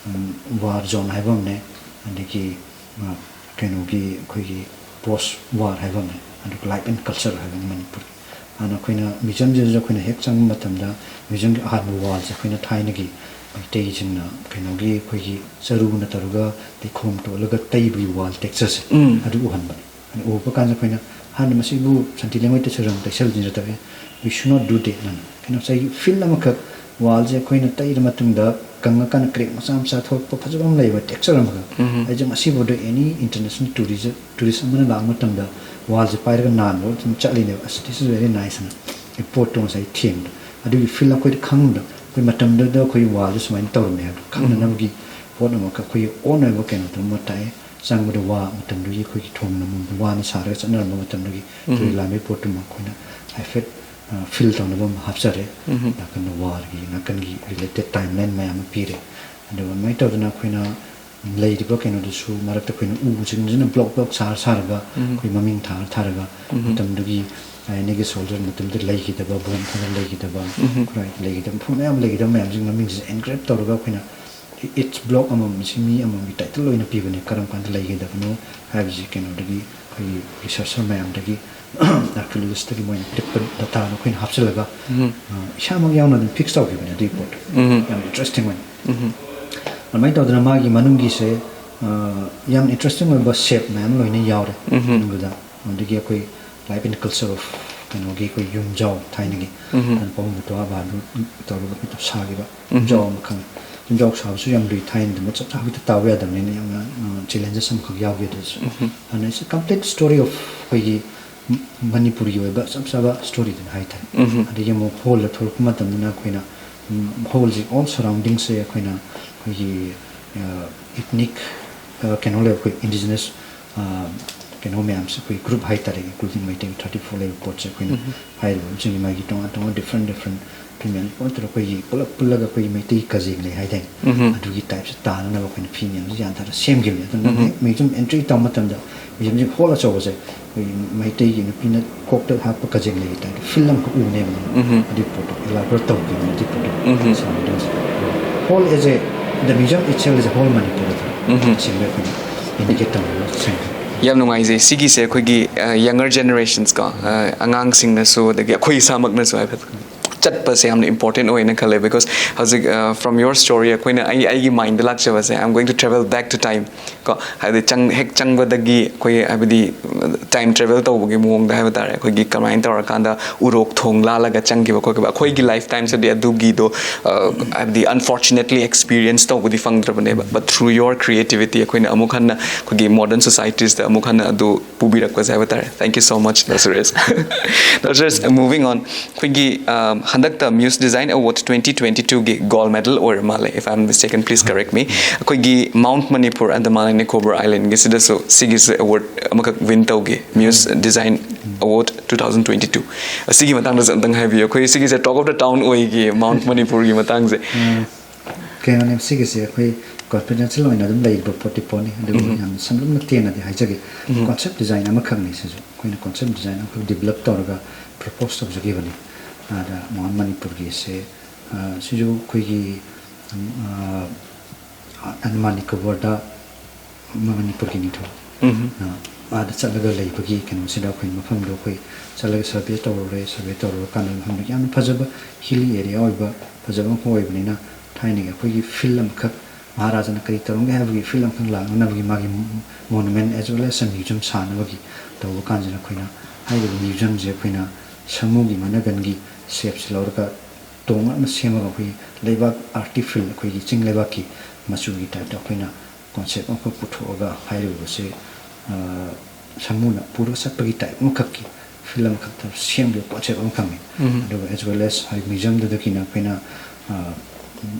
ꯋꯥꯔ ꯖꯣꯟ ꯍꯥꯏꯕ ꯑꯃꯅꯦ, ꯑꯗꯒꯤ ꯑ, ꯀꯩꯅꯣꯒꯤ ꯑꯩꯈꯣꯏꯒꯤ ꯄꯣꯁ ꯋꯥꯔ ꯍꯥꯏꯕ ꯑꯃꯅꯦ, ꯑꯗꯨꯒ ꯂꯥꯏꯐ ꯑꯦꯟ ꯀꯜꯆꯔ ꯍꯥꯏꯕ ꯑꯃꯅꯦ ꯃꯅꯤꯄꯨꯔꯒꯤ꯫ ꯑꯗꯨꯅ ꯑꯩꯈꯣꯏꯅ ꯃ꯭ꯌꯨꯖꯤꯌꯝꯁꯤꯗꯁꯨ ꯑꯩꯈꯣꯏꯅ ꯍꯦꯛ ꯆꯪꯕ ꯃꯇꯝꯗ ꯃ꯭ꯌꯨꯖꯤꯌꯝꯒꯤ ꯑꯍꯥꯟꯕ ꯋꯥꯜꯁꯦ ꯑꯩꯈꯣꯏꯅ ꯊꯥꯏꯅꯒꯤ ꯃꯩꯇꯩꯁꯤꯡꯅ ꯀꯩꯅꯣꯒꯤ ꯑꯩꯈꯣꯏꯒꯤ ꯆꯔꯨꯅ ꯇꯧꯔꯒ ꯂꯩꯈꯣꯝ ꯇꯣꯠꯂꯒ ꯇꯩꯕꯒꯤ ꯋꯥꯜ ꯇꯦꯛꯆꯔꯁꯦ, ꯎꯝ꯫ ꯑꯗꯨ ꯎꯍꯟꯕꯅꯦ꯫ ꯑꯗꯨ ꯎꯕ ꯀꯥꯟꯗ ꯑꯩꯈꯣꯏꯅ ꯍꯥꯟꯅ ꯃꯁꯤꯕꯨ ꯁꯟꯊꯤ ꯂꯩꯉꯣꯏ ꯇꯩꯁꯜꯂꯝ-, ꯇꯩꯁꯜꯂꯤꯅ ꯇꯧꯋꯦ꯫ We should not do that ꯍꯥꯏꯅ꯫ ꯀꯩꯅꯣ, ꯉꯁꯥꯏꯒꯤ ꯐꯤꯜ ꯑꯃꯈꯛ ꯋꯥꯜꯁꯦ ꯑꯩꯈꯣꯏꯅ ꯇꯩꯔ ꯃꯇꯨꯡꯗ ꯀꯪꯉꯀꯥꯟꯗ ꯀ꯭ꯔꯦꯛ ꯃꯆꯥ ꯃꯆꯥ ꯊꯣꯛꯂꯛꯄ ꯐꯖꯕ ꯑꯃ ꯂꯩꯕ, ꯇꯦꯛꯆꯔ ꯑꯃꯈꯛ꯫ ꯎꯝ꯫ ꯑꯩꯁꯦ ꯉꯁꯤꯐꯥꯎꯗ any international tourism, tourist ꯑꯃꯅ ꯂꯥꯛꯄ ꯃꯇꯝꯗ ꯋꯥꯜꯁꯦ ꯄꯥꯏꯔꯒ ꯅꯥꯟꯕ ꯑꯗꯨꯝ ꯆꯠꯂꯤꯅꯦꯕ꯫ "ꯑꯁ, this is very nice" ꯍꯥꯏꯅ꯫ ꯑꯩ ꯄꯣꯠꯇꯣ ꯉꯁꯥꯏ ꯊꯦꯡꯕꯗꯣ꯫ ꯑꯗꯨꯒꯤ ꯐꯤꯜ ꯑꯩꯈꯣꯏꯗ ꯈꯪꯕꯗꯣ, ꯑꯩꯈꯣꯏ ꯃꯇꯝꯗꯨꯗ ꯑꯩꯈꯣꯏ ꯋꯥꯜꯁꯦ ꯁꯨꯃꯥꯏꯅ ꯇꯧꯔꯝꯃꯦ ꯍꯥꯏꯕꯗꯣ ꯈꯪꯅꯅꯕꯒꯤ ꯄꯣꯠ ꯑꯃꯈꯛ, ꯑꯩꯈꯣꯏꯒꯤ ꯑꯣꯟ ꯑꯣꯏꯕ ꯀꯩꯅꯣꯗꯣ ꯑꯃ ꯇꯥꯛꯑꯦ꯫ ꯆꯪꯕꯗ ꯋꯥ ꯃꯇꯝꯗꯨꯒꯤ ꯑꯩꯈꯣꯏꯒꯤ ꯊꯣꯡ ꯅꯝꯕꯝꯗ ꯋꯥꯅ ꯁꯥꯔꯒ ꯆꯠꯅꯔꯝꯕ ꯃꯇꯝꯗꯨꯒꯤ ꯎꯝ꯫ ꯇꯨꯔꯦꯜ ꯂꯥꯟꯕꯒꯤ ꯄꯣꯠꯇꯨꯃ ꯑꯩꯈꯣꯏꯅ ꯍꯥꯏꯐꯦꯠ, ꯑ, ꯐꯤꯜ ꯇꯧꯅꯕ ꯑꯃ ꯍꯥꯞꯆꯔꯦ꯫ ꯎꯝ꯫ ꯅꯥꯀꯟꯗ ꯋꯥꯔꯒꯤ, ꯅꯥꯀꯟꯒꯤ ꯔꯤꯂꯦꯇꯦꯠ ꯇꯥꯏꯝ ꯂꯥꯏꯟ ꯃꯌꯥꯝ ꯑꯃ ꯄꯤꯔꯦ꯫ ꯑꯗꯨꯒ ꯑꯗꯨꯃꯥꯏꯅ ꯇꯧꯗꯅ ꯑꯩꯈꯣꯏꯅ ꯂꯩꯔꯤꯕ ꯀꯩꯅꯣꯗꯨꯁꯨ ꯃꯔꯛꯇ ꯑꯩꯈꯣꯏꯅ ꯎꯁꯤꯡꯁꯤꯅ ꯕ꯭ꯂꯣꯛ ꯕ꯭ꯂꯣꯛ ꯁꯥꯔ ꯁꯥꯔꯒ ꯎꯝ꯫ ꯑꯩꯈꯣꯏ ꯃꯃꯤꯡ ꯊꯥꯔ ꯊꯥꯔꯒ ꯎꯝ꯫ ꯃꯇꯝꯗꯨꯒꯤ ꯊꯥꯏꯅꯒꯤ ꯁꯣꯜꯖꯔ ꯃꯇꯝꯗ ꯂꯩꯈꯤꯗꯕ, ꯕꯣꯝ ꯊꯥꯗꯔ ꯂꯩꯈꯤꯗꯕ, ꯎꯝ꯫ ꯈꯨꯠꯂꯥꯏ ꯂꯩꯈꯤꯗꯕ, ꯃꯐꯝ ꯃꯌꯥꯝ ꯂꯩꯈꯤꯗꯕ ꯃꯌꯥꯝꯁꯤꯡ ꯃꯃꯤꯡꯁꯤꯁꯨ ꯑꯦꯟꯒ꯭ꯔꯦꯞ ꯇꯧꯔꯒ ꯑꯩꯈꯣꯏꯅ each block ꯑꯃꯃꯝꯁꯤ ꯃꯤ ꯑꯃꯃꯝꯒꯤ ꯇꯥꯏꯇꯜ ꯑꯣꯏꯅ ꯄꯤꯕꯅꯦ, ꯀꯔꯝ ꯀꯥꯟꯗ ꯂꯩꯒꯗꯕꯅꯣ ꯍꯥꯏꯕꯁꯤ ꯀꯩꯅꯣꯗꯒꯤ, ꯑꯩꯈꯣꯏꯒꯤ ꯔꯤꯁꯔꯆꯔ ꯃꯌꯥꯝꯗꯒꯤ, ꯑꯥꯔꯀꯤꯑꯣꯂꯣꯖꯤꯁꯇꯒꯤ ꯃꯣꯏꯅ ꯄꯤꯔꯛꯄ ꯗꯇꯥꯗꯣ ꯑꯩꯈꯣꯏꯅ ꯍꯥꯞꯆꯤꯜꯂꯒ, ꯎꯝ꯫ ꯑ, ꯏꯁꯥꯃꯛ ꯌꯥꯎꯅ ꯑꯗꯨꯝ ꯐꯤꯛꯁ ꯇꯧꯈꯤꯕꯅꯦ ꯑꯗꯨꯒꯤ ꯄꯣꯠꯇꯣ꯫ ꯎꯝ꯫ ꯌꯥꯝ ꯏꯟꯇꯔꯦꯁꯇꯤꯡ ꯑꯣꯏꯅ꯫ ꯎꯝ꯫ ꯑꯗꯨꯃꯥꯏꯅ ꯇꯧꯗꯅ ꯃꯥꯒꯤ ꯃꯅꯨꯡꯒꯤꯁꯦ, ꯑ, ꯌꯥꯝ ꯏꯟꯇꯔꯦꯁꯇꯤꯡ ꯑꯣꯏꯕ ꯁꯦꯞ ꯃꯌꯥꯝ ꯂꯣꯏꯅ ꯌꯥꯎꯔꯦ ꯎꯝ꯫ ꯃꯅꯨꯡꯗꯨꯗ꯫ ꯑꯗꯒꯤ ꯑꯩꯈꯣꯏ life and culture of ꯀꯩꯅꯣꯒꯤ ꯑꯩꯈꯣꯏ ꯌꯨꯝꯖꯥꯎ, ꯊꯥꯏꯅꯒꯤ ꯎꯝ꯫ ꯊꯥꯏꯅ ꯄꯥꯕꯨꯡ ꯃꯧꯄ꯭ꯋꯥ ꯕꯍꯥꯗꯨꯔ ꯇꯧꯔꯒ ꯑꯩꯈꯣꯏ ꯁꯥꯈꯤꯕ ꯎꯝ꯫ ꯌꯨꯝꯖꯥꯎ ꯑꯃꯈꯛ꯫ ꯌꯨꯝꯖꯥꯎ ꯁꯥꯕꯁꯨ ꯌꯥꯝ ꯂꯨꯏ, ꯊꯥꯏꯅꯗꯤ ꯆꯞ ꯆꯥꯕ ꯍꯦꯛꯇ ꯇꯥꯕ ꯌꯥꯗꯕꯅꯤꯅ ꯌꯥꯝꯅ, ꯑ, ꯆꯦꯂꯦꯟꯖꯦꯁ ꯑꯃꯈꯛ ꯌꯥꯎꯈꯤ ꯑꯗꯨꯁꯨ꯫ ꯎꯝ꯫ ꯑꯗꯨꯅ it's a complete story of ꯑꯩꯈꯣꯏꯒꯤ ꯃꯅꯤꯄꯨꯔꯒꯤ ꯑꯣꯏꯕ ꯆꯞ ꯆꯥꯕ ꯁ꯭ꯇꯣꯔꯤꯗꯨꯅꯤ ꯍꯥꯏꯇꯥꯔꯦ꯫ ꯎꯝ꯫ ꯑꯗꯒꯤ ꯑꯃꯨꯛ ꯍꯣꯜꯗ ꯊꯣꯛꯂꯛꯄ ꯃꯇꯝꯗꯅ ꯑꯩꯈꯣꯏꯅ, ꯎꯝ, ꯍꯣꯜꯁꯤ ꯑꯣꯜ ꯁꯔꯥꯎꯟꯗꯤꯡꯁꯦ ꯑꯩꯈꯣꯏꯅ ꯑꯩꯈꯣꯏꯒꯤ, ꯑ, ꯏꯊꯅꯤꯛ, ꯑ, ꯀꯩꯅꯣ ꯂꯩꯕ ꯑꯩꯈꯣꯏ ꯏꯟꯗꯤꯖꯤꯅꯁ, ꯑ, ꯀꯩꯅꯣ ꯃꯌꯥꯝꯁꯦ ꯑꯩꯈꯣꯏ ꯒ꯭ꯔꯨꯞ ꯍꯥꯏꯇꯥꯔꯦ, including ꯃꯩꯇꯩ thirty four ꯂꯩꯕ ꯄꯣꯠꯁꯦ ꯑꯩꯈꯣꯏꯅ ꯎꯝ꯫ ꯍꯥꯏꯔꯤꯕ ꯃꯁꯤꯡꯁꯤ ꯃꯥꯒꯤ ꯇꯣꯉꯥꯟ ꯇꯣꯉꯥꯟ different different ꯐꯤ ꯃꯌꯥꯝ ꯄꯨꯂꯞ ꯇꯧꯔꯒ ꯑꯩꯈꯣꯏꯒꯤ ꯄꯨꯂꯞ ꯄꯨꯜꯂꯒ ꯑꯩꯈꯣꯏꯒꯤ ꯃꯩꯇꯩ ꯀꯖꯦꯡ ꯂꯩ ꯍꯥꯏꯗꯥꯏꯅꯦ? ꯎꯝ꯫ ꯑꯗꯨꯒꯤ ꯇꯥꯏꯞꯁꯦ ꯇꯥꯅꯅꯕ ꯑꯩꯈꯣꯏꯅ ꯐꯤ ꯃꯌꯥꯝꯁꯦ ꯌꯥꯟꯊꯔ ꯁꯦꯝꯈꯤꯕꯅꯦ꯫ ꯑꯗꯨꯅ ꯎꯝ꯫ ꯍꯦꯛ ꯃ꯭ꯌꯨꯖꯤꯌꯝ ꯑꯦꯟꯇ꯭ꯔꯤ ꯇꯧꯕ ꯃꯇꯝꯗ ꯃ꯭ꯌꯨꯖꯤꯌꯝꯁꯤ ꯍꯣꯜ ꯑꯆꯧꯕꯁꯦ ꯑꯩꯈꯣꯏꯒꯤ ꯃꯩꯇꯩꯒꯤ ꯅꯨꯄꯤꯅ ꯀꯣꯛꯇ ꯍꯥꯞꯄ ꯀꯖꯦꯡ ꯂꯩꯒꯤ ꯇꯥꯏꯞꯇ ꯐꯤꯜ ꯑꯃꯈꯛ ꯎꯅꯦꯕ꯫ ꯎꯝ꯫ ꯑꯗꯨꯒꯤ ꯄꯣꯠꯇꯣ ꯏꯂꯥꯕꯣꯔꯦꯠ ꯇꯧꯈꯤꯕꯅꯦ ꯑꯗꯨꯒꯤ ꯄꯣꯠꯇꯣ꯫ ꯎꯝ꯫ ꯁꯔꯥꯎꯟꯗꯤꯡꯁꯦ꯫ Whole as a The museum itself is a whole Manipur ꯁꯤꯡꯗ ꯑꯩꯈꯣꯏꯅ indicate ꯇꯧꯔꯒ ꯁꯦꯝꯕ꯫ ꯌꯥꯝ ꯅꯨꯡꯉꯥꯏꯖꯩ꯫ ꯁꯤꯒꯤꯁꯦ ꯑꯩꯈꯣꯏꯒꯤ ꯌꯪꯒꯔ ꯖꯦꯅꯦꯔꯦꯁꯟꯁꯀꯣ, ꯑꯉꯥꯡꯁꯤꯡꯅꯁꯨ, ꯑꯗꯒꯤ ꯑꯩꯈꯣꯏ ꯏꯁꯥꯃꯛꯅꯁꯨ ꯍꯥꯏꯐꯦꯠ ꯆꯠꯄꯁꯦ ꯌꯥꯝꯅ ꯏꯝꯄꯣꯔꯇꯦꯟ ꯑꯣꯏꯅ ꯈꯜꯂꯦ꯫ Because ꯍꯧꯖꯤꯛ, from your story, ꯑꯩꯈꯣꯏꯅ, ꯑꯩ ꯑꯩꯒꯤ ꯃꯥꯏꯟꯗ ꯂꯥꯛꯆꯕꯁꯦ, I am going to travel back to time ꯀꯣ, ꯍꯥꯏꯗꯤ ꯆꯪ ꯍꯦꯛ ꯆꯪꯕꯗꯒꯤ ꯑꯩꯈꯣꯏ, ꯍꯥꯏꯕꯗꯤ, ꯇꯥꯏꯝ ꯇ꯭ꯔꯦꯕꯦꯜ ꯇꯧꯕꯒꯤ ꯃꯑꯣꯡꯗ ꯍꯥꯏꯕ ꯇꯥꯔꯦ, ꯑꯩꯈꯣꯏꯒꯤ ꯀꯃꯥꯏꯅ ꯇꯧꯔꯀꯥꯟꯗ ꯎꯔꯣꯛ ꯊꯣꯡ ꯂꯥꯜꯂꯒ ꯆꯪꯈꯤꯕ ꯈꯣꯠꯈꯤꯕ, ꯑꯩꯈꯣꯏꯒꯤ ꯂꯥꯏꯐ ꯇꯥꯏꯝꯁꯤꯗꯤ ꯑꯗꯨꯒꯤꯗꯣ, ꯍꯥꯏꯕꯗꯤ, ꯑꯟꯐꯣꯔꯆꯨꯅꯦꯠꯂꯤ ꯑꯦꯛꯁꯄꯤꯔꯤꯌꯦꯟꯁ ꯇꯧꯕꯗꯤ ꯐꯪꯗ꯭ꯔꯕꯅꯦꯕ꯫ But through your creativity, ꯑꯩꯈꯣꯏꯅ ꯑꯃꯨꯛ ꯍꯟꯅ ꯑꯩꯈꯣꯏꯒꯤ ꯃꯣꯗꯔꯟ ꯁꯣꯁꯥꯏꯇꯤꯁꯇ ꯑꯃꯨꯛ ꯍꯟꯅ ꯑꯗꯨ ꯄꯨꯕꯤꯔꯛꯄꯁꯦ ꯍꯥꯏꯕ ꯇꯥꯔꯦ꯫ Thank you so much, ꯗꯥ ꯁꯨꯔꯦꯁ꯫ ꯗꯥ ꯁꯨꯔꯦꯁ, moving on, ꯑꯩꯈꯣꯏꯒꯤ, ꯍꯟꯗꯛꯇ Muse Design Award twenty twenty twoꯒꯤ ꯒꯣꯜ ꯃꯦꯗꯜ ꯑꯣꯏꯔ ꯃꯥꯜꯂꯦ, if I'm mistaken, please correct me꯫ ꯑꯩꯈꯣꯏꯒꯤ Mount Manipur Andaman and Nicobar Islandꯒꯤꯁꯤꯗꯁꯨ ꯁꯤꯒꯤꯁꯦ ꯑꯦꯋꯥꯔꯗ ꯑꯃꯈꯛ ꯋꯤꯟ ꯇꯧꯒꯦ, Muse Design Award two thousand twenty two꯫ ꯑꯁꯤꯒꯤ ꯃꯇꯥꯡꯗꯁꯨ ꯑꯝꯇꯪ ꯍꯥꯏꯕꯤꯌꯨ꯫ ꯑꯩꯈꯣꯏ ꯁꯤꯒꯤꯁꯦ ꯇꯣꯛ ꯑꯣꯐ ꯗ ꯇꯥꯎꯟ ꯑꯣꯏꯒꯦ, ꯃꯥꯎꯟꯠ ꯃꯅꯤꯄꯨꯔꯒꯤ ꯃꯇꯥꯡꯁꯦ꯫ ꯀꯩꯅꯣꯅꯦ, ꯁꯤꯒꯤꯁꯦ ꯑꯩꯈꯣꯏ ꯀꯣꯟꯐꯤꯗꯦꯟꯁꯤꯌꯦꯜ ꯑꯣꯏꯅ ꯑꯗꯨꯝ ꯂꯩꯔꯤꯕ ꯄꯣꯠꯇꯤ ꯄꯣꯠꯅꯤ꯫ ꯑꯗꯨꯕꯨ ꯌꯥꯝꯅ ꯁꯝꯂꯞꯅ ꯇꯦꯟꯅꯗꯤ ꯍꯥꯏꯖꯒꯦ꯫ ꯀꯣꯟꯁꯦꯞ ꯗꯤꯖꯥꯏꯟ ꯑꯃꯈꯛꯅꯤ ꯁꯤꯁꯨ꯫ ꯑꯩꯈꯣꯏꯅ ꯀꯣꯟꯁꯦꯞ ꯗꯤꯖꯥꯏꯟ ꯑꯃꯈꯛ ꯗꯤꯕꯂꯞ ꯇꯧꯔꯒ ꯄ꯭ꯔꯄꯣꯁ ꯇꯧꯖꯈꯤꯕꯅꯤ꯫ ꯑꯗ ꯃꯥꯎꯟꯠ ꯃꯅꯤꯄꯨꯔꯒꯤꯁꯦ, ꯁꯤꯁꯨ ꯑꯩꯈꯣꯏꯒꯤ ꯑꯟꯗꯃꯥꯟ ꯅꯤꯀꯣꯕꯔꯗ ꯃꯅꯤꯄꯨꯔꯒꯤ ꯅꯤꯡꯊꯧ ꯑꯥꯗ ꯆꯠꯂꯒ ꯂꯩꯕꯒꯤ ꯀꯩꯅꯣꯁꯤꯗ ꯑꯩꯈꯣꯏ ꯃꯐꯝꯗꯣ ꯑꯩꯈꯣꯏ ꯆꯠꯂꯒ ꯁꯔꯚꯦ ꯇꯧꯔꯨꯔꯦ꯫ ꯁꯔꯚꯦ ꯇꯧꯔꯨꯔꯀꯥꯟꯗ ꯃꯐꯝꯗꯣ ꯌꯥꯝꯅ ꯐꯖꯕ ꯍꯤꯂꯤ ꯑꯦꯔꯤꯌꯥ ꯑꯣꯏꯕ, ꯐꯖꯕ ꯃꯐꯝ ꯑꯣꯏꯕꯅꯤꯅ, ꯊꯥꯏꯅꯒꯤ ꯑꯩꯈꯣꯏꯒꯤ ꯐꯤꯜ ꯑꯃꯈꯛ, ꯃꯍꯥꯔꯥꯖꯥꯅ ꯀꯔꯤ ꯇꯧꯔꯝꯒꯦ ꯍꯥꯏꯕꯒꯤ ꯐꯤꯜ ꯑꯃꯈꯛ ꯂꯥꯛꯅꯅꯕꯒꯤ ꯃꯥꯒꯤ monument as well as a museum ꯁꯥꯅꯕꯒꯤ ꯇꯧꯕ ꯀꯥꯟꯁꯤꯗ, ꯑꯩꯈꯣꯏꯅ ꯍꯥꯏꯔꯤꯕ ꯃ꯭ꯌꯨꯖꯤꯌꯝꯁꯦ ꯑꯩꯈꯣꯏꯅ ꯁꯥꯃꯨꯒꯤ ꯃꯅꯒꯟꯒꯤ ꯁꯦꯞꯁꯦ ꯂꯧꯔꯒ ꯇꯣꯡ ꯑꯃ ꯁꯦꯝꯃꯒ, ꯑꯩꯈꯣꯏꯒꯤ ꯂꯩꯕꯥꯛ, ꯑꯥꯔꯇꯤ ꯐꯤꯜ, ꯑꯩꯈꯣꯏꯒꯤ ꯆꯤꯡ ꯂꯩꯕꯥꯛꯀꯤ ꯃꯆꯨꯒꯤ ꯇꯥꯏꯞꯇ ꯑꯩꯈꯣꯏꯅ ꯀꯣꯟꯁꯦꯞ ꯑꯃꯈꯛ ꯄꯨꯊꯣꯛꯑꯒ ꯍꯥꯏꯔꯤꯕꯁꯦ, ꯁꯥꯃꯨꯅ ꯄꯨꯔꯒ ꯆꯠꯄꯒꯤ ꯇꯥꯏꯞ ꯑꯃꯈꯛꯀꯤ ꯐꯤꯜ ꯑꯃꯈꯛꯇ ꯁꯦꯝꯈꯤꯕ ꯀꯣꯟꯁꯦꯞ ꯑꯃꯈꯛꯅꯤ꯫ ꯑꯗꯨꯒ as well as ꯍꯥꯏ ꯃ꯭ꯌꯨꯖꯤꯌꯝꯗꯨꯗꯒꯤꯅ ꯑꯩꯈꯣꯏꯅ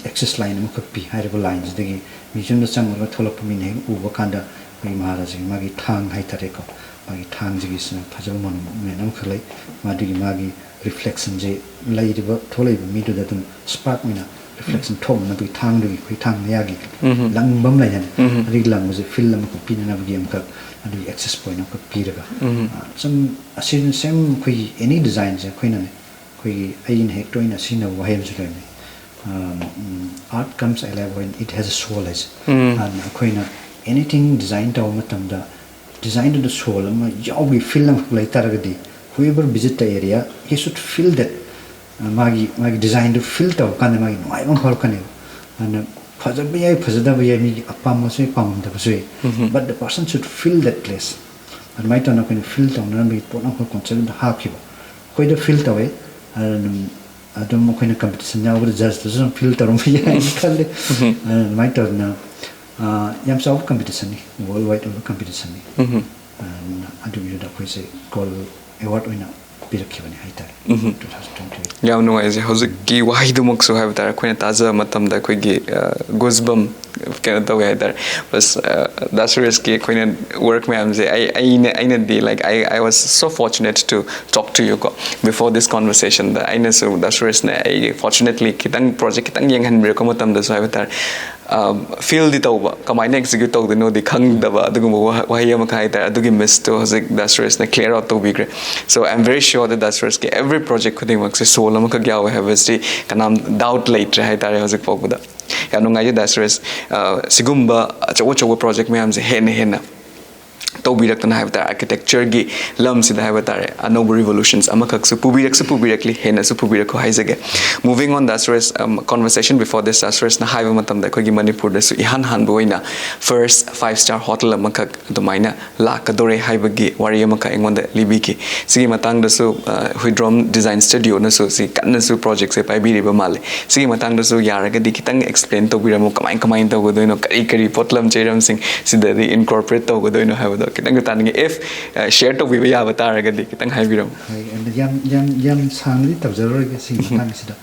ꯑꯦꯛꯁꯦꯁ ꯂꯥꯏꯟ ꯑꯃꯈꯛ ꯄꯤ꯫ ꯍꯥꯏꯔꯤꯕ ꯂꯥꯏꯟꯁꯤꯗꯒꯤ ꯃ꯭ꯌꯨꯖꯤꯌꯝꯗ ꯆꯪꯉꯒ ꯊꯣꯛꯂꯛꯄ ꯃꯤꯅ ꯍꯦꯛ ꯎꯕ ꯀꯥꯟꯗ ꯑꯩꯈꯣꯏꯒꯤ ꯃꯍꯥꯔꯥꯖꯥꯒꯤ ꯃꯥꯒꯤ ꯊꯥꯡ ꯍꯥꯏꯇꯥꯔꯦꯀꯣ, ꯃꯥꯒꯤ ꯊꯥꯡꯁꯤꯒꯤꯁꯤꯅ ꯐꯖꯕ ꯃꯣꯅꯨꯃꯦꯟ ꯑꯃꯈꯛ ꯂꯩ꯫ ꯃꯗꯨꯒꯤ ꯃꯥꯒꯤ ꯔꯤꯐ꯭ꯂꯦꯛꯁꯟꯁꯦ ꯂꯩꯔꯤꯕ, ꯊꯣꯛꯂꯛꯏꯕ ꯃꯤꯗꯨꯗ ꯑꯗꯨꯝ ꯁ꯭ꯄꯥꯔꯛ ꯑꯣꯏꯅ ꯔꯤꯐ꯭ꯂꯦꯛꯁꯟ ꯊꯣꯛꯅꯅꯕꯒꯤ ꯊꯥꯡꯗꯨꯒꯤ, ꯑꯩꯈꯣꯏ ꯊꯥꯡ ꯃꯌꯥꯒꯤ ꯂꯪꯕ ꯑꯃ ꯂꯩ ꯍꯥꯏꯅ, ꯑꯗꯨꯒꯤ ꯂꯪꯕꯁꯦ ꯐꯤꯜ ꯑꯃꯈꯛ ꯄꯤꯅꯅꯕꯒꯤ ꯑꯃꯈꯛ, ꯑꯗꯨꯒꯤ ꯑꯦꯛꯁꯦꯁ ꯄꯣꯏꯟ ꯑꯃꯈꯛ ꯄꯤꯔꯒ, ꯁꯨꯝ ꯑꯁꯤꯅ ꯁꯦꯝ ꯑꯩꯈꯣꯏꯒꯤ ꯑꯦꯅꯤ ꯗꯤꯖꯥꯏꯟꯁꯦ ꯑꯩꯈꯣꯏꯅꯅꯦ, ꯑꯩꯈꯣꯏꯒꯤ ꯑꯩꯅ ꯍꯦꯛ ꯇꯣꯏꯅ ꯁꯤꯖꯤꯟꯅꯕ ꯋꯥꯍꯩ ꯑꯃꯁꯨ ꯂꯩꯕꯅꯦ, Art comes alive when it has a soul ꯍꯥꯏꯁꯦ꯫ ꯑꯗꯨꯅ ꯑꯩꯈꯣꯏꯅ anything design ꯇꯧꯕ ꯃꯇꯝꯗ ꯗꯤꯖꯥꯏꯟꯗꯨꯗ ꯁꯣꯜ ꯑꯃ ꯌꯥꯎꯕꯒꯤ ꯐꯤꯜ ꯑꯃꯈꯛ ꯂꯩ ꯇꯥꯔꯒꯗꯤ, whoever visit the area, he should feel that, ꯃꯥꯒꯤ ꯃꯥꯒꯤ ꯗꯤꯖꯥꯏꯟꯗꯨ ꯐꯤꯜ ꯇꯧꯔꯀꯥꯟꯗ ꯃꯥꯒꯤ ꯅꯨꯡꯉꯥꯏꯕ ꯑꯃ ꯐꯥꯎꯔꯛꯀꯅꯦꯕ꯫ ꯑꯗꯨꯅ ꯐꯖꯕ ꯌꯥꯏ, ꯐꯖꯗꯕ ꯌꯥꯏ, ꯃꯤꯒꯤ ꯑꯄꯥꯝꯕꯁꯨ ꯌꯥꯏ, ꯄꯥꯝꯗꯕꯁꯨ ꯌꯥꯏ, but the person should feel that place꯫ ꯑꯗꯨꯃꯥꯏꯅ ꯇꯧꯅ ꯑꯩꯈꯣꯏꯅ ꯐꯤꯜ ꯇꯧꯅꯅꯕꯒꯤ ꯄꯣꯠ ꯑꯃꯈꯛ ꯀꯣꯟꯁꯦꯞꯇꯨꯗ ꯍꯥꯞꯈꯤꯕ꯫ ꯑꯩꯈꯣꯏꯗ ꯐꯤꯜ ꯇꯧꯋꯦ꯫ ꯑꯗꯨꯝ ꯑꯗꯨꯝ ꯑꯩꯈꯣꯏꯅ ꯀꯝꯄꯤꯇꯤꯁꯟ ꯌꯥꯎꯕꯗ ꯖꯖꯇꯁꯨ ꯑꯗꯨꯝ ꯐꯤꯜ ꯇꯧꯔꯝꯕ ꯌꯥꯏꯅ ꯈꯜꯂꯦ꯫ ꯑꯗꯨꯃꯥꯏꯅ ꯇꯧꯗꯅ ꯌꯥꯝ ꯆꯥꯎꯕ ꯀꯝꯄꯤꯇꯤꯁꯟꯅꯤ, ꯋꯥꯔꯜ ꯋꯥꯏꯗ ꯑꯣꯏꯕ ꯀꯝꯄꯤꯇꯤꯁꯟꯅꯤ꯫ ꯑꯗꯨꯒꯤꯗꯨꯗ ꯑꯩꯈꯣꯏꯁꯦ ꯒꯣꯜ ꯑꯦꯋꯥꯔꯗ ꯑꯣꯏꯅ ꯄꯤꯔꯛꯈꯤꯕꯅꯤ ꯍꯥꯏꯇꯥꯔꯦ꯫ Two thousand twenty꯫ ꯌꯥꯝ ꯅꯨꯡꯉꯥꯏꯖꯩ꯫ ꯍꯧꯖꯤꯛꯀꯤ ꯋꯥꯍꯩꯗꯨꯃꯛꯁꯨ ꯍꯥꯏꯕ ꯇꯥꯔꯦ, ꯑꯩꯈꯣꯏꯅ ꯇꯥꯖꯕ ꯃꯇꯝꯗ ꯑꯩꯈꯣꯏꯒꯤ ꯒꯨꯁꯕꯝ ꯀꯩꯅꯣ ꯇꯧꯋꯦ ꯍꯥꯏꯇꯥꯔꯦ꯫ ꯕꯁ ꯗꯥ ꯁꯨꯔꯦꯁꯀꯤ ꯑꯩꯈꯣꯏꯅ ꯋꯥꯔꯛ ꯃꯌꯥꯝꯁꯦ ꯑꯩ ꯑꯩꯅ ꯑꯩꯅꯗꯤ like I I was so fortunate to talk to you ꯀꯣ, before this conversation ꯗ ꯑꯩꯅꯁꯨ ꯗꯥ ꯁꯨꯔꯦꯁꯅ ꯑꯩꯒꯤ fortunately ꯈꯤꯇꯪ ꯄ꯭ꯔꯣꯖꯦꯛ ꯈꯤꯇꯪ ꯌꯦꯡꯍꯟꯕꯤꯔꯛꯄ ꯃꯇꯝꯗꯁꯨ ꯍꯥꯏꯕ ꯇꯥꯔꯦ, ꯐꯤꯜꯗꯤ ꯇꯧꯕ, ꯀꯃꯥꯏꯅ ꯑꯦꯛꯖꯤꯀ꯭ꯌꯨꯠ ꯇꯧꯗꯣꯏꯅꯣꯗꯤ ꯈꯪꯗꯕ ꯑꯗꯨꯒꯨꯝꯕ ꯋꯥꯍꯩ ꯑꯃꯈꯛ ꯍꯥꯏꯇꯥꯔꯦ꯫ ꯑꯗꯨꯒꯤ ꯃꯤꯁꯇꯣ ꯍꯧꯖꯤꯛ ꯗꯥ ꯁꯨꯔꯦꯁꯅ ꯀ꯭ꯂꯤꯌꯥꯔ ꯑꯥꯎꯠ ꯇꯧꯕꯤꯈ꯭ꯔꯦ꯫ So I am very sure that ꯗꯥ ꯁꯨꯔꯦꯁꯀꯤ every project ꯈꯨꯗꯤꯡꯃꯛꯁꯦ ꯁꯣꯜ ꯑꯃꯈꯛ ꯌꯥꯎꯋꯦ ꯍꯥꯏꯕꯁꯤ ꯀꯅꯥꯝ ꯗꯥꯎꯠ ꯂꯩꯇ꯭ꯔꯦ ꯍꯥꯏꯇꯥꯔꯦ ꯍꯧꯖꯤꯛ ꯐꯥꯎꯕꯗ꯫ ꯌꯥꯝ ꯅꯨꯡꯉꯥꯏꯖꯩ ꯗꯥ ꯁꯨꯔꯦꯁ꯫ ꯁꯤꯒꯨꯝꯕ ꯑꯆꯧ ꯑꯆꯧꯕ ꯄ꯭ꯔꯣꯖꯦꯛ ꯃꯌꯥꯝꯁꯦ ꯍꯦꯟꯅ ꯍꯦꯟꯅ ꯇꯧꯕꯤꯔꯛꯇꯅ ꯍꯥꯏꯕ ꯇꯥꯔꯦ, ꯑꯥꯔꯀꯤꯇꯦꯛꯆꯔꯒꯤ ꯂꯝꯁꯤꯗ ꯍꯥꯏꯕ ꯇꯥꯔꯦ, ꯑꯅꯧꯕ ꯔꯤꯚꯣꯂꯨꯁꯟꯁ ꯑꯃꯈꯛꯁꯨ ꯄꯨꯕꯤꯔꯛꯁꯨ ꯄꯨꯕꯤꯔꯛꯂꯤ, ꯍꯦꯟꯅꯁꯨ ꯄꯨꯕꯤꯔꯛꯈꯣ ꯍꯥꯏꯖꯒꯦ꯫ Moving on, the Suresh, conversation before this, ꯗꯥ ꯁꯨꯔꯦꯁꯅ ꯍꯥꯏꯕ ꯃꯇꯝꯗ ꯑꯩꯈꯣꯏꯒꯤ ꯃꯅꯤꯄꯨꯔꯗꯁꯨ ꯏꯍꯥꯟ ꯍꯥꯟꯕ ꯑꯣꯏꯅ first five star hotel ꯑꯃꯈꯛ ꯑꯗꯨꯃꯥꯏꯅ ꯂꯥꯛꯀꯗꯣꯔꯦ ꯍꯥꯏꯕꯒꯤ ꯋꯥꯔꯤ ꯑꯃꯈꯛ ꯑꯩꯉꯣꯟꯗ ꯂꯤꯕꯤꯈꯤ꯫ ꯁꯤꯒꯤ ꯃꯇꯥꯡꯗꯁꯨ ꯍꯨꯏꯗ꯭ꯔꯣꯝ ꯗꯤꯖꯥꯏꯟ ꯁ꯭ꯇꯨꯗꯤꯑꯣꯅꯁꯨ ꯁꯤ ꯀꯟꯅꯁꯨ ꯄ꯭ꯔꯣꯖꯦꯛꯁꯦ ꯄꯥꯏꯕꯤꯔꯤꯕ ꯃꯥꯜꯂꯦ꯫ ꯁꯤꯒꯤ ꯃꯇꯥꯡꯗꯁꯨ ꯌꯥꯔꯒꯗꯤ ꯈꯤꯇꯪ ꯑꯦꯛꯁꯄ꯭ꯂꯦꯟ ꯇꯧꯕꯤꯔꯝꯃꯨ, ꯀꯃꯥꯏ ꯀꯃꯥꯏꯅ ꯇꯧꯒꯗꯣꯏꯅꯣ, ꯀꯔꯤ ꯀꯔꯤ ꯄꯣꯠꯂꯝ ꯆꯩꯔꯝꯁꯤꯡ ꯁꯤꯗꯗꯤ ꯏꯟꯀꯣꯔꯄꯣꯔꯦꯠ ꯇꯧꯒꯗꯣꯏꯅꯣ ꯍꯥꯏꯕꯗꯣ ꯈꯤꯇꯪꯁꯨ ꯇꯥꯅꯤꯡꯉꯤ꯫ If share ꯇꯧꯕꯤꯕ ꯌꯥꯕ ꯇꯥꯔꯒꯗꯤ ꯈꯤꯇꯪ ꯍꯥꯏꯕꯤꯔꯝꯃꯨ꯫ ꯍꯣꯏ, ꯑꯗꯣ ꯌꯥꯝ ꯌꯥꯝ ꯌꯥꯝ ꯁꯥꯡꯅꯗꯤ ꯇꯧꯖꯔꯔꯣꯏꯒꯦ ꯁꯤꯒꯤ ꯃꯇꯥꯡꯁꯤꯗ꯫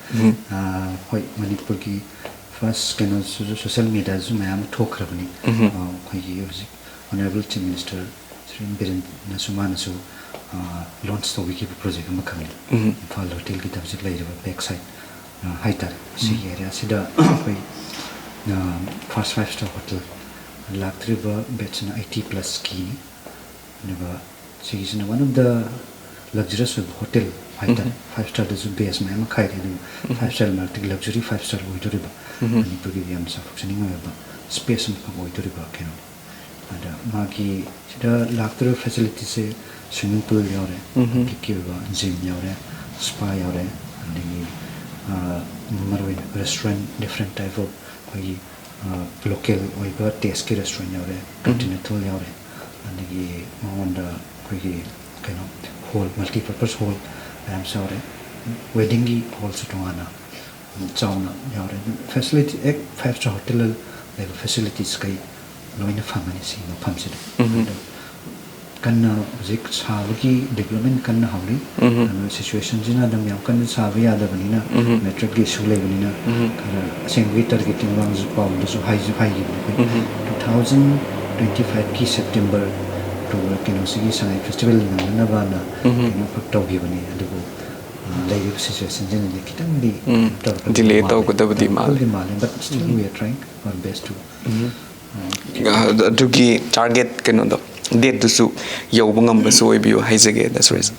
ꯍꯣꯏ, ꯃꯅꯤꯄꯨꯔꯒꯤ ꯐꯥꯔꯁ ꯀꯩꯅꯣꯁꯨ ꯁꯣꯁꯤꯌꯦꯜ ꯃꯦꯗꯤꯌꯥꯗꯁꯨ ꯃꯌꯥꯝ ꯑꯃ ꯊꯣꯛꯈ꯭ꯔꯕꯅꯤ꯫ ꯑꯩꯈꯣꯏꯒꯤ ꯍꯧꯖꯤꯛ ꯑꯣꯅꯔꯦꯕꯜ ꯆꯤꯐ ꯃꯤꯅꯤꯁꯇꯔ ꯁ꯭ꯔꯤ ꯕꯤꯔꯦꯟꯅꯁꯨ ꯃꯥꯅꯁꯨ ꯂꯣꯟꯆ ꯇꯧꯕꯤꯈꯤꯕ ꯄ꯭ꯔꯣꯖꯦꯛ ꯑꯃꯈꯛꯅꯤ꯫ ꯏꯝꯐꯥꯜ ꯍꯣꯇꯦꯜꯒꯤ ꯍꯧꯖꯤꯛ ꯂꯩꯔꯤꯕ ꯕꯦꯛ ꯁꯥꯏꯠ ꯍꯥꯏꯇꯥꯔꯦ꯫ ꯁꯤꯒꯤ ꯑꯦꯔꯤꯌꯥꯁꯤꯗ ꯑꯩꯈꯣꯏ ꯐꯥꯔꯁ ꯐꯥꯏꯚ ꯁ꯭ꯇꯥꯔ ꯍꯣꯇꯦꯜ ꯂꯥꯛꯇ꯭ꯔꯤꯕ ꯕꯦꯠꯁꯤꯅ ꯑꯩꯠꯇꯤ ꯄ꯭ꯂꯁꯀꯤꯅꯤ꯫ ꯑꯗꯨꯒ ꯁꯤꯒꯤꯁꯤꯅ one of the ꯂꯛꯖꯔꯤꯌꯁ ꯑꯣꯏꯕ ꯍꯣꯇꯦꯜ ꯍꯥꯏꯇꯥꯔꯦ꯫ ꯐꯥꯏꯚ ꯁ꯭ꯇꯥꯔꯗꯁꯨ ꯕꯦꯁ ꯃꯌꯥꯝ ꯑꯃ ꯈꯥꯏꯔꯦ, ꯑꯗꯨꯕꯨ ꯐꯥꯏꯚ ꯁ꯭ꯇꯥꯔ ꯃꯔꯛꯇꯒꯤ ꯂꯛꯖꯔꯤ ꯐꯥꯏꯚ ꯁ꯭ꯇꯥꯔ ꯑꯣꯏꯗꯣꯔꯤꯕ, ꯃꯅꯤꯄꯨꯔꯒꯤ ꯌꯥꯝꯅ ꯆꯥꯎꯊꯣꯛꯆꯅꯤꯡꯉꯥꯏ ꯑꯣꯏꯕ ꯁ꯭ꯄꯦꯁ ꯑꯃꯈꯛ ꯑꯣꯏꯗꯣꯔꯤꯕ ꯀꯩꯅꯣꯅꯤ꯫ ꯑꯗ ꯃꯥꯒꯤ ꯁꯤꯗ ꯂꯥꯛꯇꯣꯔꯤꯕ ꯐꯦꯁꯤꯂꯤꯇꯤꯁꯦ ꯁ꯭ꯋꯤꯃꯤꯡ ꯄꯨꯜ ꯌꯥꯎꯔꯦ, ꯄꯕ꯭ꯂꯤꯛꯀꯤ ꯑꯣꯏꯕ ꯖꯤꯝ ꯌꯥꯎꯔꯦ, ꯁ꯭ꯄꯥ ꯌꯥꯎꯔꯦ, ꯑꯗꯒꯤ ꯃꯔꯨꯑꯣꯏꯅ ꯔꯦꯁꯇꯨꯔꯦꯟ, ꯗꯤꯐ꯭ꯔꯦꯟ ꯇꯥꯏꯞ ꯑꯣꯐ ꯑꯩꯈꯣꯏꯒꯤ ꯂꯣꯀꯦꯜ ꯑꯣꯏꯕ ꯇꯦꯁꯀꯤ ꯔꯦꯁꯇꯨꯔꯦꯟ ꯌꯥꯎꯔꯦ, ꯀꯟꯇꯤꯅꯦꯟꯇꯦꯜ ꯌꯥꯎꯔꯦ, ꯑꯗꯒꯤ ꯃꯉꯣꯟꯗ ꯑꯩꯈꯣꯏꯒꯤ ꯀꯩꯅꯣ ꯍꯣꯜ, ꯃꯜꯇꯤꯄꯔꯄꯁ ꯍꯣꯜ ꯃꯌꯥꯝꯁꯨ ꯌꯥꯎꯔꯦ, ꯋꯦꯗꯤꯡꯒꯤ ꯍꯣꯜꯁꯨ ꯇꯣꯉꯥꯟꯅ ꯆꯥꯎꯅ ꯌꯥꯎꯔꯦ꯫ ꯐꯦꯁꯤꯂꯤꯇꯤ ꯑꯦꯛ ꯐꯥꯏꯚ ꯁ꯭ꯇꯥꯔ ꯍꯣꯇꯦꯜꯗ ꯂꯩꯕ ꯐꯦꯁꯤꯂꯤꯇꯤꯁ ꯀꯩ ꯂꯣꯏꯅ ꯐꯪꯒꯅꯤ ꯁꯤ ꯃꯐꯝꯁꯤꯗ꯫ ꯑꯗꯣ ꯀꯟꯅ ꯍꯧꯖꯤꯛ ꯁꯥꯕꯒꯤ ꯗꯤꯕ꯭ꯂꯞꯃꯦꯟ ꯀꯟꯅ ꯍꯧꯔꯤ꯫ ꯑꯗꯨꯅ ꯁꯤꯆꯨꯋꯦꯁꯟꯁꯤꯅ ꯑꯗꯨꯝ ꯌꯥꯝ ꯀꯟꯅ ꯁꯥꯕ ꯌꯥꯗꯕꯅꯤꯅ, ꯃꯦꯇ꯭ꯔꯤꯛꯀꯤ ꯏꯁꯨ ꯂꯩꯕꯅꯤꯅ, ꯈꯔ ꯑꯁꯦꯡꯕꯒꯤ ꯇꯥꯔꯒꯦꯠꯀꯤ ꯃꯃꯥꯡꯗꯁꯨ ꯄꯥꯎꯗꯁꯨ ꯍꯥꯏꯁꯨ ꯍꯥꯏꯈꯤꯕꯅꯤ ꯑꯩꯈꯣꯏ꯫ ꯇꯨ ꯊꯥꯎꯖꯟ ꯇ꯭ꯋꯦꯟꯇꯤ ꯐꯥꯏꯚꯀꯤ ꯁꯦꯞꯇꯦꯝꯕꯔ, ꯑꯣꯛꯇꯣꯕꯔ ꯀꯩꯅꯣꯁꯤꯒꯤ ꯁꯉꯥꯏ ꯐꯦꯁꯇꯤꯚꯦꯜ ꯅꯪꯅꯅꯕꯅ ꯀꯩꯅꯣꯈꯛ ꯇꯧꯈꯤꯕꯅꯤ, ꯑꯗꯨꯕꯨ ꯂꯩꯔꯤꯕ ꯁꯤꯆꯨꯋꯦꯁꯟꯁꯤꯅꯗꯤ ꯈꯤꯇꯪꯗꯤ ꯎꯝ, ꯇꯧꯔꯛꯀꯗꯧꯕ delay ꯃꯥꯜꯂꯦ꯫ ꯇꯧꯒꯗꯕꯗꯤ ꯇꯧꯔꯛꯀꯗꯧꯕꯗꯤ ꯃꯥꯜꯂꯦ꯫ ꯃꯥꯜꯂꯦ, but still we are trying our best to, ꯎꯝ꯫ ꯑ, ꯑꯗꯨꯒꯤ ꯇꯥꯔꯒꯦꯠ ꯀꯩꯅꯣꯗꯣ, ꯗꯦꯠꯇꯨꯁꯨ ꯌꯧꯕ ꯉꯝꯕꯁꯨ ꯑꯣꯏꯕꯤꯌꯨ ꯍꯥꯏꯖꯒꯦ, ꯗꯥ ꯁꯨꯔꯦꯁ꯫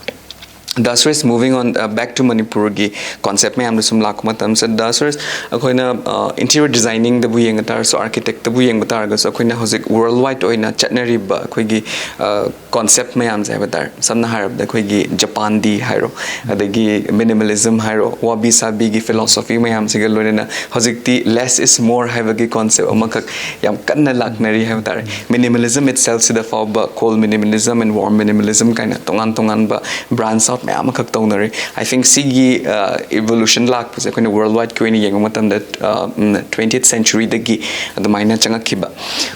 ꯗꯥ Suresh, moving on, uh, back to ꯃꯅꯤꯄꯨꯔꯒꯤ ꯀꯣꯟꯁꯦꯞ ꯃꯌꯥꯝꯗ ꯁꯨꯝ ꯂꯥꯛꯄ ꯃꯇꯝꯁꯤꯗ, ꯗꯥ ꯁꯨꯔꯦꯁ, ꯑꯩꯈꯣꯏꯅ, ꯑ, ꯏꯟꯇꯤꯔꯤꯌꯔ ꯗꯤꯖꯥꯏꯅꯤꯡꯗꯕꯨ ꯌꯦꯡꯕ ꯇꯥꯔꯁꯨ, ꯑꯥꯔꯀꯤꯇꯦꯛꯇꯕꯨ ꯌꯦꯡꯕ ꯇꯥꯔꯒꯁꯨ, ꯑꯩꯈꯣꯏꯅ ꯍꯧꯖꯤꯛ ꯋꯥꯔꯜ ꯋꯥꯏꯗ ꯑꯣꯏꯅ ꯆꯠꯅꯔꯤꯕ ꯑꯩꯈꯣꯏꯒꯤ, ꯑ, ꯀꯣꯟꯁꯦꯞ ꯃꯌꯥꯝꯁꯦ ꯍꯥꯏꯕ ꯇꯥꯔꯦ, ꯁꯝꯅ ꯍꯥꯏꯔꯕꯗ ꯑꯩꯈꯣꯏꯒꯤ ꯖꯄꯥꯟꯗꯤ ꯍꯥꯏꯔꯣ, ꯑꯗꯒꯤ ꯃꯤꯅꯤꯃꯦꯂꯤꯖꯝ ꯍꯥꯏꯔꯣ, ꯋꯥꯕꯤ ꯁꯥꯕꯤꯒꯤ ꯐꯤꯂꯣꯁꯣꯐꯤ ꯃꯌꯥꯝꯁꯤꯒ ꯂꯣꯏꯅꯅ ꯍꯧꯖꯤꯛꯇꯤ less is more ꯍꯥꯏꯕꯒꯤ ꯀꯣꯟꯁꯦꯞ ꯑꯃꯈꯛ ꯌꯥꯝ ꯀꯟꯅ ꯂꯥꯛꯅꯔꯤ ꯍꯥꯏꯕ ꯇꯥꯔꯦ꯫ ꯃꯤꯅꯤꯃꯦꯂꯤꯖꯝ ꯏꯠꯁꯦꯜꯐꯁꯤꯗ ꯐꯥꯎꯕ cold minimalism and warm minimalism ꯀꯥꯏꯅ ꯇꯣꯉꯥꯟ ꯇꯣꯉꯥꯟꯕ branch out ꯃꯌꯥꯝ ꯑꯃꯈꯛ ꯇꯧꯅꯔꯤ꯫ I think ꯁꯤꯒꯤ, ꯑ, ꯏꯚꯣꯂꯨꯁꯟ ꯂꯥꯛꯄꯁꯦ ꯑꯩꯈꯣꯏꯅ ꯋꯥꯔꯜ ꯋꯥꯏꯗꯀꯤ ꯑꯣꯏꯅ ꯌꯦꯡꯕ ꯃꯇꯝꯗ, ꯑ, ꯎꯝ, twentieth centuryꯗꯒꯤ ꯑꯗꯨꯃꯥꯏꯅ ꯆꯪꯉꯛꯈꯤꯕ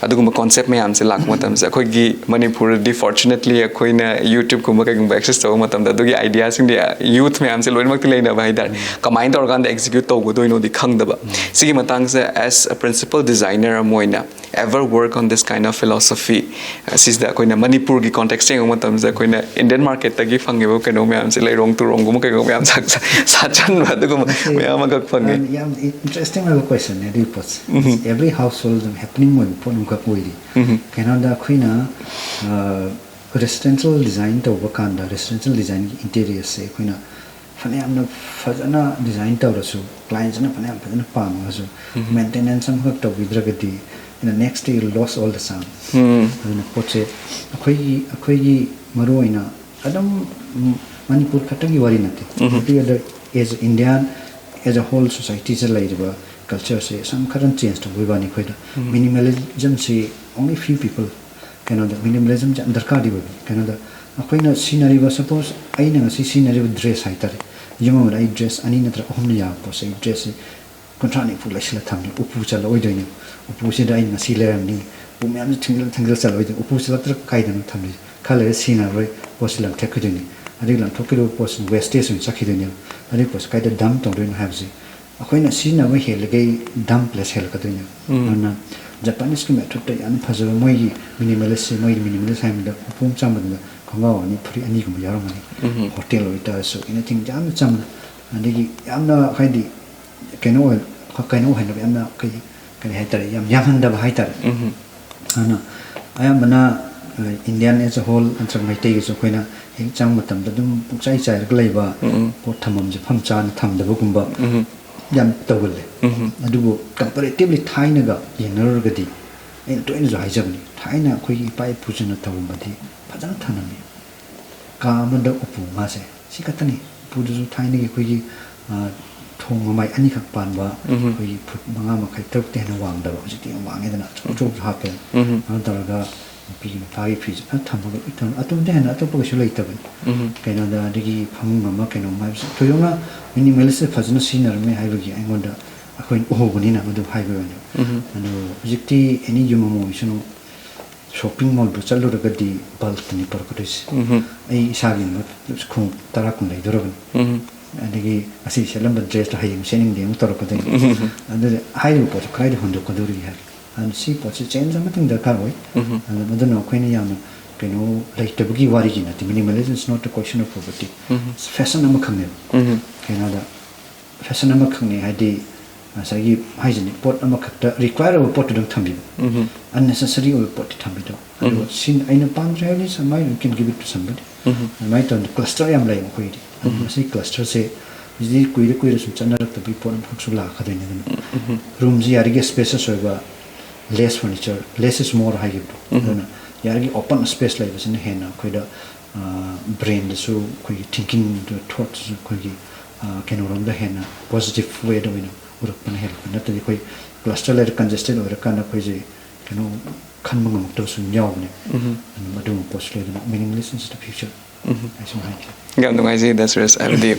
ꯑꯗꯨꯒꯨꯝꯕ ꯀꯣꯟꯁꯦꯞ ꯃꯌꯥꯝꯁꯦ ꯂꯥꯛꯄ ꯃꯇꯝꯁꯦ, ꯑꯩꯈꯣꯏꯒꯤ ꯃꯅꯤꯄꯨꯔꯗꯗꯤ fortunately ꯑꯩꯈꯣꯏꯅ YouTubeꯀꯨꯝꯕ ꯀꯩꯒꯨꯝꯕ access ꯇꯧꯕ ꯃꯇꯝꯗ ꯑꯗꯨꯒꯤ ideaꯁꯤꯡꯗꯤ, ꯑ, youth ꯃꯌꯥꯝꯁꯦ ꯂꯣꯏꯅꯃꯛꯇꯤ ꯂꯩꯅꯕ ꯍꯥꯏꯇꯥꯔꯦ꯫ ꯀꯃꯥꯏꯅ ꯇꯧꯔꯀꯥꯟꯗ execute ꯇꯧꯒꯗꯣꯏꯅꯣꯗꯤ ꯈꯪꯗꯕ꯫ ꯁꯤꯒꯤ ꯃꯇꯥꯡꯁꯦ, as a principal designer ꯑꯃ ꯑꯣꯏꯅ, ever work on this kind of philosophy? ꯑ, ꯁꯤꯁꯤꯗ ꯑꯩꯈꯣꯏꯅ ꯃꯅꯤꯄꯨꯔꯒꯤ context ꯌꯦꯡꯕ ꯃꯇꯝꯗ ꯑꯩꯈꯣꯏꯅ Indian marketꯇꯒꯤ ꯐꯪꯉꯤꯕ ꯀꯩꯅꯣ ꯃꯌꯥꯝꯁꯦ, ꯂꯩꯔꯣꯡ ꯇꯨꯔꯣꯡꯒꯨꯝꯕ ꯀꯩꯒꯨꯝꯕ ꯃꯌꯥꯝ ꯁꯥ-, ꯁꯥ-, ꯁꯥꯠꯆꯟꯕ ꯑꯗꯨꯒꯨꯝꯕ ꯃꯌꯥꯝ ꯑꯃꯈꯛ ꯐꯪꯉꯤ꯫ ꯌꯥꯝ, ꯌꯥꯝ interesting ꯑꯣꯏꯕ questionꯅꯦ ꯑꯗꯨꯒꯤ ꯄꯣꯠꯁꯦ꯫ Every household ꯑꯗꯨꯝ happening ꯑꯣꯏꯕ ꯄꯣꯠ ꯑꯃꯈꯛ ꯑꯣꯏꯔꯤ꯫ ꯀꯩꯅꯣꯗ ꯑꯩꯈꯣꯏꯅ, ꯑ, Residential design ꯇꯧꯕ ꯀꯥꯟꯗ residential designꯒꯤ interiorꯁꯦ ꯑꯩꯈꯣꯏꯅ ꯐꯅꯌꯥꯝꯅ ꯐꯖꯅ design ꯇꯧꯔꯁꯨ, clientꯁꯤꯅ ꯐꯅꯌꯥꯝ ꯐꯖꯅ ꯄꯥꯝꯃꯒꯁꯨ, maintenance ꯑꯃꯈꯛ ꯇꯧꯕꯤꯗ꯭ꯔꯒꯗꯤ, in the next day you lost all the charm. ꯑꯗꯨꯅ ꯄꯣꯠꯁꯦ ꯑꯩꯈꯣꯏꯒꯤ ꯑꯩꯈꯣꯏꯒꯤ ꯃꯔꯨ ꯑꯣꯏꯅ ꯑꯗꯨꯝ, ꯎꯝ, ꯃꯅꯤꯄꯨꯔ ꯈꯛꯇꯒꯤ ꯋꯥꯔꯤ ꯅꯠꯇꯦ, every other, as Indian, as a whole societyꯁꯤꯗ ꯂꯩꯔꯤꯕ cultureꯁꯦ ꯁꯨꯝ ꯈꯔ change ꯇꯧꯕꯒꯤ ꯋꯥꯅꯤ꯫ ꯑꯩꯈꯣꯏꯗ minimalismꯁꯤ only few people, ꯀꯩꯅꯣꯗ minimalismꯁꯦ ꯌꯥꯝ ꯗꯔꯀꯥꯔꯗꯤ ꯑꯣꯏꯕꯅꯤ꯫ ꯀꯩꯅꯣꯗ ꯑꯩꯈꯣꯏꯅ ꯁꯤꯖꯤꯟꯅꯔꯤꯕ, suppose ꯑꯩꯅ ꯉꯁꯤ ꯁꯤꯖꯤꯟꯅꯔꯤꯕ dress ꯍꯥꯏꯇꯥꯔꯦ, ꯌꯨꯝ ꯑꯃꯗ ꯑꯩ dress ꯑꯅꯤ ꯅꯠꯇ꯭ꯔ ꯑꯍꯨꯝꯅ ꯌꯥꯕ ꯄꯣꯠꯁꯦ, ꯑꯩ dressꯁꯦ ꯀꯨꯟꯊ꯭ꯔꯥ ꯅꯤꯐꯨ ꯂꯩꯁꯤꯜꯂ ꯊꯝꯃꯤ, ꯎꯄꯨ ꯆꯜꯂꯛꯑꯣꯏꯗꯣꯏꯅꯦ꯫ ꯎꯄꯨꯁꯤꯗ ꯑꯩꯅ ꯉꯁꯤ ꯂꯩꯔꯝꯅꯤ, ꯎꯄꯨ ꯃꯌꯥꯝꯁꯦ ꯊꯤꯡꯖꯤꯜꯂ ꯊꯤꯡꯖꯤꯜꯂ ꯆꯜꯂꯛꯑꯣꯏꯗꯣꯏꯅꯤ꯫ ꯎꯄꯨ ꯆꯜꯂꯛꯇ꯭ꯔꯒ ꯀꯥꯏꯗꯅꯣ ꯊꯝꯗꯣꯏꯁꯦ? ꯈꯔ ꯂꯩꯔ ꯁꯤꯖꯤꯟꯅꯔꯣꯏ, ꯄꯣꯠꯁꯤ ꯂꯪꯊꯣꯛꯈꯤꯗꯣꯏꯅꯤ꯫ ꯑꯗꯒꯤ ꯂꯪꯊꯣꯛꯈꯤꯗꯕ ꯄꯣꯠꯁꯤ wastageꯇ ꯑꯣꯏꯅ ꯆꯠꯈꯤꯗꯣꯏꯅꯦꯕ꯫ ꯑꯗꯨꯒꯤ ꯄꯣꯠꯁꯤ ꯀꯥꯏꯗ dump ꯇꯧꯗꯣꯏꯅꯣ ꯍꯥꯏꯕꯁꯤ ꯑꯩꯈꯣꯏꯅ ꯁꯤꯖꯤꯟꯅꯕ ꯍꯦꯜꯂꯤꯈꯩ dump place ꯍꯦꯜꯂꯛꯀꯗꯣꯏꯅꯦꯕ꯫ ꯑꯗꯨꯅ Japaneseꯀꯤ methodꯇ ꯌꯥꯝ ꯐꯖꯕ, ꯃꯣꯏꯒꯤ minimalistꯁꯦ, ꯃꯣꯏꯒꯤ minimalist ꯍꯥꯏꯕꯗ ꯎꯄꯨ ꯑꯃ ꯆꯥꯝꯕꯗ ꯈꯣꯡꯒ꯭ꯔꯥꯎ ꯑꯅꯤ, ꯐꯨꯔꯤꯠ ꯑꯅꯤꯒꯨꯝꯕ ꯌꯥꯎꯔꯝꯒꯅꯤ꯫ Hotel ꯑꯣꯏꯇꯥꯔꯁꯨ, anything, ꯌꯥꯝꯅ ꯆꯝꯅ, ꯑꯗꯒꯤ ꯌꯥꯝꯅ, ꯍꯥꯏꯗꯤ, ꯀꯩꯅꯣ ꯑꯣꯏ-, ꯀꯩꯅꯣ ꯑꯣꯏꯍꯟꯅꯕ, ꯌꯥꯝꯅ ꯑꯩꯈꯣꯏꯒꯤ, ꯀꯔꯤ ꯍꯥꯏꯇꯥꯔꯦ, ꯌꯥꯝ ꯌꯥꯝꯍꯟꯗꯕ ꯍꯥꯏꯇꯥꯔꯦ꯫ ꯑꯗꯨꯅ ꯑꯌꯥꯝꯕꯅ, ꯑ, Indian as a whole ꯅꯠꯇ꯭ꯔꯒ ꯃꯩꯇꯩꯒꯤꯁꯨ ꯑꯩꯈꯣꯏꯅ ꯍꯦꯛ ꯆꯪꯕ ꯃꯇꯝꯗ ꯑꯗꯨꯝ ꯄꯨꯡꯆꯥꯏ ꯆꯥꯏꯔꯒ ꯂꯩꯕ, ꯄꯣꯠ ꯊꯝꯐꯝꯁꯦ ꯃꯐꯝ ꯆꯥꯅ ꯊꯝꯗꯕꯒꯨꯝꯕ ꯌꯥꯝ ꯇꯧꯒꯜꯂꯦ꯫ ꯑꯗꯨꯕꯨ comparatively ꯊꯥꯏꯅꯒ ꯌꯦꯡꯅꯔꯨꯔꯒꯗꯤ, ꯑꯩꯅ ꯇꯣꯏꯅꯁꯨ ꯍꯥꯏꯖꯕꯅꯤ, ꯊꯥꯏꯅ ꯑꯩꯈꯣꯏꯒꯤ ꯏꯄꯥ ꯏꯄꯨꯁꯤꯡꯅ ꯇꯧꯔꯝꯕꯗꯤ ꯐꯖꯅ ꯊꯝꯂꯝꯃꯤ꯫ ꯀꯥ ꯑꯃꯗ ꯎꯄꯨ ꯃꯉꯥꯁꯦ, ꯁꯤ ꯈꯛꯇꯅꯤ꯫ ꯎꯄꯨꯗꯨꯁꯨ ꯊꯥꯏꯅꯒꯤ ꯑꯩꯈꯣꯏꯒꯤ, ꯑ, ꯊꯣꯡ ꯃꯃꯥꯏ ꯑꯅꯤꯈꯛ ꯄꯥꯟꯕ, ꯑꯩꯈꯣꯏꯒꯤ ꯐꯨꯠ ꯃꯉꯥ ꯃꯈꯥꯏ, ꯇꯔꯨꯛꯇꯩ ꯍꯦꯟꯅ ꯋꯥꯡꯗꯕ, ꯍꯧꯖꯤꯛꯇꯤ ꯌꯥꯝ ꯋꯥꯡꯉꯦꯗꯅ, ꯑꯆꯧ ꯑꯆꯧꯕꯁꯨ ꯍꯥꯞꯄꯦ꯫ ꯑꯗꯨꯃꯥꯏꯅ ꯇꯧꯔꯒ ꯅꯨꯄꯤꯒꯤ ꯅꯨꯄꯥꯒꯤ ꯐꯤꯁꯦ ꯐꯖꯅ ꯊꯝꯃꯒ ꯂꯣꯏ ꯊꯝ-, ꯑꯗꯨꯗꯩ ꯍꯦꯟꯅ ꯑꯇꯣꯞꯄ ꯀꯩꯁꯨ ꯂꯩꯇꯕꯅꯤ꯫ ꯀꯩꯅꯣꯗ, ꯑꯗꯒꯤ ꯐꯃꯨꯡ ꯑꯃ ꯀꯩꯅꯣꯝ ꯍꯥꯏꯕꯁꯦ ꯊꯣꯏꯗꯣꯛꯅ minimalist ꯐꯖꯅ ꯁꯤꯖꯤꯟꯅꯔꯝꯃꯦ ꯍꯥꯏꯕꯒꯤ ꯑꯩꯉꯣꯟꯗ, ꯑꯩꯈꯣꯏꯅ ꯎꯍꯧꯕꯅꯤꯅ ꯃꯗꯨ ꯍꯥꯏꯕ ꯋꯥꯅꯤ꯫ ꯑꯗꯣ ꯍꯧꯖꯤꯛꯇꯤ any ꯌꯨꯝ ꯑꯃ ꯑꯣꯏꯁꯅꯨ, shopping mallꯕꯨ ꯆꯠꯂꯨꯔꯒꯗꯤ bulkꯇꯅꯤ ꯄꯨꯔꯛꯀꯗꯣꯏꯁꯦ꯫ ꯑꯩ ꯏꯁꯥꯒꯤ ꯈꯣꯡꯎꯞ ꯇꯔꯥ ꯀꯨꯟ ꯂꯩꯗꯣꯔꯕꯅꯤ꯫ ꯑꯗꯒꯤ ꯉꯁꯤ ꯁꯦꯠꯂꯝꯕ dressꯇꯣ ꯍꯌꯦꯡ ꯁꯦꯠꯅꯤꯡꯗꯦ ꯑꯃꯨꯛ ꯇꯧꯔꯛꯀꯗꯣꯏꯅꯤ꯫ ꯑꯗꯨꯗꯤ ꯍꯥꯏꯔꯤꯕ ꯄꯣꯠꯇꯣ ꯀꯗꯥꯏꯗ ꯍꯨꯟꯗꯣꯛꯀꯗꯧꯔꯤꯒꯦ ꯍꯥꯏꯕ꯫ ꯑꯗꯨꯅ ꯁꯤ ꯄꯣꯠꯁꯦ change ꯑꯃꯇꯪ ꯗꯔꯀꯥꯔ ꯑꯣꯏ꯫ ꯑꯗꯨ, ꯑꯗꯨꯅ ꯑꯩꯈꯣꯏꯅ ꯌꯥꯝꯅ ꯀꯩꯅꯣ ꯂꯩꯇꯕꯒꯤ ꯋꯥꯔꯤꯒꯤ ꯅꯠꯇꯦ꯫ Minimalism is not a question of poverty꯫ Fashion ꯑꯃꯈꯛꯅꯦꯕ꯫ ꯀꯩꯅꯣꯗ, fashion ꯑꯃꯈꯛꯅꯦ ꯍꯥꯏꯗꯤ, ꯉꯁꯥꯏꯒꯤ ꯍꯥꯏꯁꯤꯅꯤ, ꯄꯣꯠ ꯑꯃꯈꯛꯇ ꯔꯤꯀ꯭ꯋꯥꯌꯔ ꯑꯣꯏꯕ ꯄꯣꯠꯇꯨꯗꯪ ꯊꯝꯕꯤꯕ, ꯑꯟꯅꯦꯁꯦꯁꯔꯤ ꯑꯣꯏꯕ ꯄꯣꯠꯇꯤ ꯊꯝꯕꯤꯗꯕ꯫ ꯑꯗꯨꯒ ꯁꯤ ꯑꯩꯅ ꯄꯥꯝꯗ꯭ꯔꯦ ꯍꯥꯏꯔꯗꯤ ꯁꯃꯥꯏ ꯌꯨ ꯀꯦꯟ ꯒꯤꯞ ꯏꯠ ꯇꯨ ꯁꯝꯕꯗꯤ꯫ ꯑꯗꯨꯃꯥꯏꯅ ꯇꯧꯗꯅ ꯀ꯭ꯂꯁꯇꯔ ꯌꯥꯝ ꯂꯩꯌꯦꯕ ꯑꯩꯈꯣꯏꯒꯤꯗꯤ꯫ ꯑꯗꯨ ꯃꯁꯤ ꯀ꯭ꯂꯁꯇꯔꯁꯦ ꯍꯧꯖꯤꯛ ꯀꯨꯏꯔ ꯀꯨꯏꯔ ꯁꯨꯝ ꯆꯠꯅꯔꯛꯇꯕꯒꯤ ꯄꯣꯠ ꯑꯃꯈꯛꯁꯨ ꯂꯥꯛꯀꯗꯣꯏꯅꯦ꯫ ꯑꯗꯨꯅ ꯔꯨꯝꯁꯤ ꯌꯥꯔꯤꯒꯩ ꯁ꯭ꯄꯦꯁꯤꯌꯁ ꯑꯣꯏꯕ, less furniture, less is more ꯍꯥꯏꯈꯤꯕꯗꯣ꯫ ꯑꯗꯨꯅ ꯌꯥꯔꯤꯒꯩ ꯑꯣꯄꯟ ꯁ꯭ꯄꯦꯁ ꯂꯩꯕꯁꯤꯅ ꯍꯦꯟꯅ ꯑꯩꯈꯣꯏꯗ ꯕ꯭ꯔꯦꯟꯗꯁꯨ, ꯑꯩꯈꯣꯏꯒꯤ ꯊꯤꯡꯀꯤꯡꯗ, ꯊꯣꯠꯇꯁꯨ ꯑꯩꯈꯣꯏꯒꯤ ꯀꯩꯅꯣꯔꯣꯝꯗ ꯍꯦꯟꯅ ꯄꯣꯖꯤꯇꯤꯚ ꯋꯦꯗ ꯑꯣꯏꯅ ꯎꯔꯛꯄꯅ ꯍꯦꯜꯂꯛꯄ꯫ ꯅꯠꯇ꯭ꯔꯗꯤ ꯑꯩꯈꯣꯏ ꯀ꯭ꯂꯁꯇꯔ ꯂꯩꯔ ꯀꯟꯖꯦꯁꯇꯦꯠ ꯑꯣꯏꯔꯀꯥꯟꯗ ꯑꯩꯈꯣꯏꯁꯦ ꯀꯩꯅꯣ ꯈꯟꯕ ꯉꯝꯃꯛꯇꯕꯁꯨ ꯌꯥꯎꯕꯅꯦ꯫ ꯑꯗꯨꯝ ꯑꯗꯨꯒꯨꯝꯕ ꯄꯣꯠꯁꯨ ꯂꯩꯗꯅ, meaningless is the future꯫ ꯑꯩ ꯁꯨꯝ ꯍꯥꯏꯅꯤꯡꯉꯤ꯫ ꯌꯥꯝ ꯅꯨꯡꯉꯥꯏꯖꯩ, ꯗꯥ ꯁꯨꯔꯦꯁ꯫ ꯍꯥꯏꯕꯗꯤ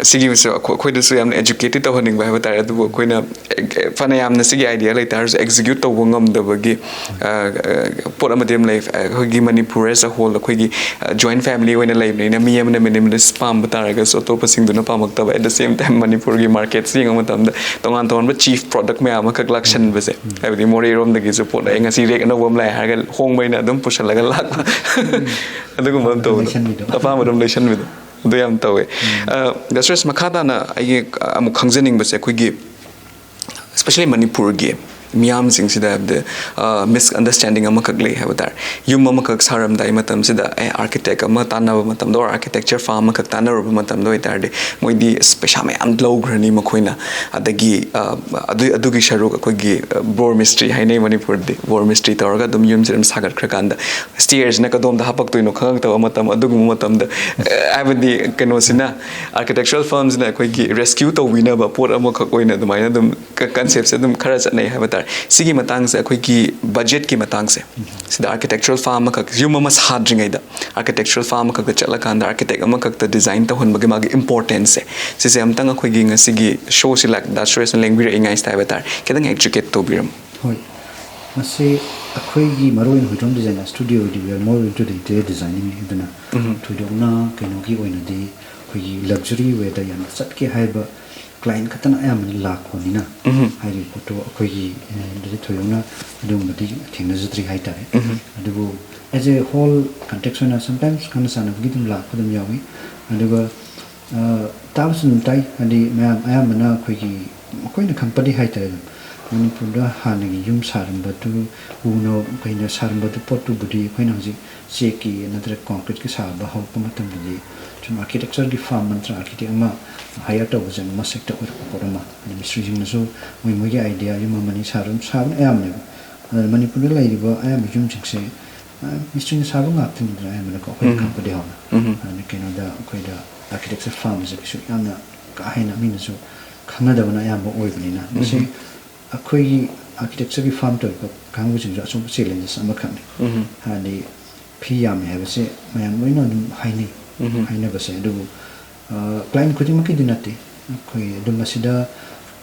ꯁꯤꯒꯤꯁꯨ ꯑꯩꯈꯣꯏ-, ꯑꯩꯈꯣꯏꯗꯁꯨ ꯌꯥꯝꯅ ꯑꯦꯖꯨꯀꯦꯇꯦꯠ ꯇꯧꯍꯟꯅꯤꯡꯕ ꯍꯥꯏꯕ ꯇꯥꯔꯦ꯫ ꯑꯗꯨꯕꯨ ꯑꯩꯈꯣꯏꯅ, ꯑꯦ, ꯐꯅ ꯌꯥꯝꯅ ꯁꯤꯒꯤ ꯑꯥꯏꯗꯤꯌꯥ ꯂꯩ ꯇꯥꯔꯁꯨ ꯑꯦꯛꯖꯤꯀ꯭ꯌꯨꯠ ꯇꯧꯕ ꯉꯝꯗꯕꯒꯤ, ꯑ, ꯑ, ꯄꯣꯠ ꯑꯃꯗꯤ ꯑꯃ ꯂꯩ꯫ ꯑꯩꯈꯣꯏꯒꯤ ꯃꯅꯤꯄꯨꯔ as a whole, ꯑꯩꯈꯣꯏꯒꯤ, ꯑ, ꯖꯣꯏꯟ ꯐꯦꯃꯤꯂꯤ ꯑꯣꯏꯅ ꯂꯩꯕꯅꯤꯅ, ꯃꯤ ꯑꯃꯅ ꯃꯤꯅꯤꯃꯦꯂꯤꯁ ꯄꯥꯝꯕ ꯇꯥꯔꯒꯁꯨ ꯑꯇꯣꯞꯄꯁꯤꯡꯗꯨꯅ ꯄꯥꯝꯃꯛꯇꯕ꯫ At the same time, ꯃꯅꯤꯄꯨꯔꯒꯤ ꯃꯥꯔꯀꯦꯠꯁꯤ ꯌꯦꯡꯕ ꯃꯇꯝꯗ ꯇꯣꯉꯥꯟ ꯇꯣꯉꯥꯟꯕ ꯆꯤꯐ ꯄ꯭ꯔꯗꯛ ꯃꯌꯥꯝ ꯑꯃꯈꯛ ꯂꯥꯛꯁꯟꯕꯁꯦ, ꯍꯥꯏꯕꯗꯤ ꯃꯣꯔꯦꯔꯣꯝꯗꯒꯤꯁꯨ ꯄꯣꯠ, "ꯑꯩ ꯉꯁꯤ ꯔꯦꯛ ꯑꯅꯧꯕ ꯑꯃ ꯂꯥꯛꯑꯦ" ꯍꯥꯏꯔꯒ ꯍꯣꯡꯕꯩꯅ ꯑꯗꯨꯝ ꯄꯨꯁꯜꯂꯒ ꯂꯥꯛꯄ꯫ ꯑꯗꯨꯒꯨꯝꯕ ꯑꯃ ꯇꯧꯕꯗꯣ꯫ ꯂꯩꯁꯟꯕꯤꯗꯣ꯫ ꯑꯄꯥꯝꯕ ꯑꯗꯨꯝ ꯂꯩꯁꯟꯕꯤꯗꯣ꯫ ꯑꯗꯨ ꯌꯥꯝ ꯇꯧꯋꯦ꯫ ꯑ, ꯗꯥ ꯁꯨꯔꯦꯁ, ꯃꯈꯥ ꯇꯥꯅ ꯑꯩꯒꯤ, ꯑ, ꯑꯃꯨꯛ ꯈꯪꯖꯅꯤꯡꯕꯁꯦ, ꯑꯩꯈꯣꯏꯒꯤ especially ꯃꯅꯤꯄꯨꯔꯒꯤ ꯃꯤꯌꯥꯝꯁꯤꯡꯁꯤꯗ ꯍꯥꯏꯕꯗꯤ, ꯑ, ꯃꯤꯁꯑꯟꯗꯔꯁ꯭ꯇꯦꯟꯗꯤꯡ ꯑꯃꯈꯛ ꯂꯩ ꯍꯥꯏꯕ ꯇꯥꯔꯦ꯫ ꯌꯨꯝ ꯑꯃꯈꯛ ꯁꯥꯔꯝꯗꯥꯏ ꯃꯇꯝꯁꯤꯗ, ꯑꯦ, ꯑꯥꯔꯀꯤꯇꯦꯛ ꯑꯃ ꯇꯥꯟꯅꯕ ꯃꯇꯝꯗ, or ꯑꯥꯔꯀꯤꯇꯦꯛꯆꯔ ꯐꯥꯔꯝ ꯑꯃꯈꯛ ꯇꯥꯟꯅꯔꯨꯕ ꯃꯇꯝꯗ ꯑꯣꯏꯇꯥꯔꯗꯤ, ꯃꯣꯏꯗꯤ ꯑꯁ, ꯄꯩꯁꯥ ꯃꯌꯥꯝ ꯂꯧꯈ꯭ꯔꯅꯤ ꯃꯈꯣꯏꯅ, ꯑꯗꯒꯤ, ꯑ, ꯑꯗꯨ-, ꯑꯗꯨꯒꯤ ꯁꯔꯨꯛ ꯑꯩꯈꯣꯏꯒꯤ, ꯑ, ꯕꯣꯔ ꯃꯤꯁꯇ꯭ꯔꯤ ꯍꯥꯏꯅꯩ ꯃꯅꯤꯄꯨꯔꯗꯗꯤ, ꯕꯣꯔ ꯃꯤꯁꯇ꯭ꯔꯤ ꯇꯧꯔꯒ ꯑꯗꯨꯝ ꯌꯨꯝꯁꯦ ꯑꯗꯨꯝ ꯁꯥꯒꯠꯈ꯭ꯔꯀꯥꯟꯗ, ꯁ꯭ꯇꯦꯌꯔꯁꯤꯅ ꯀꯗꯣꯝꯗ ꯍꯥꯄꯛꯇꯣꯏꯅꯣ ꯈꯪꯉꯛꯇꯕ ꯃꯇꯝ, ꯑꯗꯨꯒꯨꯝꯕ ꯃꯇꯝꯗ, ꯑ, ꯍꯥꯏꯕꯗꯤ ꯀꯩꯅꯣꯁꯤꯅ, ꯑꯥꯔꯀꯤꯇꯦꯛꯆꯔꯦꯜ ꯐꯥꯔꯝꯁꯤꯅ ꯑꯩꯈꯣꯏꯒꯤ ꯔꯦꯁꯀ꯭ꯌꯨ ꯇꯧꯕꯤꯅꯕ ꯄꯣꯠ ꯑꯃꯈꯛ ꯑꯣꯏꯅ ꯑꯗꯨꯃꯥꯏꯅ ꯑꯗꯨꯝ ꯀ-, ꯀꯟꯁꯦꯞꯁꯦ ꯑꯗꯨꯝ ꯈꯔ ꯆꯠꯅꯩ ꯍꯥꯏꯕ ꯇꯥꯔꯦ꯫ ꯁꯤꯒꯤ ꯃꯇꯥꯡꯁꯦ, ꯑꯩꯈꯣꯏꯒꯤ ꯕꯖꯦꯠꯀꯤ ꯃꯇꯥꯡꯁꯦ, ꯁꯤꯗ ꯑꯥꯔꯀꯤꯇꯦꯛꯆꯔꯦꯜ ꯐꯥꯔꯝ ꯑꯃꯈꯛ, ꯌꯨꯝ ꯑꯃ ꯁꯥꯗ꯭ꯔꯤꯉꯩꯗ ꯑꯥꯔꯀꯤꯇꯦꯛꯆꯔꯦꯜ ꯐꯥꯔꯝ ꯑꯃꯈꯛꯇ ꯆꯠꯂꯀꯥꯟꯗ ꯑꯥꯔꯀꯤꯇꯦꯛ ꯑꯃꯈꯛꯇ ꯗꯤꯖꯥꯏꯟ ꯇꯧꯍꯟꯕꯒꯤ ꯃꯥꯒꯤ ꯏꯝꯄꯣꯔꯇꯦꯟꯁꯁꯦ, ꯁꯤꯁꯦ ꯑꯝꯇꯪ ꯑꯩꯈꯣꯏꯒꯤ ꯉꯁꯤꯒꯤ ꯁꯣꯁꯤ ꯂꯥꯛ-, ꯗꯥ ꯁꯨꯔꯦꯁꯅ ꯂꯦꯡꯕꯤꯔꯛꯏꯉꯥꯏꯁꯤꯗ ꯍꯥꯏꯕ ꯇꯥꯔꯦ, ꯈꯤꯇꯪ ꯑꯦꯖꯨꯀꯦꯠ ꯇꯧꯕꯤꯔꯝꯃꯨ꯫ ꯍꯣꯏ, ꯃꯁꯤ ꯑꯩꯈꯣꯏꯒꯤ ꯃꯔꯨꯑꯣꯏꯅ Huidrom design studio D we R more into the interior designing ꯑꯗꯨꯅ ꯎꯝ꯫ ꯊꯣꯏꯗꯣꯛꯅ ꯀꯩꯅꯣꯒꯤ ꯑꯣꯏꯅꯗꯤ ꯑꯩꯈꯣꯏꯒꯤ ꯂꯛꯖꯔꯤ ꯋꯦꯗ ꯌꯥꯝꯅ ꯆꯠꯀꯦ ꯍꯥꯏꯕ ꯀ꯭ꯂꯥꯏꯟ ꯈꯛꯇꯅ ꯑꯌꯥꯝꯕꯅ ꯂꯥꯛꯄꯅꯤꯅ ꯎꯝ꯫ ꯍꯥꯏꯔꯤꯕ ꯄꯣꯠꯇꯣ ꯑꯩꯈꯣꯏꯒꯤ, ꯑ, ꯗꯗꯤ ꯊꯣꯏꯗꯣꯛꯅ ꯑꯗꯨꯒꯨꯝꯕꯗꯤ ꯊꯦꯡꯅꯖꯗ꯭ꯔꯤ ꯍꯥꯏꯇꯥꯔꯦ꯫ ꯎꯝ꯫ ꯑꯗꯨꯕꯨ as a whole context ꯑꯣꯏꯅ sometimes ꯈꯪꯅ ꯆꯥꯟꯅꯕꯒꯤ ꯑꯗꯨꯝ ꯂꯥꯛꯄ ꯑꯗꯨꯝ ꯌꯥꯎꯏ꯫ ꯑꯗꯨꯒ, ꯑ, ꯇꯥꯕꯁꯨ ꯑꯗꯨꯝ ꯇꯥꯏ, ꯍꯥꯏꯗꯤ ꯃꯌꯥꯝ ꯑꯌꯥꯝꯕꯅ ꯑꯩꯈꯣꯏꯒꯤ ꯑꯩꯈꯣꯏꯅ ꯈꯪꯕꯗꯤ ꯍꯥꯏꯇꯥꯔꯦ, ꯑꯗꯨꯝ ꯃꯅꯤꯄꯨꯔꯗ ꯍꯥꯟꯅꯒꯤ ꯌꯨꯝ ꯁꯥꯔꯝꯕꯗꯨ, ꯎꯅ ꯀꯩꯅ ꯁꯥꯔꯝꯕꯗꯨ ꯄꯣꯠꯇꯨꯕꯨꯗꯤ ꯑꯩꯈꯣꯏꯅ ꯍꯧꯖꯤꯛ ꯆꯦꯛꯀꯤ ꯅꯠꯇ꯭ꯔꯒ ꯀꯣꯟꯀ꯭ꯔꯤꯠꯀꯤ ꯁꯥꯕ ꯍꯧꯔꯛꯄ ꯃꯇꯝꯗꯗꯤ ꯁꯨꯝ ꯑꯥꯔꯀꯤꯇꯦꯛꯆꯔꯒꯤ ꯐꯥꯔꯝ ꯅꯠꯇ꯭ꯔꯒ ꯑꯥꯔꯀꯤꯇꯦꯛ ꯑꯃ ꯍꯥꯏꯌꯔ ꯇꯧꯕꯁꯦ ꯃꯁ ꯍꯦꯛꯇ ꯑꯣꯏꯔꯛꯄ ꯄꯣꯠ ꯑꯃ꯫ ꯑꯗꯩ ꯃꯤꯁꯇ꯭ꯔꯤꯁꯤꯡꯅꯁꯨ ꯃꯣꯏ ꯃꯣꯏꯒꯤ ꯑꯥꯏꯗꯤꯌꯥ, ꯌꯨꯝ ꯑꯃꯅꯤ ꯁꯥꯕ ꯑꯗꯨꯝ ꯁꯥꯕꯅ ꯑꯌꯥꯝꯕꯅꯦꯕ꯫ ꯑꯗꯨꯅ ꯃꯅꯤꯄꯨꯔꯗ ꯂꯩꯔꯤꯕ ꯑꯌꯥꯝꯕ ꯌꯨꯝꯁꯤꯡꯁꯦ, ꯑ, ꯃꯤꯁꯇ꯭ꯔꯤꯅ ꯁꯥꯕ ꯉꯥꯛꯇꯅꯤꯗꯅ ꯑꯌꯥꯝꯕꯅꯀꯣ, ꯑꯩꯈꯣꯏꯅ ꯎꯝ꯫ ꯈꯪꯕꯗꯤ ꯍꯧꯅ꯫ ꯎꯝ꯫ ꯑꯗꯨꯅ ꯀꯩꯅꯣꯗ ꯑꯩꯈꯣꯏꯗ ꯑꯥꯔꯀꯤꯇꯦꯛꯆꯔ ꯐꯥꯔꯝꯁꯦ ꯀꯩꯁꯨ ꯌꯥꯝꯅ ꯀꯥ ꯍꯦꯟꯅ ꯃꯤꯅꯁꯨ ꯈꯪꯅꯗꯕꯅ ꯑꯌꯥꯝꯕ ꯑꯣꯏꯕꯅꯤꯅ, ꯃꯁꯤ ꯎꯝ꯫ ꯑꯩꯈꯣꯏꯒꯤ ꯑꯥꯔꯀꯤꯇꯦꯛꯆꯔꯒꯤ ꯐꯥꯔꯝ ꯇꯧꯔꯤꯕ ꯀꯥꯡꯕꯨꯁꯤꯡꯁꯨ ꯑꯆꯧꯕ ꯆꯦꯂꯦꯟꯖꯦꯁ ꯑꯃꯈꯛꯅꯤ꯫ ꯎꯝ꯫ ꯍꯥꯏꯗꯤ ꯐꯤ ꯌꯥꯝꯃꯦ ꯍꯥꯏꯕꯁꯦ ꯃꯌꯥꯝ ꯂꯣꯏꯅ ꯑꯗꯨꯝ ꯍꯥꯏꯅꯩ, ꯎꯝ꯫ ꯍꯥꯏꯅꯕꯁꯦ꯫ ꯑꯗꯨꯕꯨ, ꯑ, ꯀ꯭ꯂꯥꯏꯟ ꯈꯨꯗꯤꯡꯃꯛꯀꯤꯗꯤ ꯅꯠꯇꯦ꯫ ꯑꯩꯈꯣꯏ ꯑꯗꯨꯝ ꯃꯁꯤꯗ,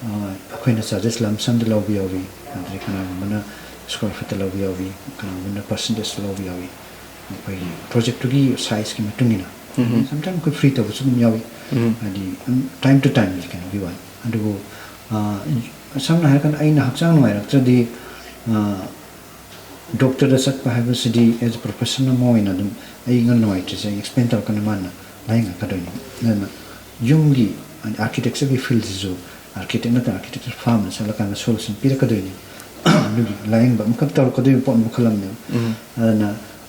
ꯑ, ꯑꯩꯈꯣꯏꯅ ꯆꯥꯔꯖꯦꯁ ꯂꯝꯁꯝꯗ ꯂꯧꯕ ꯌꯥꯎꯏ, ꯑꯗꯩ ꯀꯅꯥꯒꯨꯝꯕꯅ ꯁ꯭ꯀ꯭ꯋꯥꯔ ꯐꯤꯠꯇ ꯂꯧꯕ ꯌꯥꯎꯏ, ꯀꯅꯥꯒꯨꯝꯕꯅ ꯄꯔꯁꯦꯟꯇꯦꯖꯇ ꯂꯧꯕ ꯌꯥꯎꯏ꯫ ꯑꯩꯈꯣꯏꯒꯤ ꯄ꯭ꯔꯣꯖꯦꯛꯇꯨꯒꯤ ꯁꯥꯏꯖꯀꯤ ꯃꯇꯨꯡ ꯏꯟꯅ, ꯎꯝ꯫ Sometimes ꯑꯩꯈꯣꯏ ꯐ꯭ꯔꯤ ꯇꯧꯕꯁꯨ ꯑꯗꯨꯝ ꯌꯥꯎꯏ꯫ ꯎꯝ꯫ ꯍꯥꯏꯗꯤ, ꯎꯝ, time to time ꯀꯩꯅꯣꯒꯤ ꯋꯥꯅꯤ꯫ ꯑꯗꯨꯕꯨ, ꯑ, ꯁꯝꯅ ꯍꯥꯏꯔꯀꯥꯟꯗ ꯑꯩꯅ ꯍꯛꯆꯥꯡ ꯅꯨꯡꯉꯥꯏꯔꯛꯇ꯭ꯔꯗꯤ, ꯑ, ꯗꯣꯛꯇꯔꯗ ꯆꯠꯄ ꯍꯥꯏꯕꯁꯤꯗꯤ as a profession ꯑꯃ ꯑꯣꯏꯅ ꯑꯗꯨꯝ ꯑꯩ ꯅꯨꯡꯉꯥꯏꯇ꯭ꯔꯤꯁꯦ ꯑꯩ ꯑꯦꯛꯁꯄ꯭ꯂꯦꯟ ꯇꯧꯔꯛꯀꯅꯤ, ꯃꯥꯅ ꯂꯥꯏꯌꯦꯡꯉꯛꯀꯗꯣꯏꯅꯤ꯫ ꯑꯗꯨꯅ ꯌꯨꯝꯒꯤ ꯑꯥꯔꯀꯤꯇꯦꯛꯆꯔꯒꯤ ꯐꯤꯜꯁꯤꯁꯨ ꯑꯥꯔꯀꯤꯇꯦꯛ ꯅꯠꯇ꯭ꯔ ꯑꯥꯔꯀꯤꯇꯦꯛꯆꯔ ꯐꯥꯔꯝꯗ ꯆꯠꯂꯀꯥꯟꯗ ꯁꯣꯂꯨꯁꯟ ꯄꯤꯔꯛꯀꯗꯣꯏꯅꯤ꯫ ꯑꯗꯨꯒꯤ ꯂꯥꯏꯌꯦꯡꯕ ꯑꯃꯈꯛ ꯇꯧꯔꯛꯀꯗꯣꯏꯕ ꯄꯣꯠ ꯃꯈꯜ ꯑꯃꯅꯦꯕ꯫ ꯎꯝ꯫ ꯑꯗꯨꯅ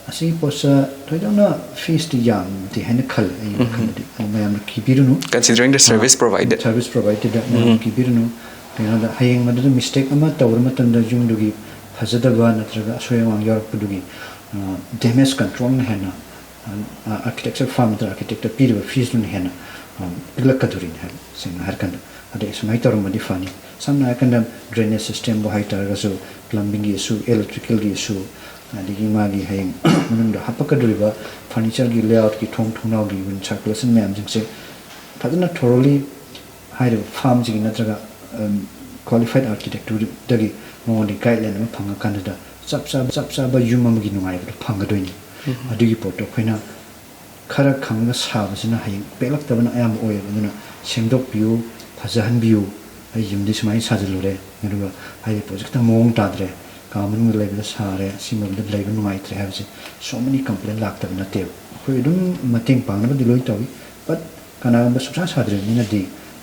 ꯑꯁꯤꯒꯤ ꯄꯣꯠꯁꯦ ꯊꯣꯏꯗꯣꯛꯅ ꯐꯤꯁꯇꯤ ꯌꯥꯝꯗꯦ ꯍꯥꯏꯅ ꯈꯜꯂꯦ ꯑꯩꯒꯤ ꯎꯝ꯫ ꯋꯥꯈꯜꯗꯗꯤ꯫ ꯑꯗꯨ ꯃꯌꯥꯝꯅ ꯀꯤꯕꯤꯔꯨꯅꯨ꯫ Considering the service provided. Service provided ꯃꯌꯥꯝꯅ ꯎꯝ꯫ ꯀꯤꯕꯤꯔꯨꯅꯨ꯫ ꯀꯩꯅꯣꯗ ꯍꯌꯦꯡ ꯃꯗꯨꯗ ꯃꯤꯁꯇꯦꯛ ꯑꯃ ꯇꯧꯔ ꯃꯇꯝꯗ ꯌꯨꯝꯗꯨꯒꯤ ꯐꯖꯗꯕ ꯅꯠꯇ꯭ꯔꯒ ꯑꯁꯣꯏ ꯑꯉꯥꯝ ꯌꯥꯎꯔꯛꯄꯗꯨꯒꯤ, ꯑ, ꯗꯦꯃꯦꯖ ꯀꯟꯇ꯭ꯔꯣꯜꯅ ꯍꯦꯟꯅ, ꯑ, ꯑ, ꯑꯥꯔꯀꯤꯇꯦꯛꯆꯔ ꯐꯥꯔꯝ ꯅꯠꯇ꯭ꯔꯒ ꯑꯥꯔꯀꯤꯇꯦꯛꯇ ꯄꯤꯔꯤꯕ ꯐꯤꯁꯇꯨꯅ ꯍꯦꯟꯅ, ꯑ, ꯄꯤꯛꯂꯛꯀꯗꯣꯔꯤꯅꯤ ꯍꯥꯏꯕ, ꯁꯦꯡꯅ ꯍꯥꯏꯔꯀꯥꯟꯗ꯫ ꯑꯗꯩ ꯑꯁꯨꯃꯥꯏꯅ ꯇꯧꯔꯝꯃꯗꯤ ꯐꯅꯤ꯫ ꯁꯝꯅ ꯍꯥꯏꯔꯀꯥꯟꯗ ꯗ꯭ꯔꯦꯅꯦꯖ ꯁꯤꯁꯇꯦꯝꯕꯨ ꯍꯥꯏꯇꯥꯔꯒꯁꯨ, ꯄ꯭ꯂꯝꯕꯤꯡꯒꯤ ꯏꯁꯨ, ꯏꯂꯦꯛꯇ꯭ꯔꯤꯀꯦꯜꯒꯤ ꯏꯁꯨ, ꯑꯗꯒꯤ ꯃꯥꯒꯤ ꯍꯌꯦꯡ ꯃꯅꯨꯡꯗ ꯍꯥꯞꯄꯛꯀꯗꯧꯔꯤꯕ ꯐꯔꯅꯤꯆꯔꯒꯤ ꯂꯦꯑꯥꯎꯠꯀꯤ ꯊꯣꯡ ꯊꯣꯡꯅꯥꯎꯒꯤ ꯁꯔꯀꯨꯂꯦꯁꯟ ꯃꯌꯥꯝꯁꯤꯡꯁꯦ ꯐꯖꯅ ꯊꯣꯔꯣꯂꯤ ꯍꯥꯏꯔꯤꯕ ꯐꯥꯔꯝꯁꯤꯒꯤ ꯅꯠꯇ꯭ꯔꯒ, ꯎꯝ, ꯀ꯭ꯋꯥꯂꯤꯐꯥꯏꯠ ꯑꯥꯔꯀꯤꯇꯦꯛꯇꯨꯗꯒꯤ ꯃꯉꯣꯟꯗꯒꯤ ꯒꯥꯏꯗꯂꯥꯏꯟ ꯑꯃ ꯐꯪꯉꯀꯥꯟꯗꯨꯗ ꯆꯞ ꯆꯥꯕ, ꯆꯞ ꯆꯥꯕ ꯌꯨꯝ ꯑꯃꯒꯤ ꯅꯨꯡꯉꯥꯏꯕꯗꯣ ꯐꯪꯒꯗꯣꯏꯅꯤ꯫ ꯎꯝ꯫ ꯑꯗꯨꯒꯤ ꯄꯣꯠꯇꯣ ꯑꯩꯈꯣꯏꯅ ꯈꯔ ꯈꯪꯉꯒ ꯁꯥꯕꯁꯤꯅ ꯍꯌꯦꯡ ꯄꯦꯜꯂꯛꯇꯕꯅ ꯑꯌꯥꯝꯕ ꯑꯣꯏꯌꯦꯕ꯫ ꯑꯗꯨꯅ ꯁꯦꯝꯗꯣꯛꯄꯤꯌꯨ, ꯐꯖꯍꯟꯕꯤꯌꯨ꯫ ꯑꯩ ꯌꯨꯝꯗꯤ ꯁꯨꯃꯥꯏꯅ ꯁꯥꯖꯤꯜꯂꯨꯔꯦ, ꯑꯗꯨꯒ ꯍꯥꯏꯗꯤ ꯄꯣꯠꯁꯦ ꯈꯤꯇꯪ ꯃꯑꯣꯡ ꯇꯥꯗ꯭ꯔꯦ, ꯀꯥ ꯃꯅꯨꯡꯗ ꯂꯩꯕꯗ ꯁꯥꯔꯦ, ꯁꯤ ꯃꯐꯝꯗ ꯂꯩꯕ ꯅꯨꯡꯉꯥꯏꯇ꯭ꯔꯦ ꯍꯥꯏꯕꯁꯦ so many complain ꯂꯥꯛꯇꯕ ꯅꯠꯇꯦꯕ꯫ ꯑꯩꯈꯣꯏ ꯑꯗꯨꯝ ꯃꯇꯦꯡ ꯄꯥꯡꯅꯕꯗꯤ ꯂꯣꯏ ꯇꯧꯏ, but ꯀꯅꯥꯒꯨꯝꯕ ꯁꯨꯡꯁꯥ ꯁꯥꯗ꯭ꯔꯤꯕ ꯃꯤꯅꯗꯤ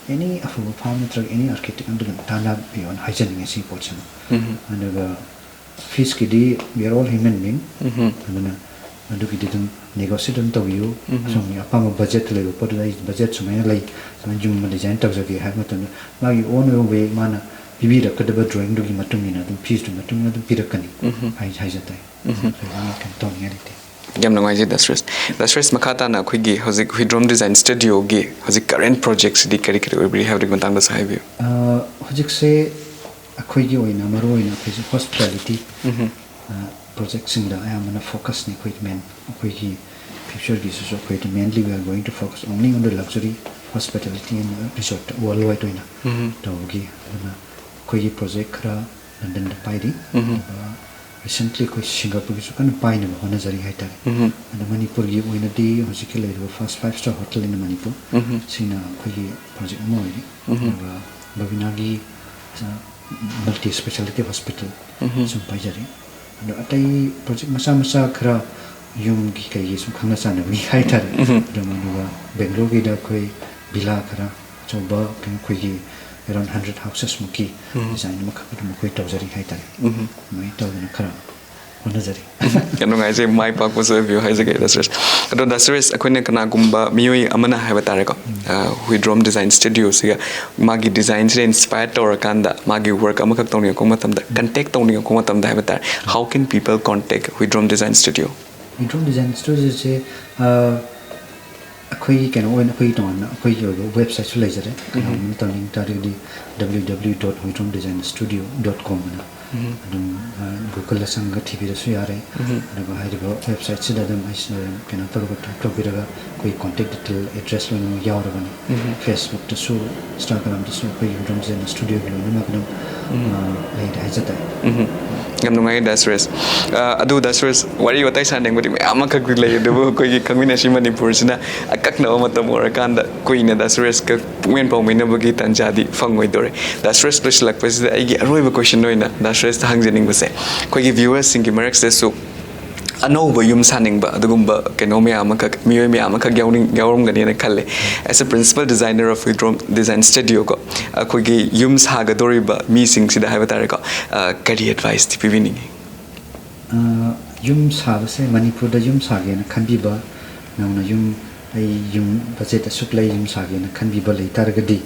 ꯑꯦꯅꯤ ꯑꯐꯕ ꯐꯥꯝ ꯅꯠꯇ꯭ꯔꯒ ꯑꯦꯅꯤ ꯑꯥꯔꯀꯤꯇꯦꯛ ꯑꯃꯗ ꯑꯗꯨꯝ ꯇꯥꯟꯅꯕꯤꯌꯣꯅ ꯍꯥꯏꯖꯅꯤꯡꯉꯦ ꯁꯤꯒꯤ ꯄꯣꯠꯁꯤꯃ꯫ ꯑꯗꯨꯒ ꯐꯤꯁꯀꯤꯗꯤ we are all human being, ꯑꯗꯨꯅ ꯑꯗꯨꯒꯤꯗꯤ ꯑꯗꯨꯝ ꯅꯦꯒꯣꯁꯤꯌꯦꯠ ꯑꯗꯨꯝ ꯇꯧꯕꯤꯌꯨ꯫ ꯁꯣꯝꯒꯤ ꯑꯄꯥꯝꯕ ꯕꯖꯦꯠꯇ ꯂꯩꯕ ꯄꯣꯠꯇꯨꯗ ꯑꯩ ꯕꯖꯦꯠ ꯁꯨꯃꯥꯏꯅ ꯂꯩ, ꯁꯨꯃꯥꯏꯅ ꯌꯨꯝ ꯑꯃ ꯗꯤꯖꯥꯏꯟ ꯇꯧꯖꯒꯦ ꯍꯥꯏꯕ ꯃꯇꯝꯗ ꯃꯥꯒꯤ ꯑꯣꯟ ꯑꯣꯏꯕ ꯋꯦ ꯃꯥꯅ ꯄꯤꯕꯤꯔꯛꯀꯗꯕ ꯗ꯭ꯔꯣꯌꯤꯡꯗꯨꯒꯤ ꯃꯇꯨꯡ ꯏꯟꯅ ꯑꯗꯨꯝ ꯐꯤꯁꯇꯨꯒꯤ ꯃꯇꯨꯡ ꯏꯟꯅ ꯑꯗꯨꯝ ꯄꯤꯔꯛꯀꯅꯤ ꯍꯥꯏ-, ꯍꯥꯏꯖ ꯇꯥꯏ꯫ ꯊꯣꯏꯗꯣꯛꯅ ꯀꯩꯅꯣ ꯇꯧꯅꯤꯡꯉꯥꯏ ꯂꯩꯇꯦ꯫ ꯌꯥꯝ ꯅꯨꯡꯉꯥꯏꯖꯩ ꯗꯥ ꯁꯨꯔꯦꯁ꯫ ꯗꯥ ꯁꯨꯔꯦꯁ, ꯃꯈꯥ ꯇꯥꯅ ꯑꯩꯈꯣꯏꯒꯤ ꯍꯧꯖꯤꯛ ꯍꯨꯏꯗ꯭ꯔꯣꯝ ꯗꯤꯖꯥꯏꯟ ꯁ꯭ꯇꯨꯗꯤꯑꯣꯒꯤ ꯍꯧꯖꯤꯛ ꯀꯔꯦꯟ ꯄ꯭ꯔꯣꯖꯦꯛꯁꯤꯗꯤ ꯀꯔꯤ ꯀꯔꯤ ꯑꯣꯏꯕꯤꯔꯤ ꯍꯥꯏꯕꯗꯨꯒꯤ ꯃꯇꯥꯡꯗꯁꯨ ꯍꯥꯏꯕꯤꯌꯨ꯫ ꯑ, ꯍꯧꯖꯤꯛꯁꯦ ꯑꯩꯈꯣꯏꯒꯤ ꯑꯣꯏꯅ ꯃꯔꯨꯑꯣꯏꯅ ꯑꯩꯈꯣꯏꯁꯦ ꯍꯣꯁꯄꯤꯇꯥꯂꯤꯇꯤ, ꯑ, ꯄ꯭ꯔꯣꯖꯦꯛꯁꯤꯡꯗ ꯑꯌꯥꯝꯕꯅ ꯐꯣꯀꯁꯅꯤ ꯑꯩꯈꯣꯏ ꯃꯦꯟ꯫ ꯑꯩꯈꯣꯏꯒꯤ ꯐ꯭ꯌꯨꯆꯔꯒꯤꯁꯤꯁꯨ ꯑꯩꯈꯣꯏꯗꯤ mainly we are going to focus only on the luxury hospitality and resort worldwide ꯑꯣꯏꯅ ꯇꯧꯕꯒꯤ꯫ ꯑꯗꯨꯅ ꯑꯩꯈꯣꯏꯒꯤ ꯄ꯭ꯔꯣꯖꯦꯛ ꯈꯔ ꯂꯟꯗꯟꯗ ꯄꯥꯏꯔꯤ, ꯑꯗꯨꯒ ꯔꯤꯁꯦꯟꯠꯂꯤ ꯑꯩꯈꯣꯏ ꯁꯤꯡꯒꯥꯄꯨꯔꯒꯤꯁꯨ ꯀꯟꯅ ꯄꯥꯏꯅꯕ ꯍꯣꯠꯅꯖꯔꯤ ꯍꯥꯏꯇꯥꯔꯦ꯫ ꯑꯗꯣ ꯃꯅꯤꯄꯨꯔꯒꯤ ꯑꯣꯏꯅꯗꯤ ꯍꯧꯖꯤꯛꯀꯤ ꯂꯩꯔꯤꯕ first five star hotel in Manipur ꯁꯤꯅ ꯑꯩꯈꯣꯏꯒꯤ ꯄ꯭ꯔꯣꯖꯦꯛ ꯑꯃ ꯑꯣꯏꯔꯤ꯫ ꯑꯗꯨꯒ ꯕꯕꯤꯅꯥꯒꯤ, ꯑ, multi speciality hospital ꯁꯨꯝ ꯄꯥꯏꯖꯔꯤ꯫ ꯑꯗꯣ ꯑꯇꯩ ꯄ꯭ꯔꯣꯖꯦꯛ ꯃꯆꯥ ꯃꯆꯥ ꯈꯔ ꯌꯨꯝꯒꯤ ꯀꯩꯒꯤ ꯁꯨꯝ ꯈꯪꯅ ꯆꯥꯟꯅꯕꯒꯤ ꯍꯥꯏꯇꯥꯔꯦ꯫ ꯑꯗꯨꯝ ꯑꯗꯨꯒ ꯕꯦꯡꯒ꯭ꯂꯣꯔꯒꯤꯗ ꯑꯩꯈꯣꯏ ꯚꯤꯂꯥ ꯈꯔ ꯑꯆꯧꯕ ꯀꯩꯅꯣ ꯑꯩꯈꯣꯏꯒꯤ around hundred houses ꯃꯨꯛꯀꯤ ꯗꯤꯖꯥꯏꯟ ꯑꯃꯈꯛ ꯑꯗꯨꯝ ꯑꯩꯈꯣꯏ ꯇꯧꯖꯔꯤ ꯍꯥꯏꯇꯥꯔꯦ꯫ ꯑꯗꯨꯃꯥꯏꯅ ꯇꯧꯗꯅ ꯈꯔ ꯍꯣꯠꯅꯖꯔꯤ꯫ ꯌꯥꯝ ꯅꯨꯡꯉꯥꯏꯖꯩ, ꯃꯥꯏ ꯄꯥꯛꯄꯁꯨ ꯑꯣꯏꯕꯤꯌꯨ ꯍꯥꯏꯖꯒꯦ ꯗꯥ ꯁꯨꯔꯦꯁ꯫ ꯑꯗꯣ ꯗꯥ ꯁꯨꯔꯦꯁ, ꯑꯩꯈꯣꯏꯅ ꯀꯅꯥꯒꯨꯝꯕ ꯃꯤꯑꯣꯏ ꯑꯃꯅ ꯍꯥꯏꯕ ꯇꯥꯔꯦꯀꯣ, ꯑ, ꯍꯨꯏꯗ꯭ꯔꯣꯝ ꯗꯤꯖꯥꯏꯟ ꯁ꯭ꯇꯨꯗꯤꯑꯣꯁꯤꯒ ꯃꯥꯒꯤ ꯗꯤꯖꯥꯏꯟꯁꯤꯗ ꯏꯟꯁꯄꯥꯌꯔ ꯇꯧꯔꯀꯥꯟꯗ ꯃꯥꯒꯤ ꯋꯥꯔꯛ ꯑꯃꯈꯛ ꯇꯧꯅꯤꯡꯉꯛꯄ ꯃꯇꯝꯗ, ꯀꯟꯇꯦꯛ ꯇꯧꯅꯤꯡꯉꯛꯄ ꯃꯇꯝꯗ ꯍꯥꯏꯕ ꯇꯥꯔꯦ, how can people contact Huidrom design studio? Huidrom design ꯁ꯭ꯇꯨꯗꯤꯑꯣꯁꯦ, ꯑ, ꯑꯩꯈꯣꯏꯒꯤ ꯀꯩꯅꯣ ꯑꯣꯏꯅ ꯑꯩꯈꯣꯏꯒꯤ ꯇꯣꯉꯥꯟꯅ ꯑꯩꯈꯣꯏꯒꯤ ꯑꯣꯏꯕ ꯋꯦꯕꯁꯥꯏꯠꯁꯨ ꯂꯩꯖꯔꯦ꯫ ꯀꯅꯥꯒꯨꯝꯕꯅ ꯇꯧꯅꯤꯡ ꯇꯥꯔꯒꯗꯤ W W W dot huidrom design studio dot com ꯑꯅ ꯑꯗꯨꯝ, ꯑ, Google-ꯗ ꯆꯪꯉꯒ ꯊꯤꯕꯤꯔꯁꯨ ꯌꯥꯔꯦ꯫ ꯑꯗꯨꯒ ꯍꯥꯏꯔꯤꯕ ꯋꯦꯕꯁꯥꯏꯠꯁꯤꯗ ꯑꯗꯨꯝ ꯑꯩꯁ-, ꯀꯩꯅꯣ ꯇꯧꯔꯒ, ꯇꯥꯏꯞ ꯇꯧꯕꯤꯔꯒ ꯑꯩꯈꯣꯏꯒꯤ ꯀꯣꯟꯇꯦꯛ ꯗꯤꯇꯦꯜ, ꯑꯦꯗ꯭ꯔꯦꯁ ꯂꯣꯏꯅꯃꯛ ꯌꯥꯎꯔꯕꯅꯤ꯫ Facebook-ꯇꯁꯨ, Instagram-ꯗꯁꯨ ꯑꯩꯈꯣꯏꯒꯤ ꯍꯨꯏꯗ꯭ꯔꯣꯝ ꯗꯤꯖꯥꯏꯟ ꯁ꯭ꯇꯨꯗꯤꯑꯣꯒꯤ ꯂꯣꯏꯅꯃꯛ ꯑꯗꯨꯝ, ꯑ, ꯂꯩꯔꯦ ꯍꯥꯏꯖ ꯇꯥꯔꯦ꯫ ꯌꯥꯝ ꯅꯨꯡꯉꯥꯏ ꯗꯥ ꯁꯨꯔꯦꯁ꯫ ꯑ, ꯑꯗꯨ ꯗꯥ ꯁꯨꯔꯦꯁ, ꯋꯥꯔꯤ ꯋꯥꯇꯥꯏ ꯁꯥꯟꯅꯅꯤꯡꯕꯗꯤ ꯃꯌꯥꯝ ꯑꯃꯈꯛ ꯂꯩ, ꯑꯗꯨꯕꯨ ꯑꯩꯈꯣꯏꯒꯤ ꯈꯪꯃꯤꯟꯅꯁꯤ ꯃꯅꯤꯄꯨꯔꯁꯤꯅ ꯑꯀꯛꯅꯕ ꯃꯇꯝ ꯑꯣꯏꯔꯀꯥꯟꯗ ꯀꯨꯏꯅ ꯗꯥ ꯁꯨꯔꯦꯁꯀ ꯄꯨꯛꯃꯦꯟ ꯄꯥꯎꯃꯤꯟꯅꯕꯒꯤ ꯇꯥꯟꯖꯥꯗꯤ ꯐꯪꯉꯣꯏꯗꯧꯔꯦ꯫ ꯗꯥ ꯁꯨꯔꯦꯁ, ꯂꯣꯏꯁꯤꯜꯂꯛꯄꯁꯤꯗ ꯑꯩꯒꯤ ꯑꯔꯣꯏꯕ ꯀꯣꯏꯁꯟ ꯑꯣꯏꯅ ꯗꯥ ꯁꯨꯔꯦꯁꯇ ꯍꯪꯖꯅꯤꯡꯕꯁꯦ, ꯑꯩꯈꯣꯏꯒꯤ ꯚ꯭ꯌꯨꯋꯔꯁꯤꯡꯒꯤ ꯃꯔꯛꯁꯤꯗꯁꯨ ꯑꯅꯧꯕ ꯌꯨꯝ ꯁꯥꯅꯤꯡꯕ ꯑꯗꯨꯒꯨꯝꯕ ꯀꯩꯅꯣ ꯃꯌꯥꯝ ꯑꯃꯈꯛ, ꯃꯤꯑꯣꯏ ꯃꯌꯥꯝ ꯑꯃꯈꯛ ꯌꯥꯎꯅꯤꯡ ꯌꯥꯎꯔꯝꯒꯅꯤꯅ ꯈꯜꯂꯦ꯫ As a principal designer of Widrom Design Studio ꯀꯣ, ꯑꯩꯈꯣꯏꯒꯤ ꯌꯨꯝ ꯁꯥꯒꯗꯧꯔꯤꯕ ꯃꯤꯁꯤꯡꯁꯤꯗ ꯍꯥꯏꯕ ꯇꯥꯔꯦꯀꯣ, ꯑ, ꯀꯔꯤ adviceꯇꯤ ꯄꯤꯕꯤꯅꯤꯡꯉꯤ? ꯑ, ꯌꯨꯝ ꯁꯥꯕꯁꯦ, ꯃꯅꯤꯄꯨꯔꯗ ꯌꯨꯝ ꯁꯥꯒꯦꯅ ꯈꯟꯕꯤꯕ, ꯅꯧꯅ ꯌꯨꯝ, ꯑꯩ ꯌꯨꯝ ꯕꯖꯦꯠ ꯑꯁꯨꯛ ꯂꯩ, ꯌꯨꯝ ꯁꯥꯒꯦꯅ ꯈꯟꯕꯤꯕ ꯂꯩ ꯇꯥꯔꯒꯗꯤ,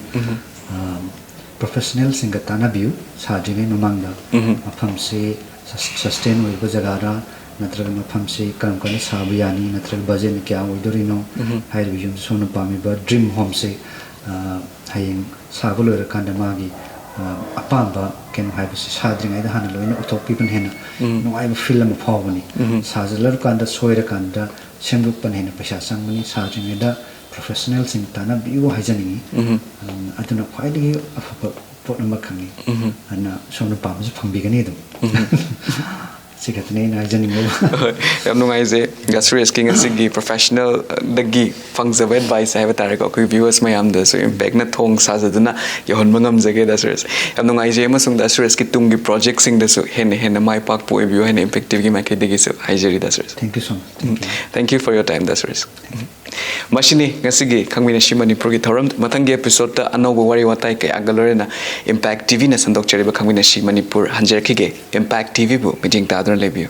ꯄ꯭ꯔꯣꯐꯦꯁꯅꯦꯜꯁꯤꯡꯒ ꯇꯥꯟꯅꯕꯤꯌꯨ꯫ ꯁꯥꯗ꯭ꯔꯤꯉꯩ ꯃꯃꯥꯡꯗ ꯃꯐꯝꯁꯤ ꯁꯁꯇꯦꯟ ꯑꯣꯏꯕ ꯖꯒꯥꯔꯥ, ꯅꯠꯇ꯭ꯔꯒ ꯃꯐꯝꯁꯤ ꯀꯔꯝ ꯀꯥꯟꯗ ꯁꯥꯕ ꯌꯥꯅꯤ, ꯅꯠꯇ꯭ꯔꯒ ꯕꯖꯦꯠꯅ ꯀꯌꯥ ꯑꯣꯏꯗꯣꯔꯤꯅꯣ? ꯍꯥꯏꯔꯤꯕ ꯌꯨꯝ, ꯁꯣꯝꯅ ꯄꯥꯝꯃꯤꯕ ꯗ꯭ꯔꯤꯝ ꯍꯣꯝꯁꯤ, ꯑ, ꯍꯌꯦꯡ ꯁꯥꯕ ꯂꯣꯏꯔꯀꯥꯟꯗ ꯃꯥꯒꯤ, ꯑ, ꯑꯄꯥꯝꯕ ꯀꯩꯅꯣ ꯍꯥꯏꯕꯁꯤ ꯁꯥꯗ꯭ꯔꯤꯉꯩꯗ ꯍꯥꯟꯅ ꯂꯣꯏꯅ ꯎꯠꯊꯣꯛꯄꯤꯕꯅ ꯍꯦꯟꯅ ꯅꯨꯡꯉꯥꯏꯕ ꯐꯤꯜ ꯑꯃ ꯐꯥꯎꯕꯅꯤ꯫ ꯁꯥꯖꯤꯜꯂꯔꯀꯥꯟꯗ, ꯁꯣꯏꯔꯀꯥꯟꯗ ꯁꯦꯝꯗꯣꯛꯄꯅ ꯍꯦꯟꯅ ꯄꯩꯁꯥ ꯆꯪꯕꯅꯤ꯫ ꯁꯥꯗ꯭ꯔꯤꯉꯩꯗ ꯄ꯭ꯔꯣꯐꯦꯁꯅꯦꯜꯁꯤꯡ ꯇꯥꯟꯅꯕꯤꯌꯨ ꯍꯥꯏꯖꯅꯤꯡꯉꯤ꯫ ꯎꯝ, ꯑꯗꯨꯅ ꯈ꯭ꯋꯥꯏꯗꯒꯤ ꯑꯐꯕ ꯄꯣꯠ ꯑꯃ ꯈꯪꯉꯤ꯫ ꯑꯗꯨꯅ ꯁꯣꯝꯅ ꯄꯥꯝꯕꯁꯨ ꯐꯪꯕꯤꯒꯅꯤ ꯑꯗꯨꯝ꯫ ꯁꯤ ꯈꯛꯇꯅꯤ ꯑꯩꯅ ꯍꯥꯏꯖꯅꯤꯡꯕ꯫ ꯍꯣꯏ, ꯌꯥꯝ ꯅꯨꯡꯉꯥꯏꯖꯩ ꯗꯥ ꯁꯨꯔꯦꯁꯀꯤ ꯉꯁꯤꯒꯤ ꯄ꯭ꯔꯣꯐꯦꯁꯅꯦꯜꯗꯒꯤ ꯐꯪꯖꯕ ꯑꯦꯗꯚꯥꯏꯁ ꯍꯥꯏꯕ ꯇꯥꯔꯦꯀꯣ, ꯑꯩꯈꯣꯏ ꯚ꯭ꯌꯨꯋꯔꯁ ꯃꯌꯥꯝꯗꯁꯨ ꯏꯝꯄꯦꯛꯅ ꯊꯣꯡ ꯁꯥꯖꯗꯨꯅ ꯌꯧꯍꯟꯕ ꯉꯝꯖꯒꯦ꯫ ꯗꯥ ꯁꯨꯔꯦꯁ, ꯌꯥꯝ ꯅꯨꯡꯉꯥꯏꯖꯩ, ꯑꯃꯁꯨꯡ ꯗꯥ ꯁꯨꯔꯦꯁꯀꯤ ꯇꯨꯡꯒꯤ ꯄ꯭ꯔꯣꯖꯦꯛꯁꯤꯡꯗꯁꯨ ꯍꯦꯟꯅ ꯍꯦꯟꯅ ꯃꯥꯏ ꯄꯥꯛꯄ ꯑꯣꯏꯕꯤꯌꯨ ꯍꯥꯏꯅ ꯏꯝꯄꯦꯛ ꯇꯤꯚꯤꯒꯤ ꯃꯥꯏꯀꯩꯗꯒꯤꯁꯨ ꯍꯥꯏꯖꯔꯤ꯫ ꯗꯥ Suresh, Thank you so much. Thank you. Thank you for your time, ꯗꯥ ꯁꯨꯔꯦꯁ꯫ ꯃꯁꯤꯅꯤ ꯉꯁꯤꯒꯤ ꯈꯪꯃꯤꯟꯅꯁꯤ ꯃꯅꯤꯄꯨꯔꯒꯤ ꯊꯧꯔꯝ꯫ ꯃꯊꯪꯒꯤ ꯑꯦꯄꯤꯁꯣꯗꯇ ꯑꯅꯧꯕ ꯋꯥꯔꯤ ꯋꯥꯇꯥꯏ ꯀꯌꯥꯒ ꯂꯣꯏꯅꯅ ꯏꯝꯄꯦꯛ ꯇꯤꯚꯤꯅ ꯁꯟꯗꯣꯛꯆꯔꯤꯕ ꯈꯪꯃꯤꯟꯅꯁꯤ ꯃꯅꯤꯄꯨꯔ ꯍꯟꯖꯔꯛꯈꯤꯒꯦ꯫ ꯏꯝꯄꯦꯛ ꯇꯤꯚꯤꯕꯨ ꯃꯤꯠꯌꯦꯡ ꯇꯥꯗꯨꯅ ꯂꯩꯕꯤꯌꯨ꯫